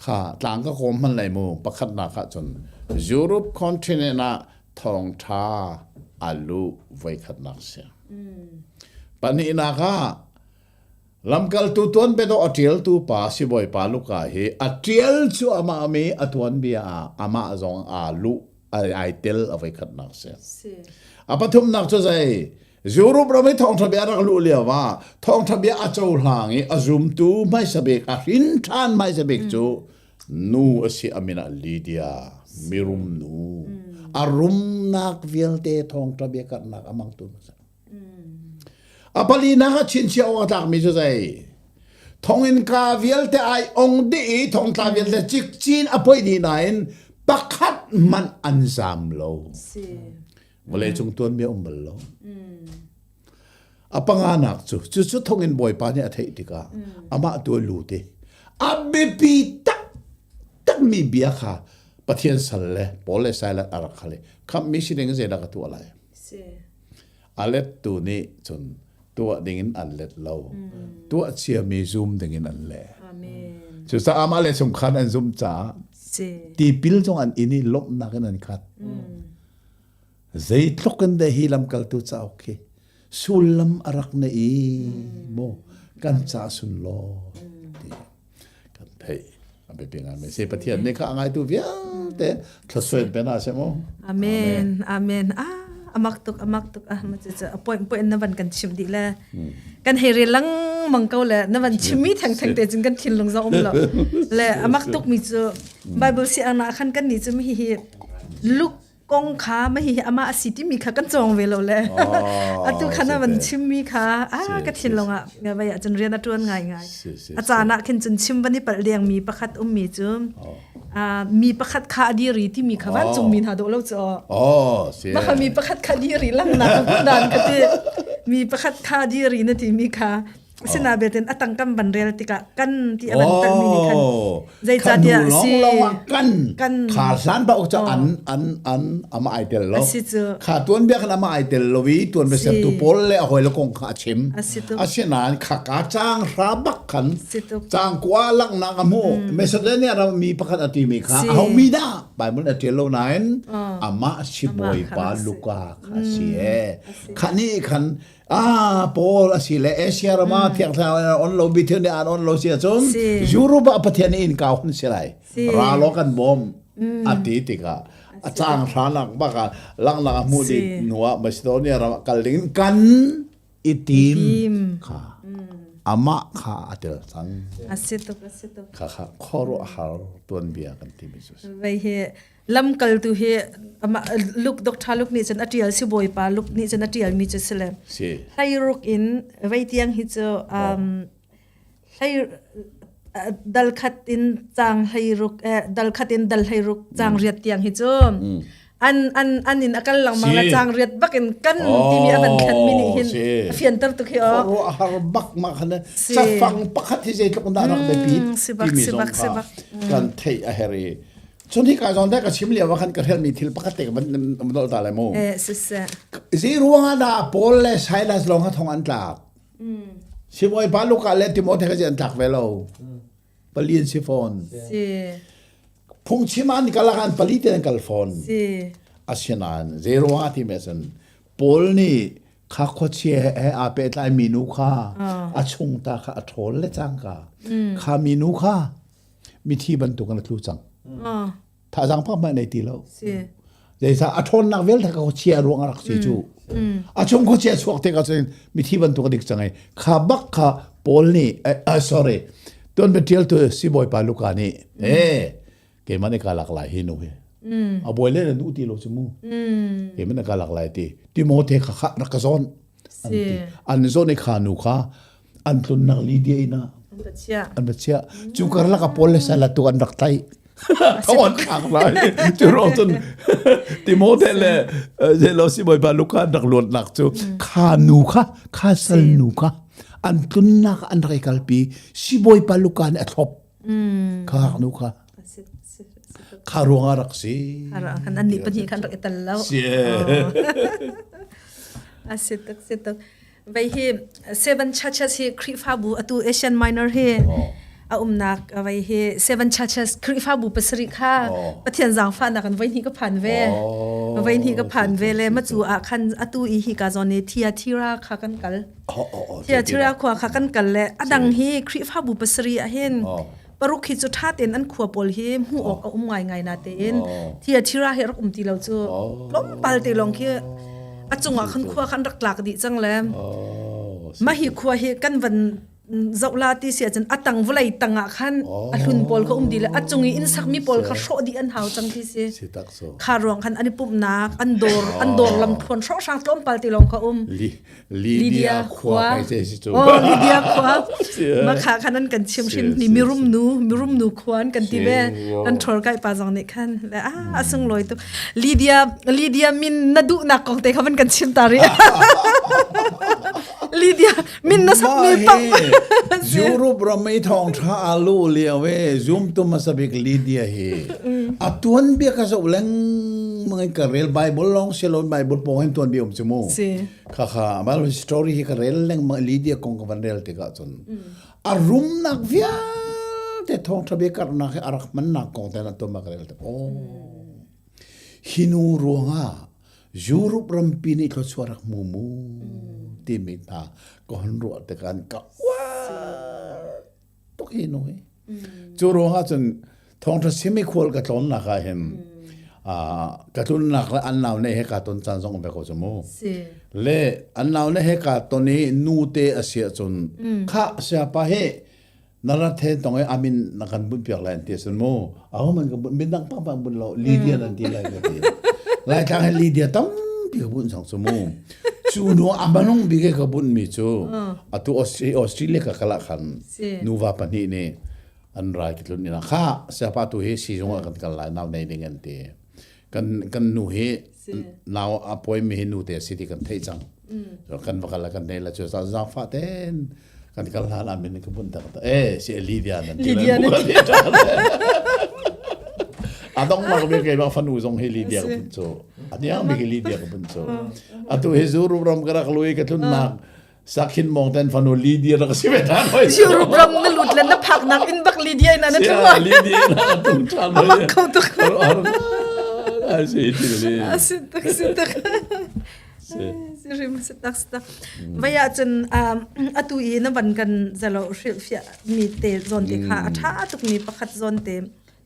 S2: Kha tlang ka kawm hman lai mu pakhatnak ah cun Europe continent ah thawngtha a luh voikhatnak si. Pahnihnak ah lamkaltu tuanbia a ṭialtu pa sibawipa Luka hi a ṭial cu amah mi a tuanbia ah amah zong aa luh ai tel a voikhatnak si. A pathumnak cu zei Europe ram i thawngṭha bia rak luh lio ah thawngṭha bia a cohlang i a zumtu hmaisa bik a hrin ṭhan hmaisa bik cu nu a si a min ah Lydia mirum nu a rumnak vialte thawngṭha bia karhnak a mangtu hmasa a palinak ah chinchiah awk a tlakmi cu zei thonginn ka vialte ai ong dih i thongtla vialte cikcin a poih dih nain pakhat hmanh an zam lo vawleicung tuanbia um bal lo a panganak cu cucu thonginn bawipa nih a theih tikah amah tu a lut i a biapi taktakmi bia kha Pathian sal le Paul le Silas a rak hal i khamhmi si ding zeidah ka tuah lai a lettu nih cun tuah dingin an let lo tuah ciami zum dingin an leh cucaah amah le chungkhar an zumh caah tipil zong an in i lawmhnak in an khat Zeitluk in deh hi lamkaltu cauk hi sullam a rak nei i maw kan ca sunlaw ti kan theih. Theih a biapi ngai mi si Pathian nih kha a ngaitu vialte thluachuah pe hna seh mu.
S4: Amen. Amen. Ah amak tuk amak tuk ah ma cu cu appoint point na van kan chim dih le kan hei rel lengmang ko le na van chimmi theng theng te cun kan thinlung zong um lo le amak tuk mi cu Bible si ang na khan kan ni cu mi hi Luke kong kha ma hi ama a si timi kha kan cawng ve lo le atu khan a van chimmi kha a ka thinlung ah vai ah cun rian a tuan ngai ngai a caan ah khin cun chim van i palh deng mi pakhat ummi cu mi pakhat kha a diri timi kha vancung mi hna dawh lo cu
S2: oh
S4: ma kha mi pakhat kha diri lang na dan ka ti mi pakhat kha diri na ti mi kha Asinain betin a tangkam van rel tikah kan ti a van talmi nih khan zeicahtiah
S3: si kan kan kha hlan ba ok an an an ama ai tel lo kha tuan bia khan ama ai tel lo i tuan bia sertu pawl le a hoi le kong kha a chim asinain kha ka chang hra bak khan chang kwa lak na ka mu Macedonia ram mi pakhat a ti mi kha a ho mi dah Bible a tial lo nain ama si bawipa Luka kha si e kha ni khan Ah, Paul a si le Asia ram ah thiang thlarau on lo Bithynia an on lo si ahcun Europe ah Pathian nih in kau hun si lai. Ra law kan bawm a ti tikah a cang hranak bak ah langhnak a hmuh dih hnu ah Macedonia ram ah kal ding in kan i tim kha amah kha a tel cang.
S4: A si tuk, a si tuk.
S2: Kha kha khuaruahhar tuanbia kan timi cu.
S4: Vei hi lamkaltu hi amah Luke Dr. Luke nih cun a ṭial si Bawipa Luke nih cun a ṭialmi cu si le
S2: si
S4: hleiruk in vei tiang hi cu um, hlei dal khat in cang hleiruk eh, dal khat in dal hleiruk cang riat tiang hi cu an an an in a kal lengmang la cang riat bak in kan timi a van thlen mi nih hin a fianter tuk hi
S3: o har bak ma khan cafang pakhat hi zeitluk dah rak biapi timi zong kha kan theih a heri Cun hika zawn te ka chim lio ah khan ka hrelmi thil pakhat te ka van nolh ta lai mu.
S4: Eh, siseh.
S3: Zei ruang ah dah Paul le Silas lawng kha thong an tlak? Sibawipa Luka le Timote kha an tlak ve lo. Pali an si fawn.
S4: Si.
S3: Phungchim an kal ah khan pali te an kal fawn.
S4: Si.
S3: Asinain zei ruang ah ti me cun Paul nih kha khuachia he aa pehtlai mi nu kha a chung ta kha a ṭhawl le cangka kha mi nu kha mithi bantuk in a tlu cang thazaang pak hmanh nei ti lo zeicah a ṭhawnnak vialte ka khuachia ruang a rak si cu a chung khuachia chuak te ka cun mithi bantuk a dik cang i kha bak kha Paul nih sorry tuan bia tu sibawipa Luka nih eh keimah nih ka lak lai hi nu hi a bawi le na duh ti lo cu mu keimah nih ka lak lai ti Timote kha kha rak ka zawn an ti an zawn i kha nu kha an tlunnak Lydia inn ah an va chiah cu karlak ah Paul le Silas tu an rak tlaih thawng thlak lai cu ro cun Timote le zelo si bawipa Luka an rak luatnak cu kha nu kha kha sal nu kha an tlunnak an rak i kalpi sibawipa Luka nih a thlop kha nu kha kha ruang ah rak si
S4: kan an nih pahnih khan rak i tal lo a si tuk si tuk Vei hi Seven Churches hi Khrihfabu atu Asian Minor hi a umnak vei hi Seven Churches Khrihfabu pasarih kha Pathian zaangfahnak in voi hnih ka phan ve. Voi hnih ka phan ve le macu ah khan atu i hi ka zawn i Thyatira kha kan kal. Thyatira khua kha kan kal le adang hi Khrihfabu pasarih ah hin paruk hi cu ṭha tein an khua pawl hi hmuh awk a um ngaingai na tein Thyatira hi rak um ti lo cu tlawmpal te lawng khi a cungah khan khua khan rak tlak dih cang le mah hi khua hi kan van zoh la ti si ahcun a tang vawlei tang ah khan a hlun pawl kha um dih le a cung i inn sakmi pawl kha hrawh dih an hau cang ti si kha ruang khan an i pumhnak an dawr an dawr lam thluan hrawkhrang tlawmpal ti lawng kha um
S2: Lydia khua
S4: Oh Lydia khua makha khan an kan chim hrim ni mirum nu mirum nu khua an kan ti ve kan thor kai pa zong nih khan le a asung loi tu Lydia Lydia min na duh nak kong te kha van kan chim ta ri Lydia min na sak mi pa
S3: Europe ram i thong tha alu liao e zoom tu masabik Lydia hi atuan bia ka zo leng mangai ka rel Bible long selon Bible pong hin tuan bi um chu mu
S4: si
S3: Khakha Bible story hi ka rel lengmang Lydia kong ka van rel tikah cun a rumnak vialte thawngṭha bia karhnak hi a rak hmannak kong te na tuah ka rel tik oh hi nu ruangah Europe rampi nih thluachuah rak hmu mu timi hna ka hon ruah tikah ka uar tuk hi nu hi.
S2: Cu ruangah cun thawngṭha chim i khual ka tlawnnak ah hin ka tlunnak le an nau ne he ka ton caan zong um ve ko cu mu. Le an nau ne he ka ton i nu te a si ahcun kha siapa hi na rat he tong i amin na kan bunh piak lai an ti ahcun mu aho man ka bunh min dang pang pang bunh lo Lydia nan ti lai ka ti. Laitlang he Lydia tampi ka bunh cang cu mu. Cu nu a manung bik i ka bunh mi cu atu Australia ka kal ah khan nuva pahnih nih an rai ka tlun ina kha siapa tu hi sizung ah kan kal lai nau nei ding an ti kan kan nu hi nau a poi mi hi nu te si ti kan thei cang kan va kal la kan nei la chu sa zang fa ten kan kal hlan amin ka bun tak ta e si Lydia nan ti
S4: Lydia nan
S2: ti adong mak bi ke ba fanu zong hi Lydia ka bun chu aniang bi Lydia ka bun chu atu hi zuru ram ka rak lui ka tlun nak Sakhin mong ten fanu Lydia rak si ve than hoi.
S4: Europe ram na lut le na phak nak in bak Lydia in na tlung.
S2: Lydia na tlung than.
S4: Amak kho tuk.
S2: Ai si ti li.
S4: Si tak si tak. Si rim si tak si tak. Vaya cun atu i na van kan zalo hril fia mi te zon te kha a tha tuk mi pakhat zon te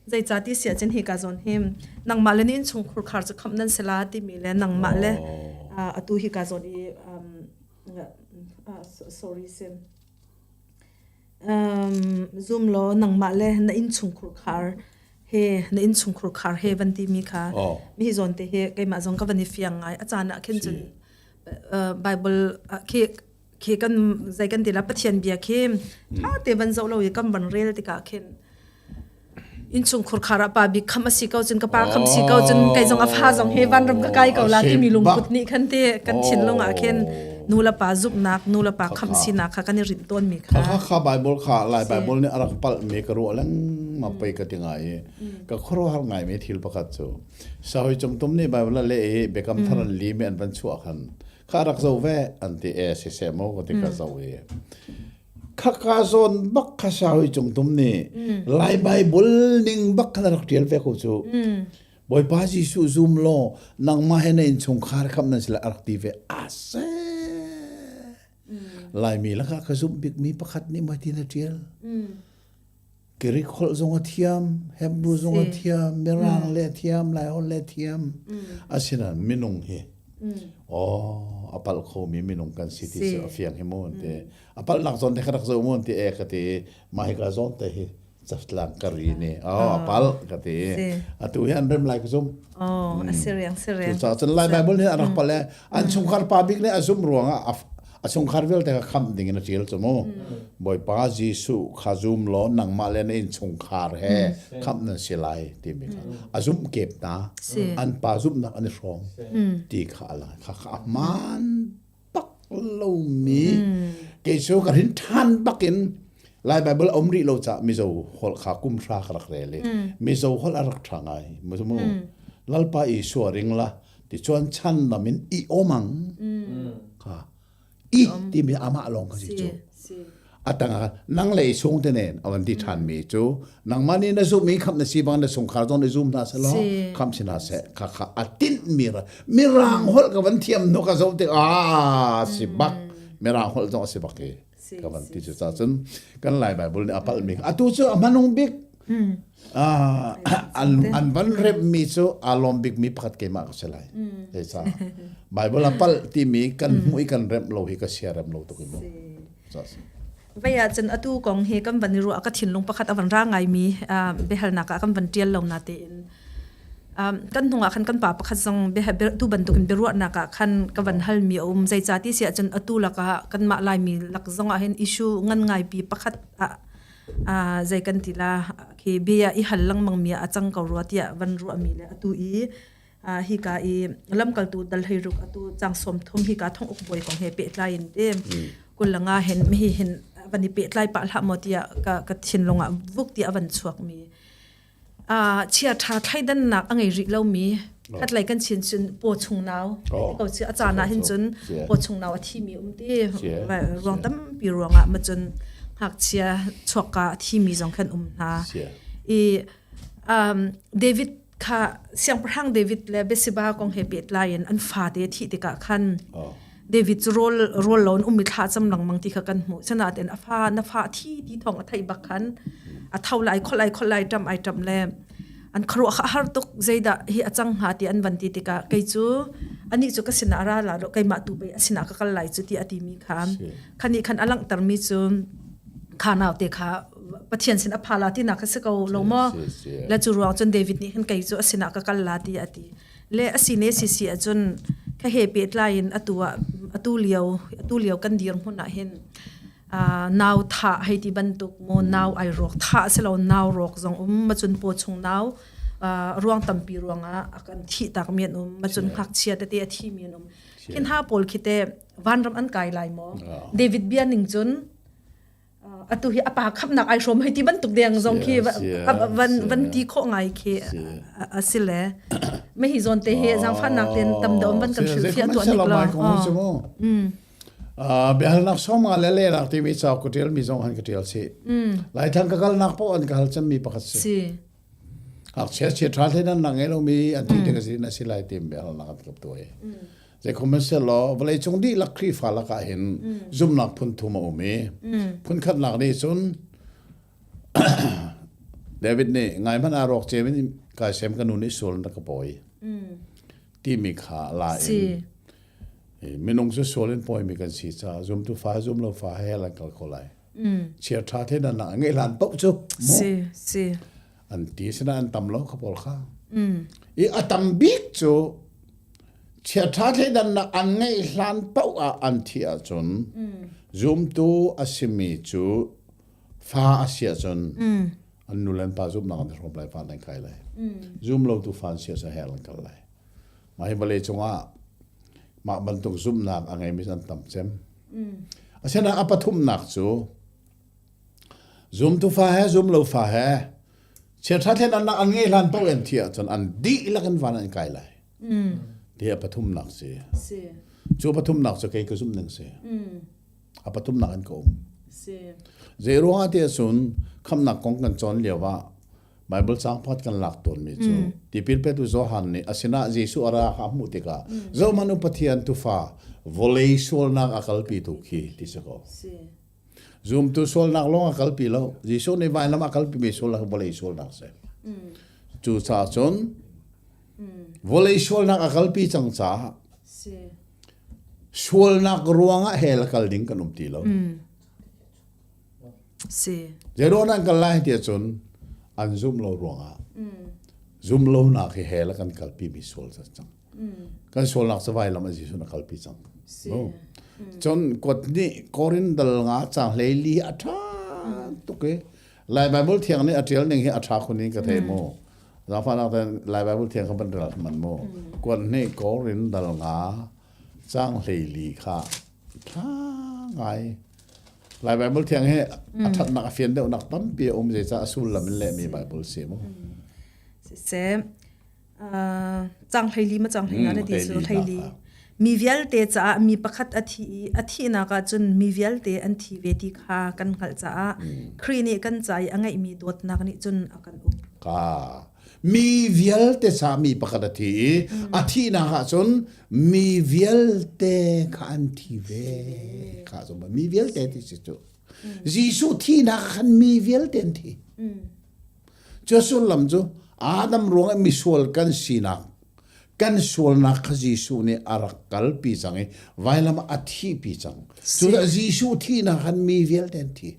S4: zeicati sia cun hi ka zawn hi nangmah le nin chung khurkhar cu khamh nan sila timi le nangmah le atu hi ka zawn i sorry sim zum law nangmah le na inn chung khurkhar he na inn chung khurkhar he van ti mi kha mi zawn te hi keimah zong ka van i fiang ngai a caan ah khin cun Bible khi khi kan zei kan ti la Pathian bia khi tha te van zoh lo i kan van rel tikah khin innchung khurkhar ah pa bik kham a si ko cun ka pa kham si ko cun kei zong a fa zong he vanram ka kai ko la timi lungput nih khan te kan thinlung ah khin nu le pa zumhnak nu le pa kham sinak kha kan i rinh tawn mi kha
S2: kha kha Bible kha Lai Bible nih a rak palh mi ka ruah lengmang pei ka ti ngai i ka khuaruahhar ngai mi thil pakhat cu sahoi cungtum nih Bible a leh i biakam thar an li mi an van chuah khan kha rak zo ve an ti e siseh maw ka ti ka zo i khaka zawn bak kha saui cungtum nih Lai Bible ning bak khan rak tial ve ko cu Bawipa Jesuh zum law nangmah he na innchungkhar kham nan sila rak ti ve ase Laimi lakah ka zumh bikmi pakhat nih mah ti na tial Greek holh zong a thiam, Hebrew zong a thiam, Mirang le a thiam, Lai holh le a thiam. Asinain minung hi oh a palh khomi minung kan si ti cu a fiang hi mu an ti. A palhnak zawn te kha rak zoh mu an ti e ka ti. Mah hi ka zawn te hi catlang ka ri ni. Oh a palh ka ti. Atu hi an rem lai ka zum.
S4: Oh a si riang si riang.
S2: Cucaah cun Lai Bible nih a rak palh e an chungkhar pa bik nih a zumh ruangah a chungkhar vialte kha khamh ding in a ṭial cu mu Bawipa Jesuh kha zum law nangmah le na innchungkhar he khamh nan si lai timi kha a zumh kep hna an pa zumhnak an i hrawm ti kha a lang kha kha a hmaan bak lomi kei cu ka rin ṭhan bakin Lai Bible a um rih lo caah Mizo holh kha kum hra ka rak rel i Mizo holh a rak ṭha ngai mu Lalpa Isua ring la ti chuan chan lam in i omang kha i timi amah lawng kha si cu atang ah nang le i sung te nen awan ti than mi cu nangmah nih na zumh mi kham na si bang na chungkhar zong na zum hna se law kham si hna seh kha kha a tinh mi mirang holh ka van thiam no ka zo te a si bak mirang holh zong a si bak i ka van ti cu cun kan lai bible nih a palh mi atu cu a hmanung bik an an van rep mi cu aa lawm bik mi pakhat keimah ka si lai ca bible a palh timi kan hmuh i kan remh lo hi ka sia rem lo tuk i mu
S4: Vei ah cun atu kong hi kan van i ruah ka thinlung pakhat a van ra ngaimi biahalnak ah kan van ṭial lo na tein kan hnung ah khan kan pa pakhat zong tu bantukin biaruahnak ah khan ka van halmi a um zeicah ti si ahcun atu lakah kanmah Laimi lak zong ah hin issue ngan ngaipi pakhat ah zei kan ti la khi bia i hal lengmang mi ah a cang ko rua tiah van ruahmi le atu i hika i lamkaltu dal hei ruk atu chang som thum hika thong uk bawi kong he pehtlai in te kulanga hen mi hin van i pehtlai pa hlah maw tiah ka ka thinlung ah vuk ti a van chuak mi chia ṭha thleidannak a ngei rih lomi khatlei kan chin cun paw chung nau ko si a caan ah hin cun paw chung nau a thimi um ti ruang tampi ruangah ma cun ngakchia chuakka a thimi zong khan um hna i David kha siangpahrang David le Bathsheba kong he pehtlai in an fate thi tikah khan. David cu rawl rawl lo in um i thla cam lengmang ti kha kan hmuh. Sinain a fa na fa thi ti thawng a theih bak khan a tho lai kholh ai kholh lai ṭam ai ṭam le an khuaruah kha a har tuk zeidah hi a cang hnga ti an van ti tikah kei cu anih cu ka sinah a ra la lo keimah tu pei a sinah ka kal lai cu ti a timi kha khani khan a langhtermi cu kha naute kha Pathian sin a pha la ti nak kha si ko lo maw le cu ruang cun David nih khan kei cu a sinah ka kal la ti a ti le a si ne si si ahcun kha he pehtlai in atu ah atu lio atu lio kan dir hmun ah hin nau thah hei ti bantuk maw nau ai rawk thah si lo nau rawk zong um macun paw chung nau ruang tampi ruangah a kan thih tak mi an um macun ngakchia tete a thi mi an um khin ha pawl khi te vanram an kai lai maw David bia ning cun atu hi a pa khamnak ai hrawm hei ti bantuk deng zong khi van van ti khawh ngai khi a si le me hi zawn te hi zangfahnak ten tam dom van kan hrilhfiah tuah nik
S2: lo biahalnak sawma le lelak timi cauk ka tial mi zong han ka tial si laithang ka kalnak paoh an ka hal cemmi pakhat si ngakchia chia tha thlen an nang lo mi an ti te ka si na si lai tim biahalnak an kap tuai zei khom se law vawlei cung dihlak Khrihfa lakah hin zumnak phun thum a um i phun khatnak nih cun David nih ngai hmanh aa rawk cem in kai sem ka nu nih sual na ka pawi timi kha la in minung cu sual in pawimi kan si caah zumtu fa zum lo fa he lan kal ko lai chia tha the na na ngai lan paoh cu
S4: si si
S2: an ti sina an tam lo kha pawl kha i a tam bik cu chia tha thleidannak an ngeih hlan paoh ah an thih ahcun zumtu a simi cu fa a si ahcun an nu le an pa zumnak an hrawm lai fa an kai lai zum lo tu fa an si ahcun hell an kal lai mah hi vawlei cungah mah bantuk zumnak a ngeimi an tam cem asinain a pathumnak cu Zumtu fa he zumlo fa he chiaṭha thlennak an ngei hlan paoh an thih ahcun an dihlak in van an kai lai. Ti a pathumnak si. Cu pathumnak cu kei ka zumh ning si. A pathumnak in ka um. Zei ruangah ti ahcun khamnak kong kan cawn lio ah Bible caang pakhat kan lak tawnmi cu tipil petu Johan nih a sinah Jesuh a ra kha a hmuh tikah zohhmanh u Pathian tufa vawlei sualnak a kalpitu khi ti si ko. Zumtu sualnak lawng a kalpi lo. Jesuh nih vailam a kalpimi sualnak vawlei sualnak a si. Cucaah cun vawlei sualnak a kalpi cang caah sualnak ruangah hell a kal ding kan um ti lo.
S4: Si.
S2: Zeiruang an kal lai tiah cun an zumh lo ruangah zum lonak hi hell a kan kalpi mi sual cang. Kan sualnak cu vailam a Jesuh na kalpi cang. Cun kot nih Korin dal nga cang hlei li a ṭha tuk i Lai Bible thiang nih a ṭial ning hi a ṭha khun in ka thei mu. Zaangfahnak ten Lai Bible thiang kha van rel hman mu. Kuat nih Korin dal nga cang hlei li kha ṭha ngai. Lai Bible thiang hi a ṭhatnak a fian deuhnak tampi a um zeicah a sullam in lehmi Bible si mu.
S4: Siseh cang hleili ma cang hleina na ti cu hleili mi vialte caah mi pakhat a thi i a thihnak ah cun mi vialte an thi ve ti kha kan hngalh caah Khrih nih kan ca i a ngeihmi dawtnak nih cun a kan uk.
S2: Ka mi vialte caah mi pakhat a thi i a thihnak ah cun mi vialte kha an thi ve kha cu mi vialte ti si cu Jesuh thihnak khan mi vialte an thi. Cu sullam cu Adam ruangah misual kan sinak kan sualnak kha Jesuh nih a rak kalpi cang i vailam ah a thihpi cang. Cucaah Jesuh thihnak khan mi vialte an thi.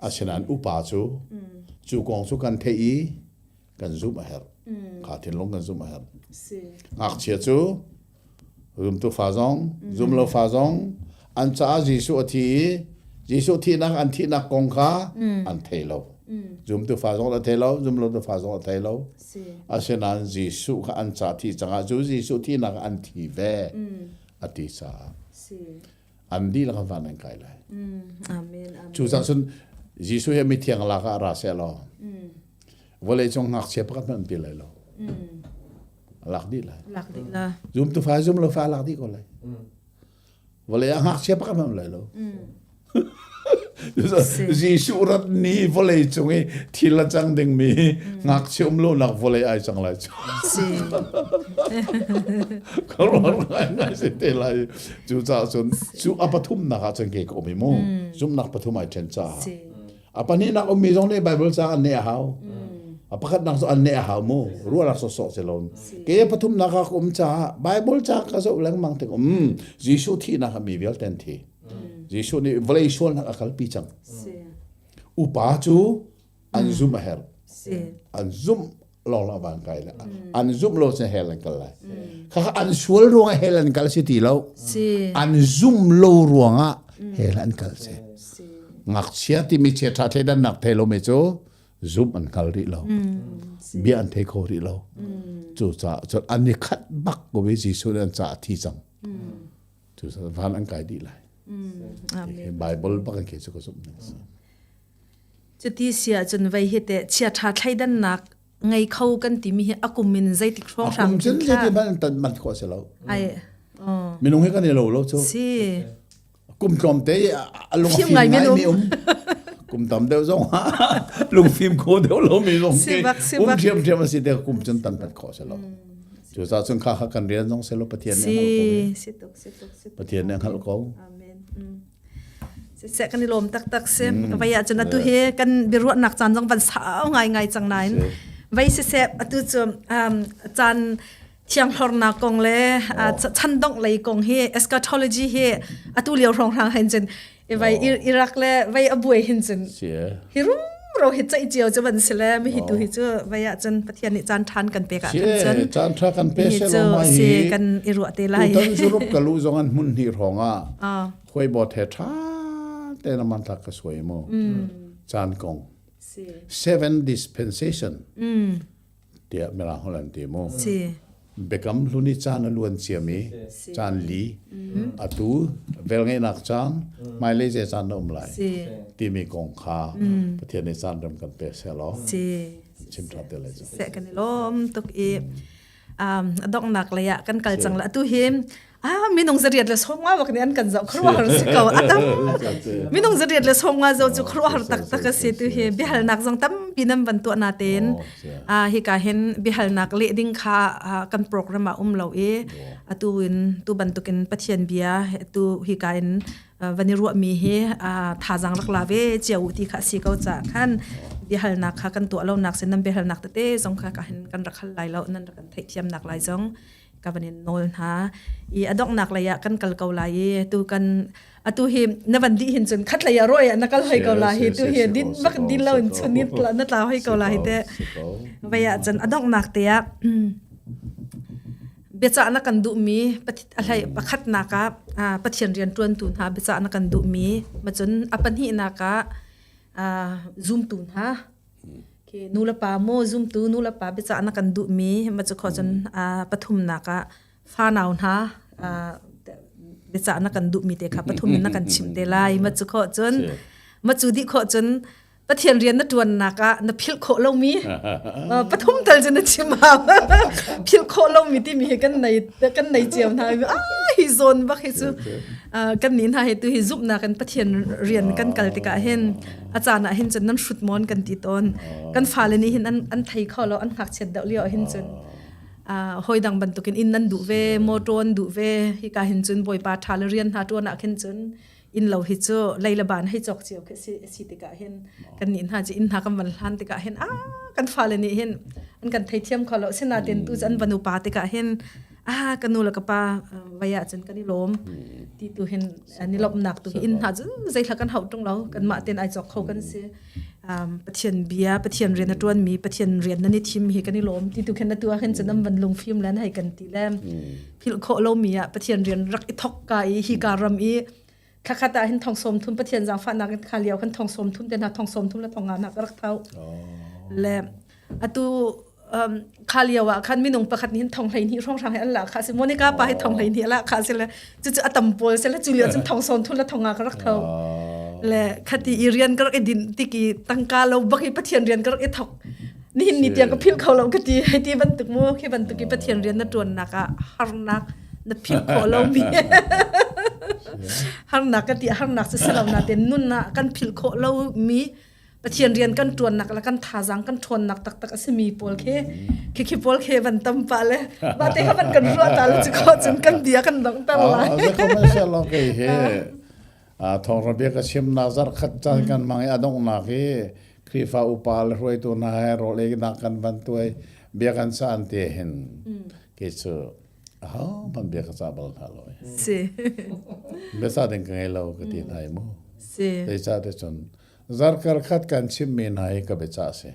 S2: Asinain upa cu cu kong cu kan theih i kan zumh a herh. Kha thinlung kan zumh a herh. Ngakchia cu Zumtu fa zong, zumlo fa zong an caah Jesuh a thi i Jesuh thihnak an thihnak kong kha an thei lo. Zumtu fa zong a thei lo, zumlotu fa zong a thei lo. Asinain Jesuh kha an ca thi cangah cu Jesuh thihnak an thi ve a ti caah an dihlak an van an kai lai.
S4: Amen.
S2: Cu cang cun Jesuh hi mithiang lak ah ra seh law vawlei cung ngakchia pakhat hmanh an ti lai lo. Lak dih lai.
S4: Lak dih la.
S2: Zum tu fa zum lo fa lak dih ko lai. Vawlei ah ngakchia pakhat hmanh lai lo. Jesuh rat ni vawlei cung i thil a cang dingmi ngakchia um lonak vawlei ai cang lai cu. Ka ruang ngai si te lai. Cu caah cun cu a pathumnak ah cun ke ka um i mu. Zumhnak pathum ai ṭhen caah. A pahnihnak ummi zong nih Bible ca an neh a hau. A pakhatnak cu an neh a hau mu. Ruahnak sawsawh si lo. Ke a pathumnak ah ka um caah Bible ca ka zoh lengmang tik um Jesuh thihnak ah mi vialte an thi. Jesuh nih vawlei sualnak a kalpi cang. Upa cu an zumh a herh. An zumh lawng la van kai le an zumh lo cun hell an kal lai. Khakha an sual ruangah hell an kal si ti lo. An zumh lo ruangah hell an kal si. Ngakchia timi chia tha thleidannak thei lo mi cu zumh an hngal rih lo. Bia an thei kho rih lo. Cu caah cun an i khat bak ko i Jesuh nih an caah thi cang. Cu van an kai dih lai. Bible bak in khi cu ka zumh ning si.
S4: Cuti si ahcun vei hi teh chiaṭha thleidannak ngei kho kan timi hi a kum in zeitik hrawnghrang
S3: A kum cun zeiti hmanh tan man khawh si lo.
S4: Ai.
S3: Minung hi kan i lo lo cu.
S4: Si.
S3: Kum tlawmte a lung a fim ngai mi um. Kum tam deuh zong lung fim kho deuh lo mi zong
S4: ki
S3: um ṭhiam ṭhiam a si te kum cun tan pat khawh si lo. Cucaah cun kha kha kan rian zong si lo Pathian nih hngalh ko.
S4: Si tuk si tuk si
S3: tuk. Pathian nih hngalh ko.
S4: Amen. Siseh kan i lawm taktak si. Vai ah cun atu hi kan biaruahnak caan zong van sau ngaingai cang nain vai siseh atu cu caan thianghlornak kong le chandongh lei kong hi eschatology hi atu lio hrawnghrang hin cun vai Iraq le vai a buai hin cun hi rumro hi ceih cio cu van si le mi hi tu hi cu vai ah cun Pathian nih caan ṭhan kan pek ah khan cun
S2: caan ṭha kan pe
S4: hi cu si kan i ruah te lai
S2: tutan Europe ka lu zong an hmun hnih hrawng ah khuai bawt he ṭha tein a manthlak ka suai mu caan kong seven dispensation tiah mirang holh an ti mu biakam hlun i caan a luan ciami caan li atu velngeihnak caan hmailei zei caan na um lai timi kong kha Pathian nih caan ram kan pe seh law chim ṭha te lai cu
S4: seh kan i lawm tuk i a donghnak lei ah kan kal cang la atu hi ah minung zariat le sawmnga bak nih an kan zoh khuaruahhar si ko atam minung zariat le sawmnga zo cu khuaruahhar taktak a si tu hi biahalnak zong tampi nan van tuah na tein ah hika hin biahalnak leh ding kha kan program ah um lo i atu in tu bantukin Pathian bia tu hika in van i ruahmi hi thazaang rak la ve cio u ti kha si ko ca khan biahalnak kha kan tuah lo nak sin nan biahalnak tete zong kha ka hin kan rak hal lai lo nan rak kan theihthiamnak lai zong ka van in nawl hna i a donghnak lei ah kan kal ko lai i tu kan atu hi na van dih hin cun khat lei ah roi ah na kal hoi ko la hi tu hi din bak din lo in chun in na tla hoi ko la hi te vai ah cun a donghnak te ah biacah na kan duhmi a hlei pakhatnak ah Pathian rian ṭuantu hna biacah na kan duhmi macun a pahnihnak ah zumtu hna nu le pa maw zumtu nu le pa biacah na kan duhmi macu kho cun pathumnak ah fanau hna biacah na kan duhmi te kha pathum in na kan chimh te lai macu kho cun macu dih khawh cun Pathian rian na ṭuannak ah na philh khawh lomi pathum tal cu na chim hau philh khawh lomi timi hi kan nei kan nei cio hna ah hi zawn bak hi cu kan nih hna hi tu hi zumhnak in Pathian rian kan kal tikah hin a caan ah hin cun nan hrut mawn kan ti tawn kan fale nih hin an an thei kho lo an ngakchiat deuh lio hin cun hoi dang bantukin inn nan duh ve motor an duh ve hika hin cun bawipa ṭha le rian hna ṭuan ah khin cun inn lo hi cu lei le ban hei cawk cio khi si si tikah hin kan nih hna cu inn hna kan van hlan tikah hin ah kan fale nih hin an kan theithiam kho lo sinain tu cu an van upa tikah hin ah ka nu le ka pa vai ah cun kan i lawm ti tu hin an i lawmhnak tu hi inn hna cu zeithla kan hauh ṭung lo kanmah ten ai cawk kho kan si Pathian bia Pathian rian a ṭuanmi Pathian rian nan i thim hi kan i lawm ti tu khin na tu ah khin cun an van lungfim le an hei kan ti le philh khawh lomi ah Pathian rian rak i thok ka i hi ka ram i thlakhat ah hin thong sawm thum Pathian zaangfahnak in kha lio khan thong sawm thum te hna thong sawm thum le thong nga hna ka rak thau le atu um, kha lio ah khan minung pakhat nih hin thong hlei hnih hrawng hrang hi an la kha si Monica pa hi thong hlei hnih la kha si le cu cu atam pawl si le cu lio cun thong sawm thum le thong nga ka rak thau le khati i rian ka rak i din tiki tangka lo bak i Pathian rian ka rak i thok nihin ni tiang ka philh kho lo ka ti hei ti bantuk mu khi bantuk i Pathian rian na tuannak ah harnak na philh khawh lo mi. Harnak ka ti harnak si silo na ten nun ah kan philh khawh lo mi Pathian rian kan ṭuannak le kan thazaang kan ṭhawnnak taktak a simi pawl khi khi khi pawl khi van tam pah le mah te kha van kan ruah ta le cu khawh cun kan bia kan donghter lai.
S2: Commercial okay he thawngṭha bia ka chimnak zarhkhat caan kan hmang i a donghnak hi Khrihfa upa le hruaitu hna he rawl einak kan van tuai bia kan sa an ti hin kei cu ahohmanh bia ka cah bal hna lo.
S4: Si.
S2: Biasa ding ka ngei lo ka ti hna i mu.
S4: Si.
S2: Zeicah ti cun Zarkar khat kan chimmi hna hi ka biacah a si.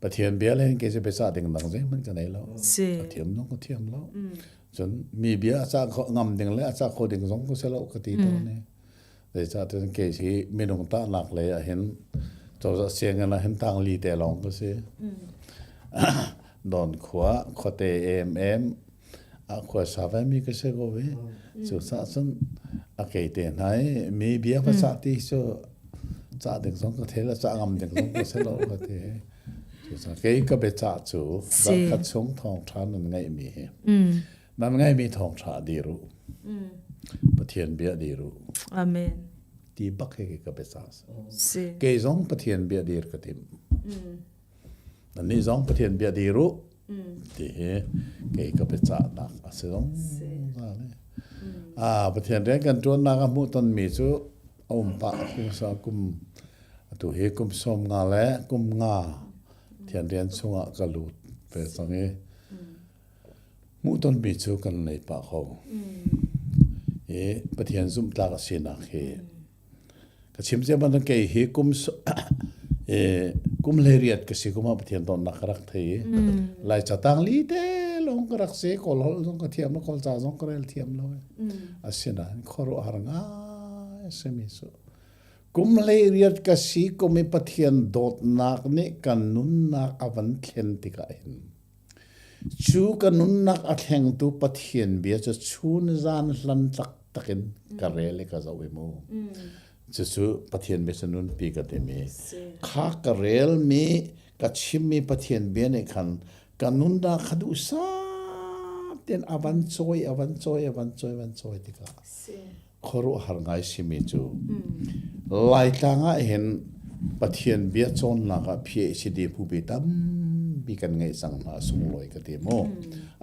S2: Pathian bia le hin kei cu biacah ding dang zeihmanh ka nei lo.
S4: Si.
S2: Ka thiam zong ka thiam lo. Cun mi bia a cah kho ngam ding le a cah kho ding zong ka si lo ka ti tawn i. Zeicah cun kei hi minung tahnak lei ah hin cozah sianginn ah hin tang li te lawng ka si. Don khua khuate em a khuasa ve mi ka si ko ve cu cah cun a kei te hna i mi bia va cah ti cu cah ding zong ka thei la cah ngam ding zong ka si lo ka ti cu cah kei ka biacah cu zarkhat chung thawngṭha nan ngeih mi hi nan ngeih mi thawngṭha dir u Pathian bia dir u
S4: Amen
S2: ti bak hi ka biacah si kei zong Pathian bia dir ka tim Nannih zong Pathian bia dir u ti hi kei ka biacahnak a si zong. Ah, Pathian rian kan ṭuannak a hmuhtonmi cu a um pah kum sa kum atu hi kum sawm nga le kum nga Pathian rian chungah ka lut ve cang i hmuhtonmi cu kan nei pah kho. I Pathian zumhtlak a sinak hi Ka chim cia bantuk kei hi kum kum 18 ka si kum ah Pathian dawtnak ka rak thei i Lai catang li te lawng ka rak si Kawl holh zong ka thiam lo Kawl ca zong ka rel thiam lo asinain khuaruahhar ngai a simi cu kum 18 ka si kum i Pathian dawtnak nih kan nunnak a van thlen tikah hin Cu ka nunnak a thlengtu Pathian bia cu chun zan hlan taktak in ka rel i ka zoh i mu. Cucu Pathian bia cu nunpi ka timi. Kha ka relmi, ka chimmi Pathian bia nih khan ka nunnak kha duhsah tein a van cawi, a van cawi, a van cawi, a van cawi tikah khuaruahhar ngai simi cu Laitlang ah hin Pathian bia cawnnak ah PhD hmupi tampi kan ngeih cang hna sunglawi ka ti mu.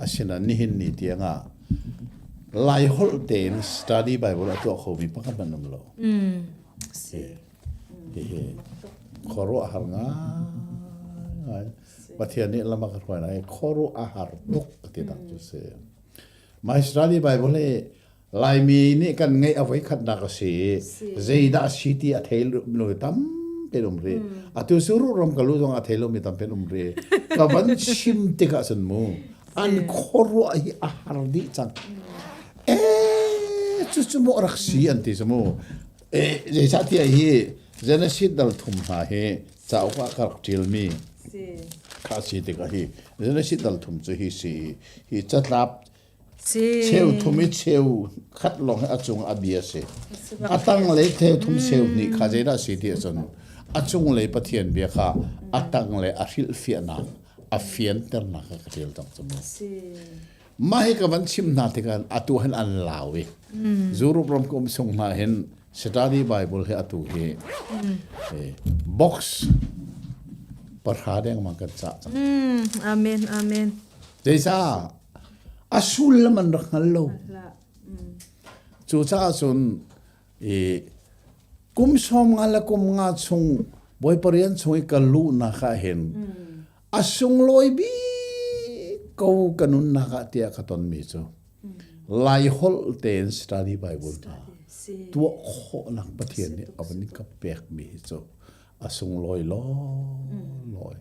S2: Asinain nihin ni tiang ah Lai holh tein study Bible a tuah khomi pakhat hmanh um lo. Hihi khuaruahhar ngai. Pathian nih lam a ka hruai lai khuaruah a har tuk ka ti tak cu si. My study Bible hi Laimi nih kan ngeih a voikhatnak a si i zeidah a si ti a thei lo tampi an um rih. Atu cu ram ka lu zong a thei lomi tampi an um rih. Ka van chim tikah cun mu an khuaruah hi a har dih cang. Eh cucu maw rak si an ti cu mu. Eh zeicahtiah hi Genesis dal thum hna hi cauk ah ka rak ṭialmi kha si tikah hi Genesis dal thum cu hi si hi catlap Cheu thum i cheu khat lawng hi a cung a bia si. A tanglei cheu thum cheu hnih kha zeidah si ti ahcun a cunglei Pathian bia kha a tanglei a hrilhfiahnak a fianternak kha ka ṭial cang cu mu. Mah hi ka van chim hna tikah atu hin an lau i Europe ram ka um chung hna hin Study Bible hi atu hi box pahra dengmang kan cah cang.
S4: Amen, amen.
S2: Zeicah A sullam an rak hngal lo. Cucaah cun i kum 50 le kum nga chung Bawipa rian chung i ka luhnak ah hin a sunglawi bik ko ka nunnak ah tiah ka tonmi cu Lai holh tein study Bible hna tuah khawhnak Pathian nih a van ka pekmi hi cu a sunglawi lawi.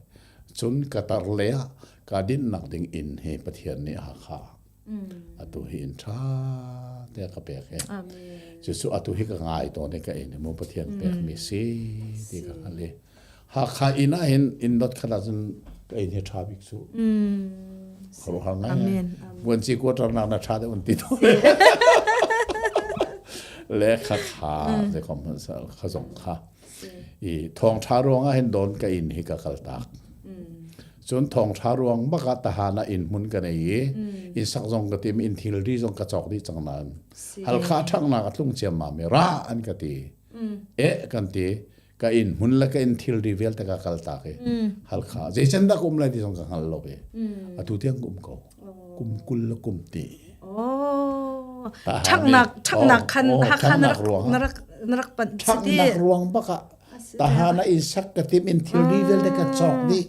S2: Cun ka tar le ah ka dinhnak ding inn hi Pathian nih Hakha atu hi inn ṭha te ka pek he. Cucu atu hi ka ngai tawn i ka inn hi mu Pathian pekmi si ti ka hngalh i Hakha inn ah hin inn dot khat ah cun ka inn hi ṭha bik cu. Khuaruahhar ngai. Vuanci quarter nak na ṭha deuh an ti tawn. Le kha kha zeikom hmanh kha zong kha. I thawngṭha ruangah hin dawn ka inn hi ka kaltak. Cun thawngṭha ruang bak ah tahan ah inn hmun ka nei i inn sak zong ka tim, inn thilri zong ka cawk dih cang nain Halkha ṭhanghnak a tlung ciammam i ra an ka ti. Eh kan ti. Ka inn hmun le ka inn thilri vialte ka kal tak i Halkha zeicen dah ka um lai ti zong ka hngal lo i atu tiang ka um ko. Kum 20 le kum ti.
S4: Oh. Ṭhanghnak ṭhanghnak khan Hakha na rak na rak na rak panh
S3: Ṭhanghnak ruang bak ah Tahan ah inn sak ka tim in thilri vialte ka cawk dih.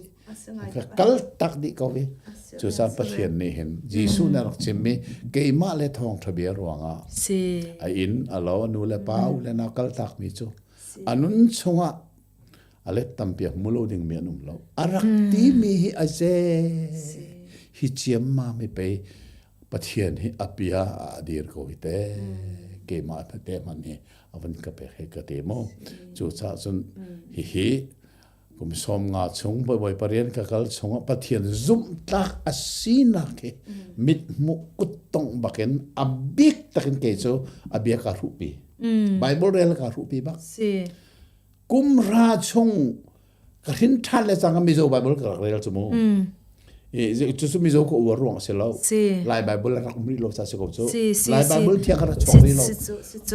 S3: Ka kal tak dih ko i. Cucaah Pathian nih hin Jesuh nih a rak chimmi keimah le thawngṭha bia ruangah a inn, a lo, a nu le pa, u le nau kal takmi cu a nun chungah a let tampi a hmu lo dingmi an um lo. A rak timi hi a ze. Hi ciammam hi pei Pathian hi a bia a dir ko hi te. Keimah te hmanh hi a van ka pek hi ka te mu. Cucaah cun hihi kum 50 chung Bawipa rian ka kal chungah Pathian zumhtlak a sinak hi mithmuh kuttongh bakin a bik takin kei cu a bia ka hruhpi. Bible rel ka hruhpi bak. Kum ra chung ka hrin ṭhan le cang Mizo Bible ka rak rel cu mu. Cu cu Mizo ka uar ruang a si lo. Lai Bible a rak um rih lo ca si ko cu. Lai Bible thiang ka rak chuak rih lo.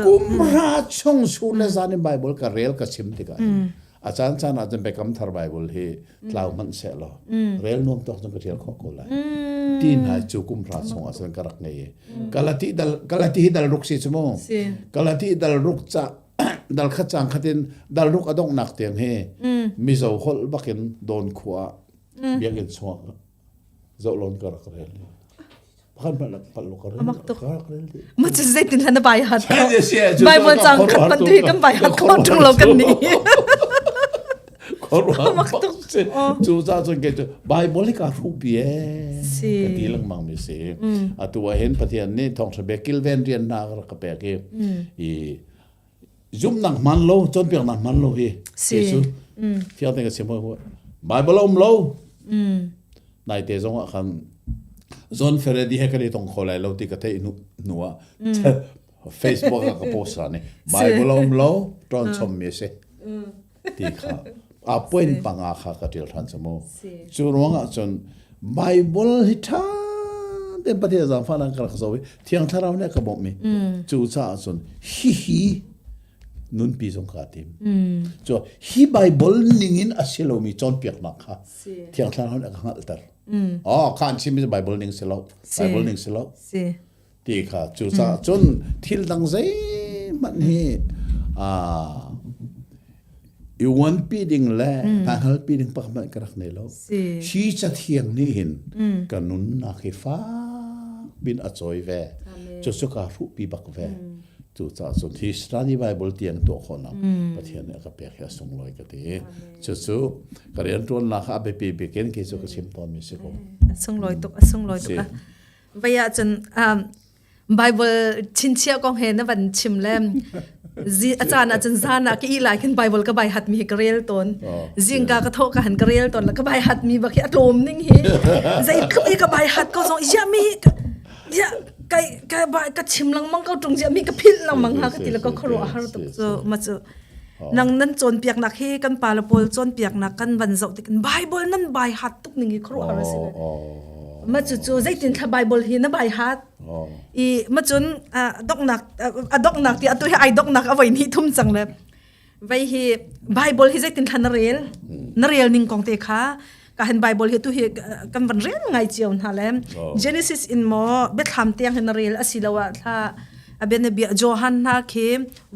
S3: Kum ra chung sur le zan in Bible ka rel ka chim tikah a caan caan ah cun Biakam Thar Bible hi tlau hmanh seh law rel nuam tawk cun ka ṭial khawh ko lai. Ti hna cu kum hra chung ah cun ka rak ngei i Galati dal Galati hi dal ruk si cu mu. Galati dal ruk ca dal khat cang khat in dal ruk a donghnak tiang hi Mizo holh bakin Dawn khua biakinn chungah zoh lon ka rak rel. Pakhat hmanh rak palh lo ka rel.
S4: Amak tuk.
S3: Ka rak rel dih.
S4: Ma cu zeitin hlan na bai hat
S2: Si, si, cu
S4: Bible
S2: cu
S4: cang
S2: ka
S4: khat
S2: khuaruahhar
S4: pan
S2: tuk.
S4: tu hi kan bai hat kho ṭung lo kan ni.
S2: Khuaruahhar
S4: Amak tuk.
S2: si. Cu ca cun kei cu Bible hi ka hruhpi ee.
S4: Si.
S2: Ka ti lengmang mi si. Atu ah hin Pathian nih thawngṭha bia kilven rian hna ka rak ka pek i i zumhnak hman lo cawnpiaknak hman lo hi
S4: Si.
S2: Jesuh fiang tein ka chim hoi Bible a um lo naite zong ah khan John Ferredi he kan i tong kho lai lo ti ka theih hnu hnu ah Facebook ah ka post ra ni Bible a um lo ṭawn chom mi a si ti kha a point panga kha ka ṭial ṭhan cu mu cu ruang ah cun Bible hi ṭha tein Pathian zaangfahnak ka rak zoh i Thiang Thlarau nih a ka bawmh mi cu caah cun hihi nunpi zong kaa tim cu hi Bible ning in a si lomi cawnpiaknak kha Thiang Thlarau nih a ka hngalhter oh kha an chimmi Bible ning si lo Bible ning si lo ti kha cucaah cun thil dang zeihmanh hi i uanpi ding le hngalpi ding pakhat hmanh ka rak nei lo. Hi cathiang nih hin ka nunnak hi fak bin a cawi ve. Cucu kaa hruhpi bak ve. Cucaah cun hi study Bible tiang tuah khawhnak Pathian nih a ka pek hi a sunglawi ka ti. Cucu ka rianṭuannak ah a biapi bik in kei cu ka chim tawnmi si ko.
S4: A sunglawi tuk, a sunglawi tuk. Vai ah cun Bible chinchiah kong he na van chim le zi a caan ah cun zan ah ka i lai khin Bible ka bai hat mi hi ka rel tawn zingka ka thawh ka han ka rel tawn la ka bai hat mi bak hi a tlawm ning hi zeitluk i ka bai hat ko zong ya mi ya kai ka bai ka chim lengmang ko tung ya mi ka philh lengmang ha ka ti la ka khuaruah har tuk cu ma cu nang nan cawnpiaknak hi kan pa le pawl cawnpiaknak kan van zoh tik Bible nan bai hat tuk ning hi khuaruah har a si ma cu cu zeitin thla Bible hi na bai hat i ma cun doknak a doknak ti atu hi ai doknak a voi ni thum cang le vei hi Bible hi zeitin thla na rel na rel ning kong te kha ka han Bible hi tu hi kan van rel ngai cio hna le Genesis in mo biathlam tiang hin na rel asiloah thla a bia Johan hna khi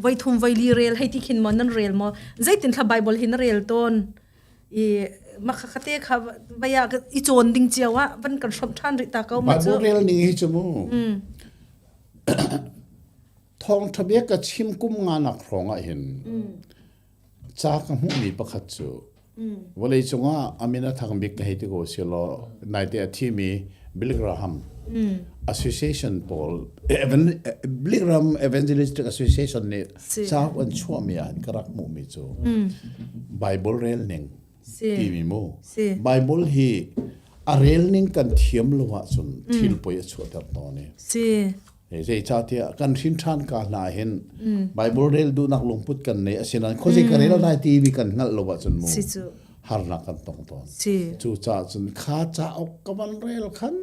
S4: voi thum voi li rel hei ti khin mo nan rel mo zeitin thla Bible hi na rel ton i makha khate kha vaya i cawn ding cio ah van kan hrom than rih ta ko
S2: ma cu Bible rel ning hi chu mu thawng tha bia ka chim kum nga nak hrawng ah hin ca ka hmuhmi pakhat cu vawlei cungah a min a thang bik ka hei ti ko si law naite a thimi Billy Graham Association pawl Billy Graham Evangelistic Association nih cauk an chuahmi ah ka rak hmuhmi cu Bible rel ning timi mu Bible hi a rel ning kan thiam lo ahcun thil poi a chuahter tawn i Zeicahtiah kan hrin ṭhan ka hna hin Bible rel duhnak lungput kan nei asinain khuazei ka rel lai ti mi kan hngalh lo ahcun mu. Harnak kan tong tawn.
S4: Si.
S2: Cucaah cun kha cauk ka van rel khan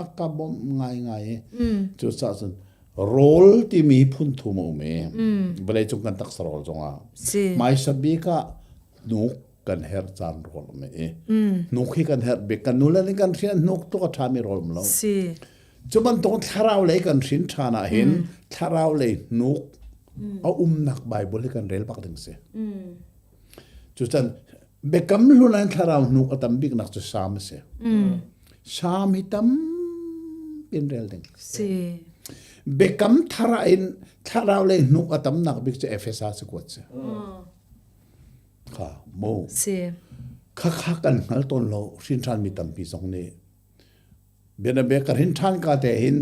S2: a ka bawmh ngaingai. Cucaah cun rawl timi phun thum a um i vawleicung kan taksa rawl zongah
S4: Si.
S2: hmaisa bik ah hnuk kan herh caan rawl um i hnuk hi kan herh bik kan nule nih kan hrian hnuk tuk a ṭhami rawl um lo.
S4: Si.
S2: Cu bantuk thlarau lei kan hrin ṭhan ah hin thlarau lei hnuk a umnak Bible hi kan rel bak ding si. Cucan biakam hlun ah thlarau hnuk a tam biknak cu Salm a si. Salm hi tam in rel ding.
S4: Si.
S2: Biakam thar ah in thlarau lei hnuk a tamnak bik cu Efesa cakuat si. Kha mu.
S4: Si.
S2: Kha kha kan hngal tawn lo hrin ṭhan mi tampi zong nih bianabia ka hrin ṭhan ka te hin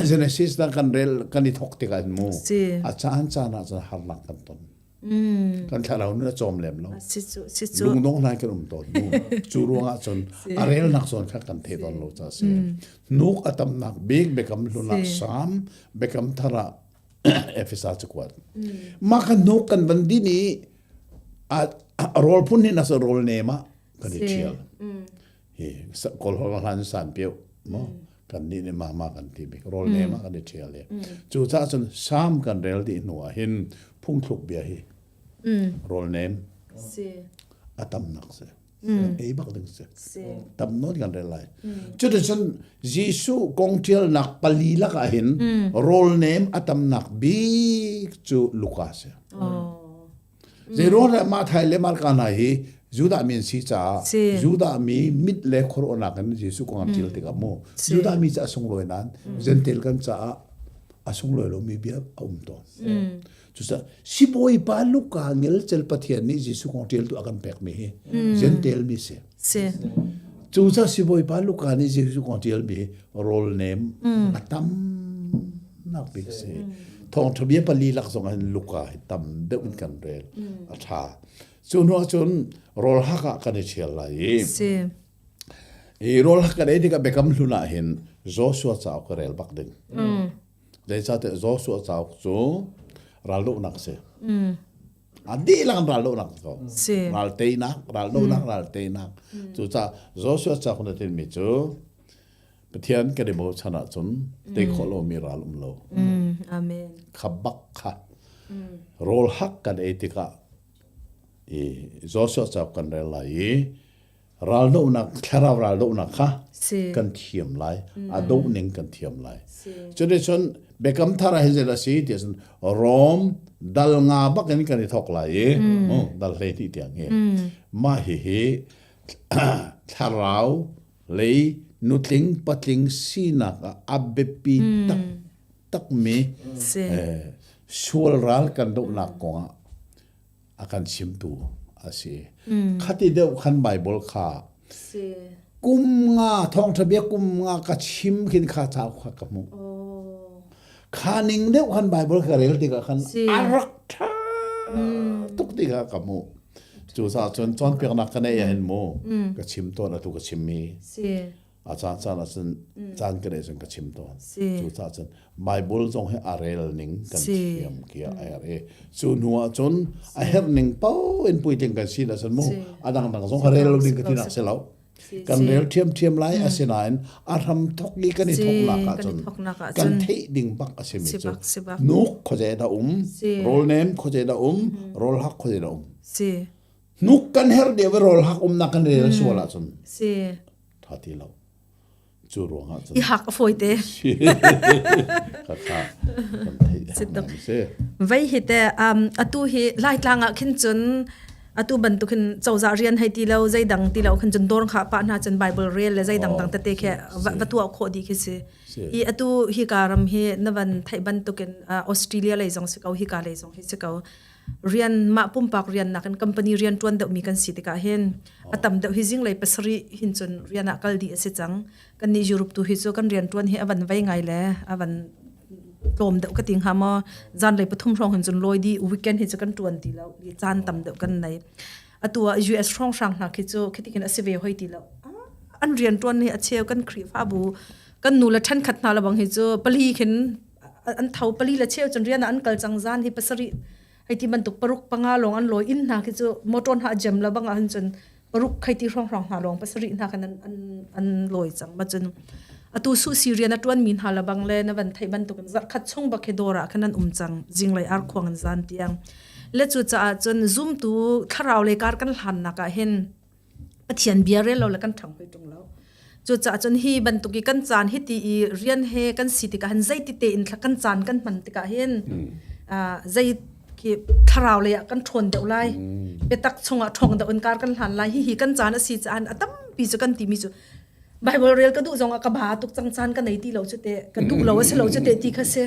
S2: Genesis na kan rel kan i thok tikah hin mu a caan caan ah cun harnak kan ton. Kan thlarau nun a cawm lem lo. Lungdong hlai kan um tawn mu. Cu ruangah cun a relnak zawn kha kan thei tawn lo ca si. Nuk a tamnak bik Biakam Hlun ah Salm, Biakam Thar ah Efesa cakuat. Mah kan nuk kan van din i a rawl phun hin a rawl nem ah kan i ṭhial. Hi Kawl holh hlan san piu mo kan nih nih mah mah kan ti bik rawl nem ah kan i ṭhial i cu caah cun Salm kan rel dih hnu ah hin phungthluk bia hi rawl nem a tamnak si ei bak ding si tam nawn kan rel lai cuticun Jesuh kong ṭialnak pali lakah hin rawl nem a tamnak bik cu Luka si. Zeiruang dah Matthai le Marka hna hi Judah mi an si caah Judah mi mit le khuaruahnak in Jesuh kong an ṭial tikah mu Judah mi caah sunglawi nain Gentile kan caah a sunglawi lomi bia a um tawn. Cucaah sibawipa Luka ngelcel Pathian nih Jesuh kong ṭialtu a kan pekmi hi Gentile mi si. Cucaah sibawipa Luka nih Jesuh kong ṭialmi hi rawl nem a tam nak bik si. Thawngṭha bia pali lak zong ah hin Luka hi tam deuh in kan rel. A ṭha. Cu hnu ahcun rawl hak ah kan i ṭhial lai i i rawl hak kan ei tikah Biakam Hlun ah hin Joshua cauk ka rel bak ding. Zeicahtiah Joshua cauk cu raldohnak a si. A dihlak in raldohnak ko. Ral teinak, raldohnak, ral teinak. Cucaah Joshua cauk na tinmi cu Pathian kan i bochan ahcun tei khawh lomi ral um lo.
S4: Amen.
S2: Kha bak kha rawl hak kan ei tikah i Joshua cauk kan rel lai i raldohnak thlarau raldohnak kha kan thiam lai a doh ning kan thiam lai cuticun Biakam Thar ah hin zei a si ti ahcun Rom dal nga bak in kan i thok lai i dal 12 tiang hi mah hihi thlarau lei nutling patling sinak ah a biapi taktakmi sual ral kan dohnak kongah a kan chimtu a si. Khati deuh khan Bible kha kum nga thawngṭha bia kum nga ka chim khin kha cauk kha ka hmuh. Kha ning deuh khan Bible ka rel tikah khan a rak ṭha tuk tikah ka hmuh. Cucaah cun cawnpiaknak ka neih ahhin mu ka chim tawn atu ka chimmi. A caan caan ahcun caan ka neih cun ka chim tawn. Cucaah cun Bible zong hi a rel ning kan thiam kia a herh i cu hnu ah cun a herh ning paoh in puitling kan si ahcun mu a dangdang zong a rel lo ding ka ti nak si lo. Kan rel ṭhiamṭhiam lai asinain a hram thok i kan i thoknak ahcun kan theih ding bak a simi cu nuk khuaze dah um, rawl nem khuaze dah um, rawl hak khuaze dah um. Nuk kan herh deuh i rawl hak umnak kan rel sual ahcun ṭha ti lo. Cu ruangah cun
S4: i hak a fawi te.
S2: Kha kha kan theih si.
S4: Vei hi te atu hi Laitlang ah khin cun atu bantuk hin cozah rian hei ti lo zeidang ti lo khin cun dawr kha pa hna cun Bible rel le zeidang dang tete khi va tuah khawh dih khi si. Hi atu hi ka ram hi na van theih bantukin Australia lei zong si ko hi ka lei zong hi si ko rian mah pumpak rian nakin company rian ṭuan deuhmi kan si tikah hin a tam deuh hi zinglei pasarih hin cun rian ah kal dih a si cang kan nih Europe tu hi cu kan rian ṭuan hi a van vei ngai le a van tlawm deuh ka ti hnga maw zanlei pathum hrawng hin cun lawi dih weekend hi cu kan ṭuan ti lo caan tam deuh kan nei atu ah US hrawnghrang hna khi cu khi khin a si ve hoi ti lo an rian ṭuan hi a cheu kan Khrihfabu kan nu le ṭhenkhat hna lebang hi cu pali khin an tho pali le cheu cun rian ah an kal cang zan hi pasarih. Hei ti bantuk paruk panga lawng an lawi inn hna khi cu motor hna a jam lo bang ahhin cun paruk khei ti hrawnghrang hna lawng pasarih hna khan an, an, an lawi cang. Ma cun atu su si rian a tuan mi hna la bang le na van theih bantuk in zarh khat chung bak hi dawr ah khan an um cang zinglei arkhuang in zan tiang. Le cu caah cun zumtu thlarau le kar kan hlan nak ah hin Pathian bia rel lo le kan ṭhang hoi ṭung lo. Cucaah cun hi bantuk i kan caan hi ti i rian he kan si tikah hin zeiti tein thla kan caan kan hman tikah hin zei khi thlarau lei ah kan ṭhawn deuh lai. Biatak chungah ṭhawng deuh in kar kan hlan lai. Hihi kan caan a si caah a tampi cu kan timi cu Bible rel ka duh zong ah ka ba tuk cang caan ka nei ti lo cu te ka duh lo a si lo cu te ti kha si.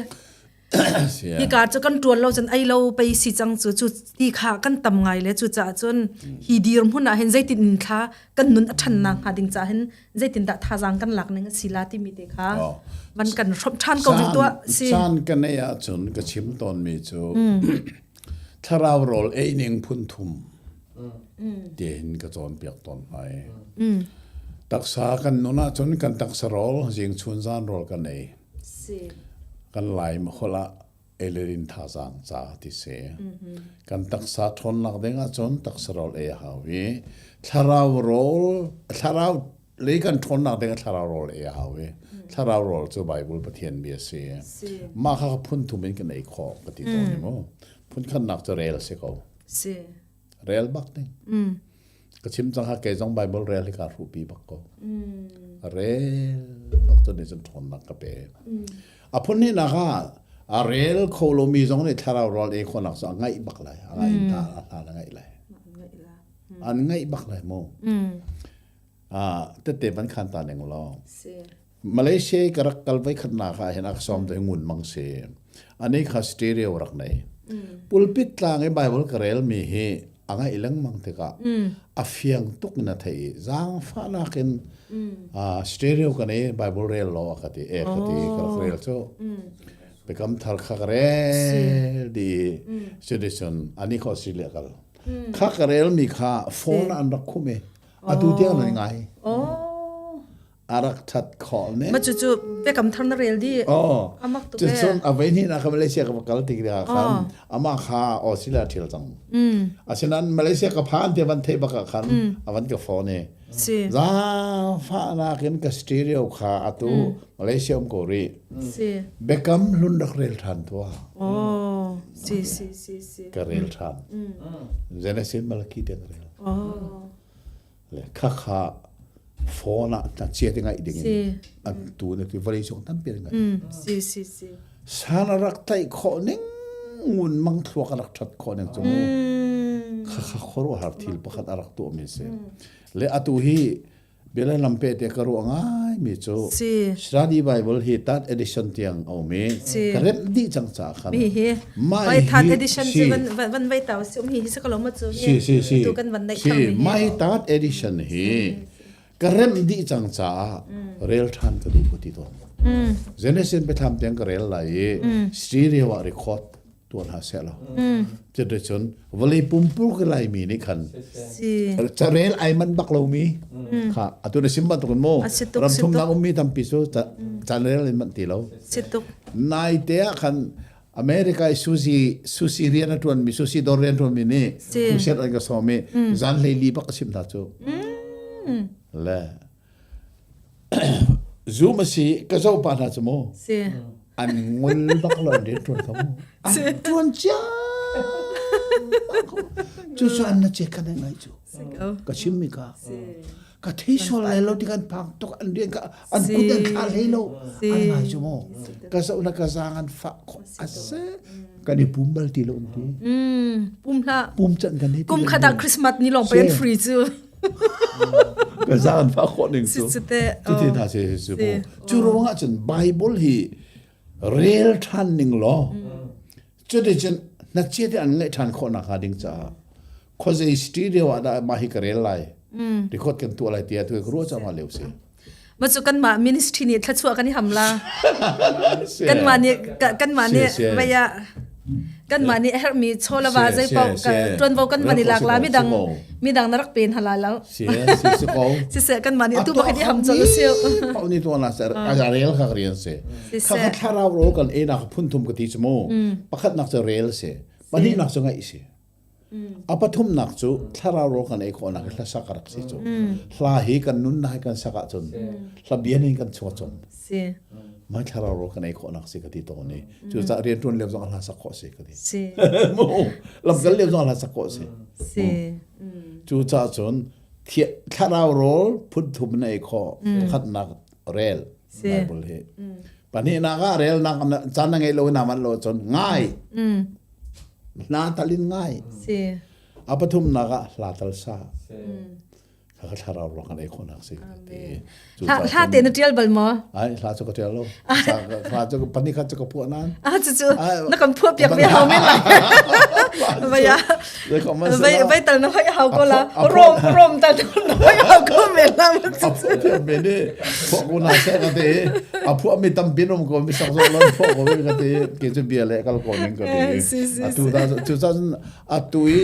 S4: Hika cu kan ṭuan lo cun ei lo pei si cang cu cu ti kha kan tam ngai le cucaah cun hi dirhmun ah hin zeitin in thla kan nun a ṭhannak hnga ding caah hin zeitindah thazaang kan lak ning a si la timi te kha man kan hrawmh ṭhan ko rih tuah si.
S2: Caan ka neih ahcun ka chim tawnmi cu thlarau rawl ei ning phun thum tiin ka cawnpiak tawn hna i taksa kan nun ahcun kan taksa rawl zing chun zan rawl kan ei. Kan Lai holh ah eilerin thazaang ca ti si. Kan taksa ṭhawnnak ding ahcun taksa rawl ei a hau i thlarau rawl thlarau lei kan ṭhawnnak ding ah thlarau rawl ei a hau i thlarau rawl cu Bible Pathian bia si. Mah kha phun thum in kan ei khawh ka ti tawn i mu. Phun khatnak cu rel si ko.
S4: Si.
S2: Rel bak ding. Ka chim cang ha kei zong Bible rel hi kaa hruhpi bak ko. Rel bak cu nih cun ṭhawnnak ka pe. A phun hnihnak ah a rel kho lomi zong nih thlarau rawl ei khawhnak cu a ngaih bak lai. A ngaih ta a hlan a ngaih lai. An ngaih bak lai mu. Ah tette van khan ta ning law. Malaysia ka rak kal voi khatnak ah hin a ka sawm te ngun mang si. Ani kha stereo rak nei. Pulpit tlang i Bible ka rel mi hi a ngaih lengmang tikah a fiang tuk in a thei i zaangfahnak in stereo kan i Bible rel law a ka ti e ka ti ka rak rel cu. Biakam thar kha ka rel di cuticun ani kha Australia kal. Kha ka rel mi kha phone an rak khum i atu tiang nan ngai. A rak that khawh ne.
S4: Ma cu cu biakam thar na rel di.
S2: Oh.
S4: Amak tuk
S2: e. Cun a vei ni na ka Malaysia ka kal tik da khan ama kha Australia thil cang. Asinan Malaysia ka phan te van thei baka khan avan ka phone e.
S4: Si.
S2: Za fa nakin ka stereo kha atu Malaysia um ko ri.
S4: Si.
S2: Bekam hlun rak rel than tua.
S4: Oh. Si si si si.
S2: Ka rel than. Genesis Malaki te ka rel.
S4: Oh.
S2: Le khakha phone ah na chia te ngaih ding in an tu na ti vawlei cung tampi an
S4: ngaih. Si si si.
S2: San a rak tlaih khawh ning ngun mang thluak a rak that khawh ning cu khakha khuaruahhar thil pakhat a rak tuah mi si. Le atu hi biale lampe te ka ruah ngai mi cu Study Bible hi third edition tiang a um i ka remh dih cang ca khan
S4: mi hi mai third edition cu van van vai tau si um hi hi sa ko ma cu
S2: si si si
S4: tu kan van nei
S2: si mai third edition hi ka remh dih cang caah rel than ka duh ko ti to Genesis biathlam tiang ka rel lai i stereo ah record tuan ha seh lo cuti cun vawlei pumpur ka laimi nih khan carel ai man bak lomi kha atu na sim bantukin mu ramthum nak ummi tampi cu carel in man ti lo nai te ah khan America i Susi Susi rian a tuan mi Susi dor rian tuan mi nih crusade an ka sawm i zan hlei li bak ka chim hna cu le Zoom a si ka zoh pa hna cu mu
S4: si
S2: an ngol bak lo an rian ṭuan kho mu an ṭuan cia
S3: cu cu an na che kan ngai cu ka chim mi ka ka thei sual lai lo ti kan phang tuk an rian ka an kut an thla hlei lo an ngai cu mu ka zoh na ka zaang an fah kho ase kan i pum bal ti lo ti
S4: pum hlah
S3: pum chan kan
S4: kum khat ah Christmas ni lawng pe an free cu
S2: Ka zaan fa khawh ning cu. Cuti hna si si mu. Cu ruang ah cun Bible hi rel ṭhan ning law cuti cun na chia te an ngaih ṭhan khawh nak hnga ding caah khuazei studio ah dah mah hi ka rel lai record kan tuah lai tiah tu ka ruah cang ma leo si.
S4: Ma cu kanmah ministry nih thluachuah kan i ham la. Kanmah nih kanmah nih vaya kanmah nih a herhmi chawlava zei paoh ṭuanvo kan van i lak la midang midang na rak pen hala lo.
S2: Si si si ko.
S4: Siseh kanmah nih atu bak i ham col si.
S2: Pau ni tuan la ser a rel kha rian si. Kha thlarau ro kan e nak phun thum ka ti chu mu. Pakhat nak cu rel si.
S3: Pahnihnak cu ngaih si. A pathumnak cu thlarau rawl kan ei khawhnak hi hlasak a rak si cu. Hla hi kan nunnak hi kan sak ahcun hla bia nih kan chung a cum.
S4: Si.
S3: Mai thlarau rawl kan ei khawhnak si ka ti tawn i cucaah rianṭuan lio zong hla sak khawh si ka ti.
S4: Si.
S3: Lamkal lio zong hla sak khawh si.
S4: Si.
S3: Cucaah cun thlarau rawl phun thum na ei khawh. Pakhatnak rel Bible hi. Pahnihnak ah relnak caan na ngeih lo na manh lo cun ngai. Hna tal in ngai.
S4: Si.
S3: A pathumnak ah hla tal sa. Kha thlarau ruang kan ei khawhnak si ti.
S4: Hla te na tial bal maw?
S3: Ai hla cu ka tial lo. Hla cu pani khat cu ka phuah nan.
S4: Ah cu cu na kan phuah piak ve hau men lai. Vai ya. Vai vai tal na hoi hau ko la. Rom rom tal na hoi hau ko men la.
S3: A phuah piak me ni. Phuah ko na se ka te. A phuah mi tampi nom ko mi sak zo lon phuah ko ka te. Ke cu bia le kal ko ning ka te. Atu da cu cun atu i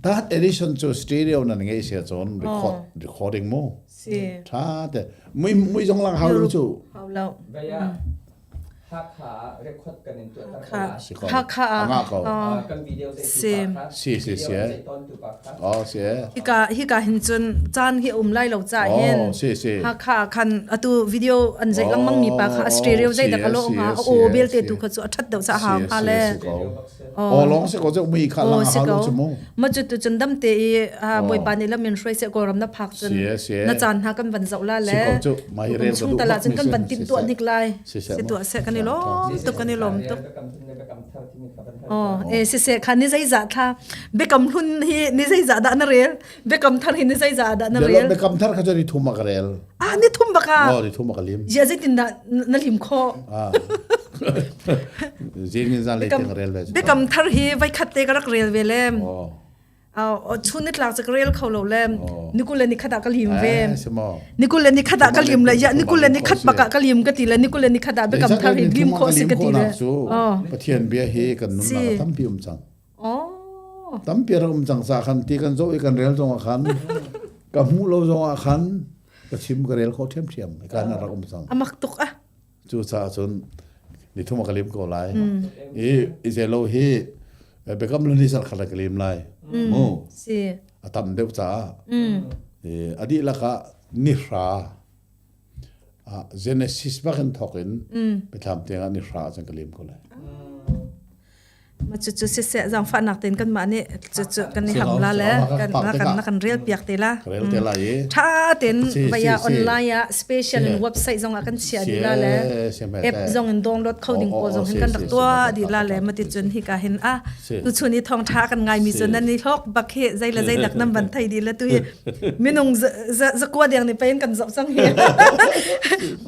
S3: that edition cu stereo nan ngei sia cun record recording mu.
S4: Si.
S3: Tha te. Mui mui zong lang hau lo cu.
S4: Hau lo.
S5: Vaya Hakha record kan in tuah tar
S4: ko. Hakha
S3: ah. ko.
S5: Kan video zei
S4: tu
S5: pa kha.
S3: Si si si.
S5: Zei ton tu pa kha.
S3: Oh si.
S4: Hika hika hin cun caan hi um lai lo ca hin.
S3: Oh si si.
S4: Hakha khan atu video an zei lengmang mi pa kha stereo zei da ka lo ha o bel te tu kha chu a that deuh cha ha ha le.
S3: Aw lawng si ko cu mui kha lang hau lo cu mu.
S4: Ma cu tu cun dam te i Bawipa nih lam in hruai seh Kawlram na phak cun na caan hna kan van zoh la le chung tal ah cun kan van timh tuah hnik lai. Si tuah seh kan i lawm tuk kan i lawm tuk. Oh, e si se kha ni zeizah thla biakam hlun hi ni zeizah dah na rel biakam thar hi ni zeizah dah na rel
S3: biakam thar kha cu ni thum ka rel
S4: ah ni thum baka
S3: oh ni thum ka lim
S4: ya zeitin dah na lim kho
S3: ah zin zan le teng rel ve
S4: biakam thar hi vai khat te ka rak rel ve le oh chun ni tlak ka rel kho lo le nikul le ni khat ah ka lim ve nikul le ni khat ah ka lim le ya nikul le ni khat baka ka lim ka ti le nikul le ni khat ah biakam thar hi lim kho si ka ti le
S3: pathian bia hi kan nunnak tampi um cang
S4: Oh.
S3: Tampi rak um cang sa khan ti kan zoh i kan rel zong ah khan ka hmuh lo zong ah khan ka chim ka rel kho ṭhiamṭhiam kan rak um cang.
S4: Amak tuk ah.
S3: Cu caah cun ni thum ka lim ko lai. I i zelo hi bekam lu ni sar khat ka lim lai. Mu.
S4: Si.
S3: A tam deuh caah. I adi laka ni hra Genesis bakin thok in biathlam tiang ah ni hra cun ka lim ko lai.
S4: Ma cucu siseh zaangfahnak tein kanmah nih cucu kan i ham la le kan na kan na kan rel piak te la.
S3: Rel te la i.
S4: Tha tein vaya online ah special in website zong ah kan chia di la le app zong in download kho ding pawl zong hin kan rak tua di la le mati cun hi ka hin a tu chun i thong tha kan ngai mi cun nan i hlok bak hi zei le zei dak nam van thei di le tu hi minung zakua deng ni pain kan zoh cang hi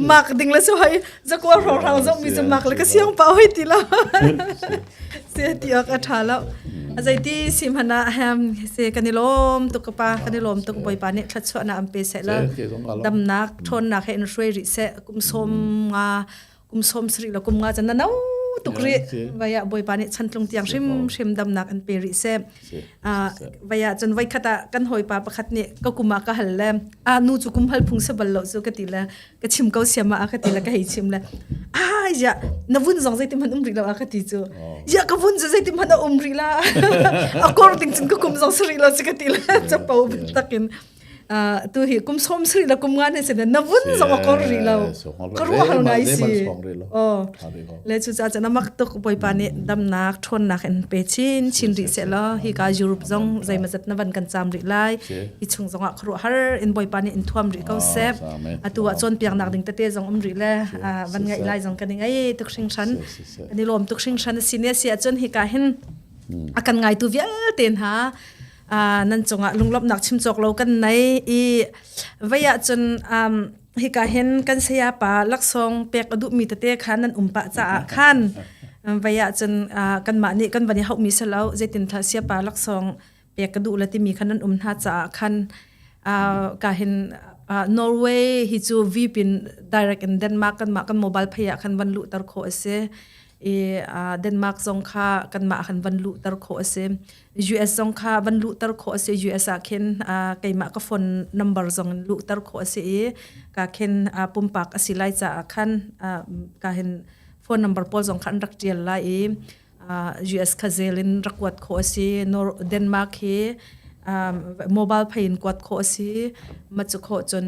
S4: mak ding le su hoi zakua ro rang zong mi cu mak le ka siang pa hoi ti lo se ti ok a tha lo zaiti sim hana hem se kan i lom tuk pa kan i lom tuk boipa nih thla na am pe se la damnak thon nak he in hruai ri se kum som nga kum som sri lo kum nga chan na no tuk ri vaya boipa nih chantlung tiang hrim hrim damnak an pe ri se vaya cun voi khat ah kan hawipa pakhat nih ka kum ah ka hal le a nu cu kum hal phung se bal lo cu ka ti le ka chim ko siam ah ka ti le ka hei chim le ah ya na vun zong zeitin hmanh um rih lo a ka ti cu ya ka vun cu zeitin hmanh a um rih la a kor ding cun ka kum zong si rih lo cu ka ti le capo takin tu hi kum som sri la kum nga ne sin na vun zong a kor rih lo ka ruah hal ngai si oh le cu ca chan amak tuk boipa nih damnak ṭhawnnak in pe chin chin rih se law hi ka Europe zong zeimazat na van kan cham rih lai i chung zong ah khuaruah har in boipa nih in thuam rih ko seh atu ah cawnpiaknak ding tete zong um rih le van ngaih lai zong kan i ngai tuk hringhran kan i lawm tuk hringhran a si ne si ahcun hika hin a kan ngaitu vialte hna nan cungah lunglawmhnak chim cawk lo kan nei i vei ahcun hika hin kan saya pa laksawng pek a duhmi tete kha nan um pah caah khan vei ahcun kanmah nih kan van i hauhmi si lo zeitin thla sia pa laksawng pek ka duh le timi khan nan um hna caah khan ka hin Norway hi cu VPN direct in Denmark kan mah kan mobile pay ah khan van luhter khawh a si i Denmark zong kha kanmah khan van luhter khawh a si US zong kha van luhter khawh a si US ah khin keimah ka phone number zong in luhter khawh a si i ka khin pumpak a si lai caah khan ka hin phone number pawl zong kha an rak tial lai i. US kha zel in rak kuat khawh a si. Denmark hi mobile pay in kuat khawh a si. Ma cu khawh cun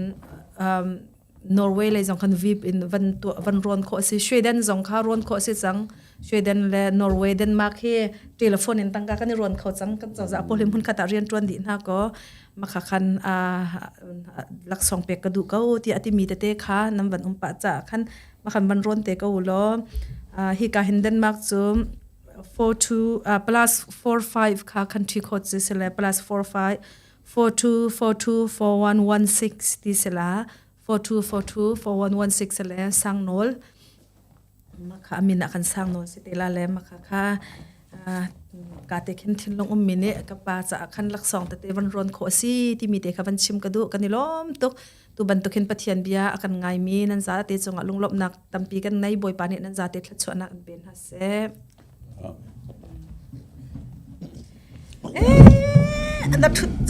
S4: Norway lei zong khan VIP in van tuah van rawn khawh a si. Sweden zong kha rawn khawh a si cang. Sweden le Norway, Denmark hi telephone in tangka kan i rawn kho cang. Kan cozah pawl hi hmun khat ah rian ṭuan dih hna kaw makha khan laksawng pek ka duh ko tiah a timi tete kha nan van um pah caah khan makhan van rawn te ko u law hi ka hin Denmark cu 4 2 plus 4 5 kha country code si sile plus 4 5 4 2 4 2 4 1 1 6 ti sila 4 2 4 2 4 1 1 6 le sang nawl Makha a min ah kan sang nawn si te la le makha kha ka te khin thinlung ummi nih ka pa caah khan laksawng tete van rawn khawh a si timi te kha van chim ka duh kan i lawm tuk tu bantukin Pathian bia a kan ngaimi nan za te cungah lunglawmhnak tampi kan nei Bawipa nih nan za te thluachuahnak an pe hna seh. Eh, na thut.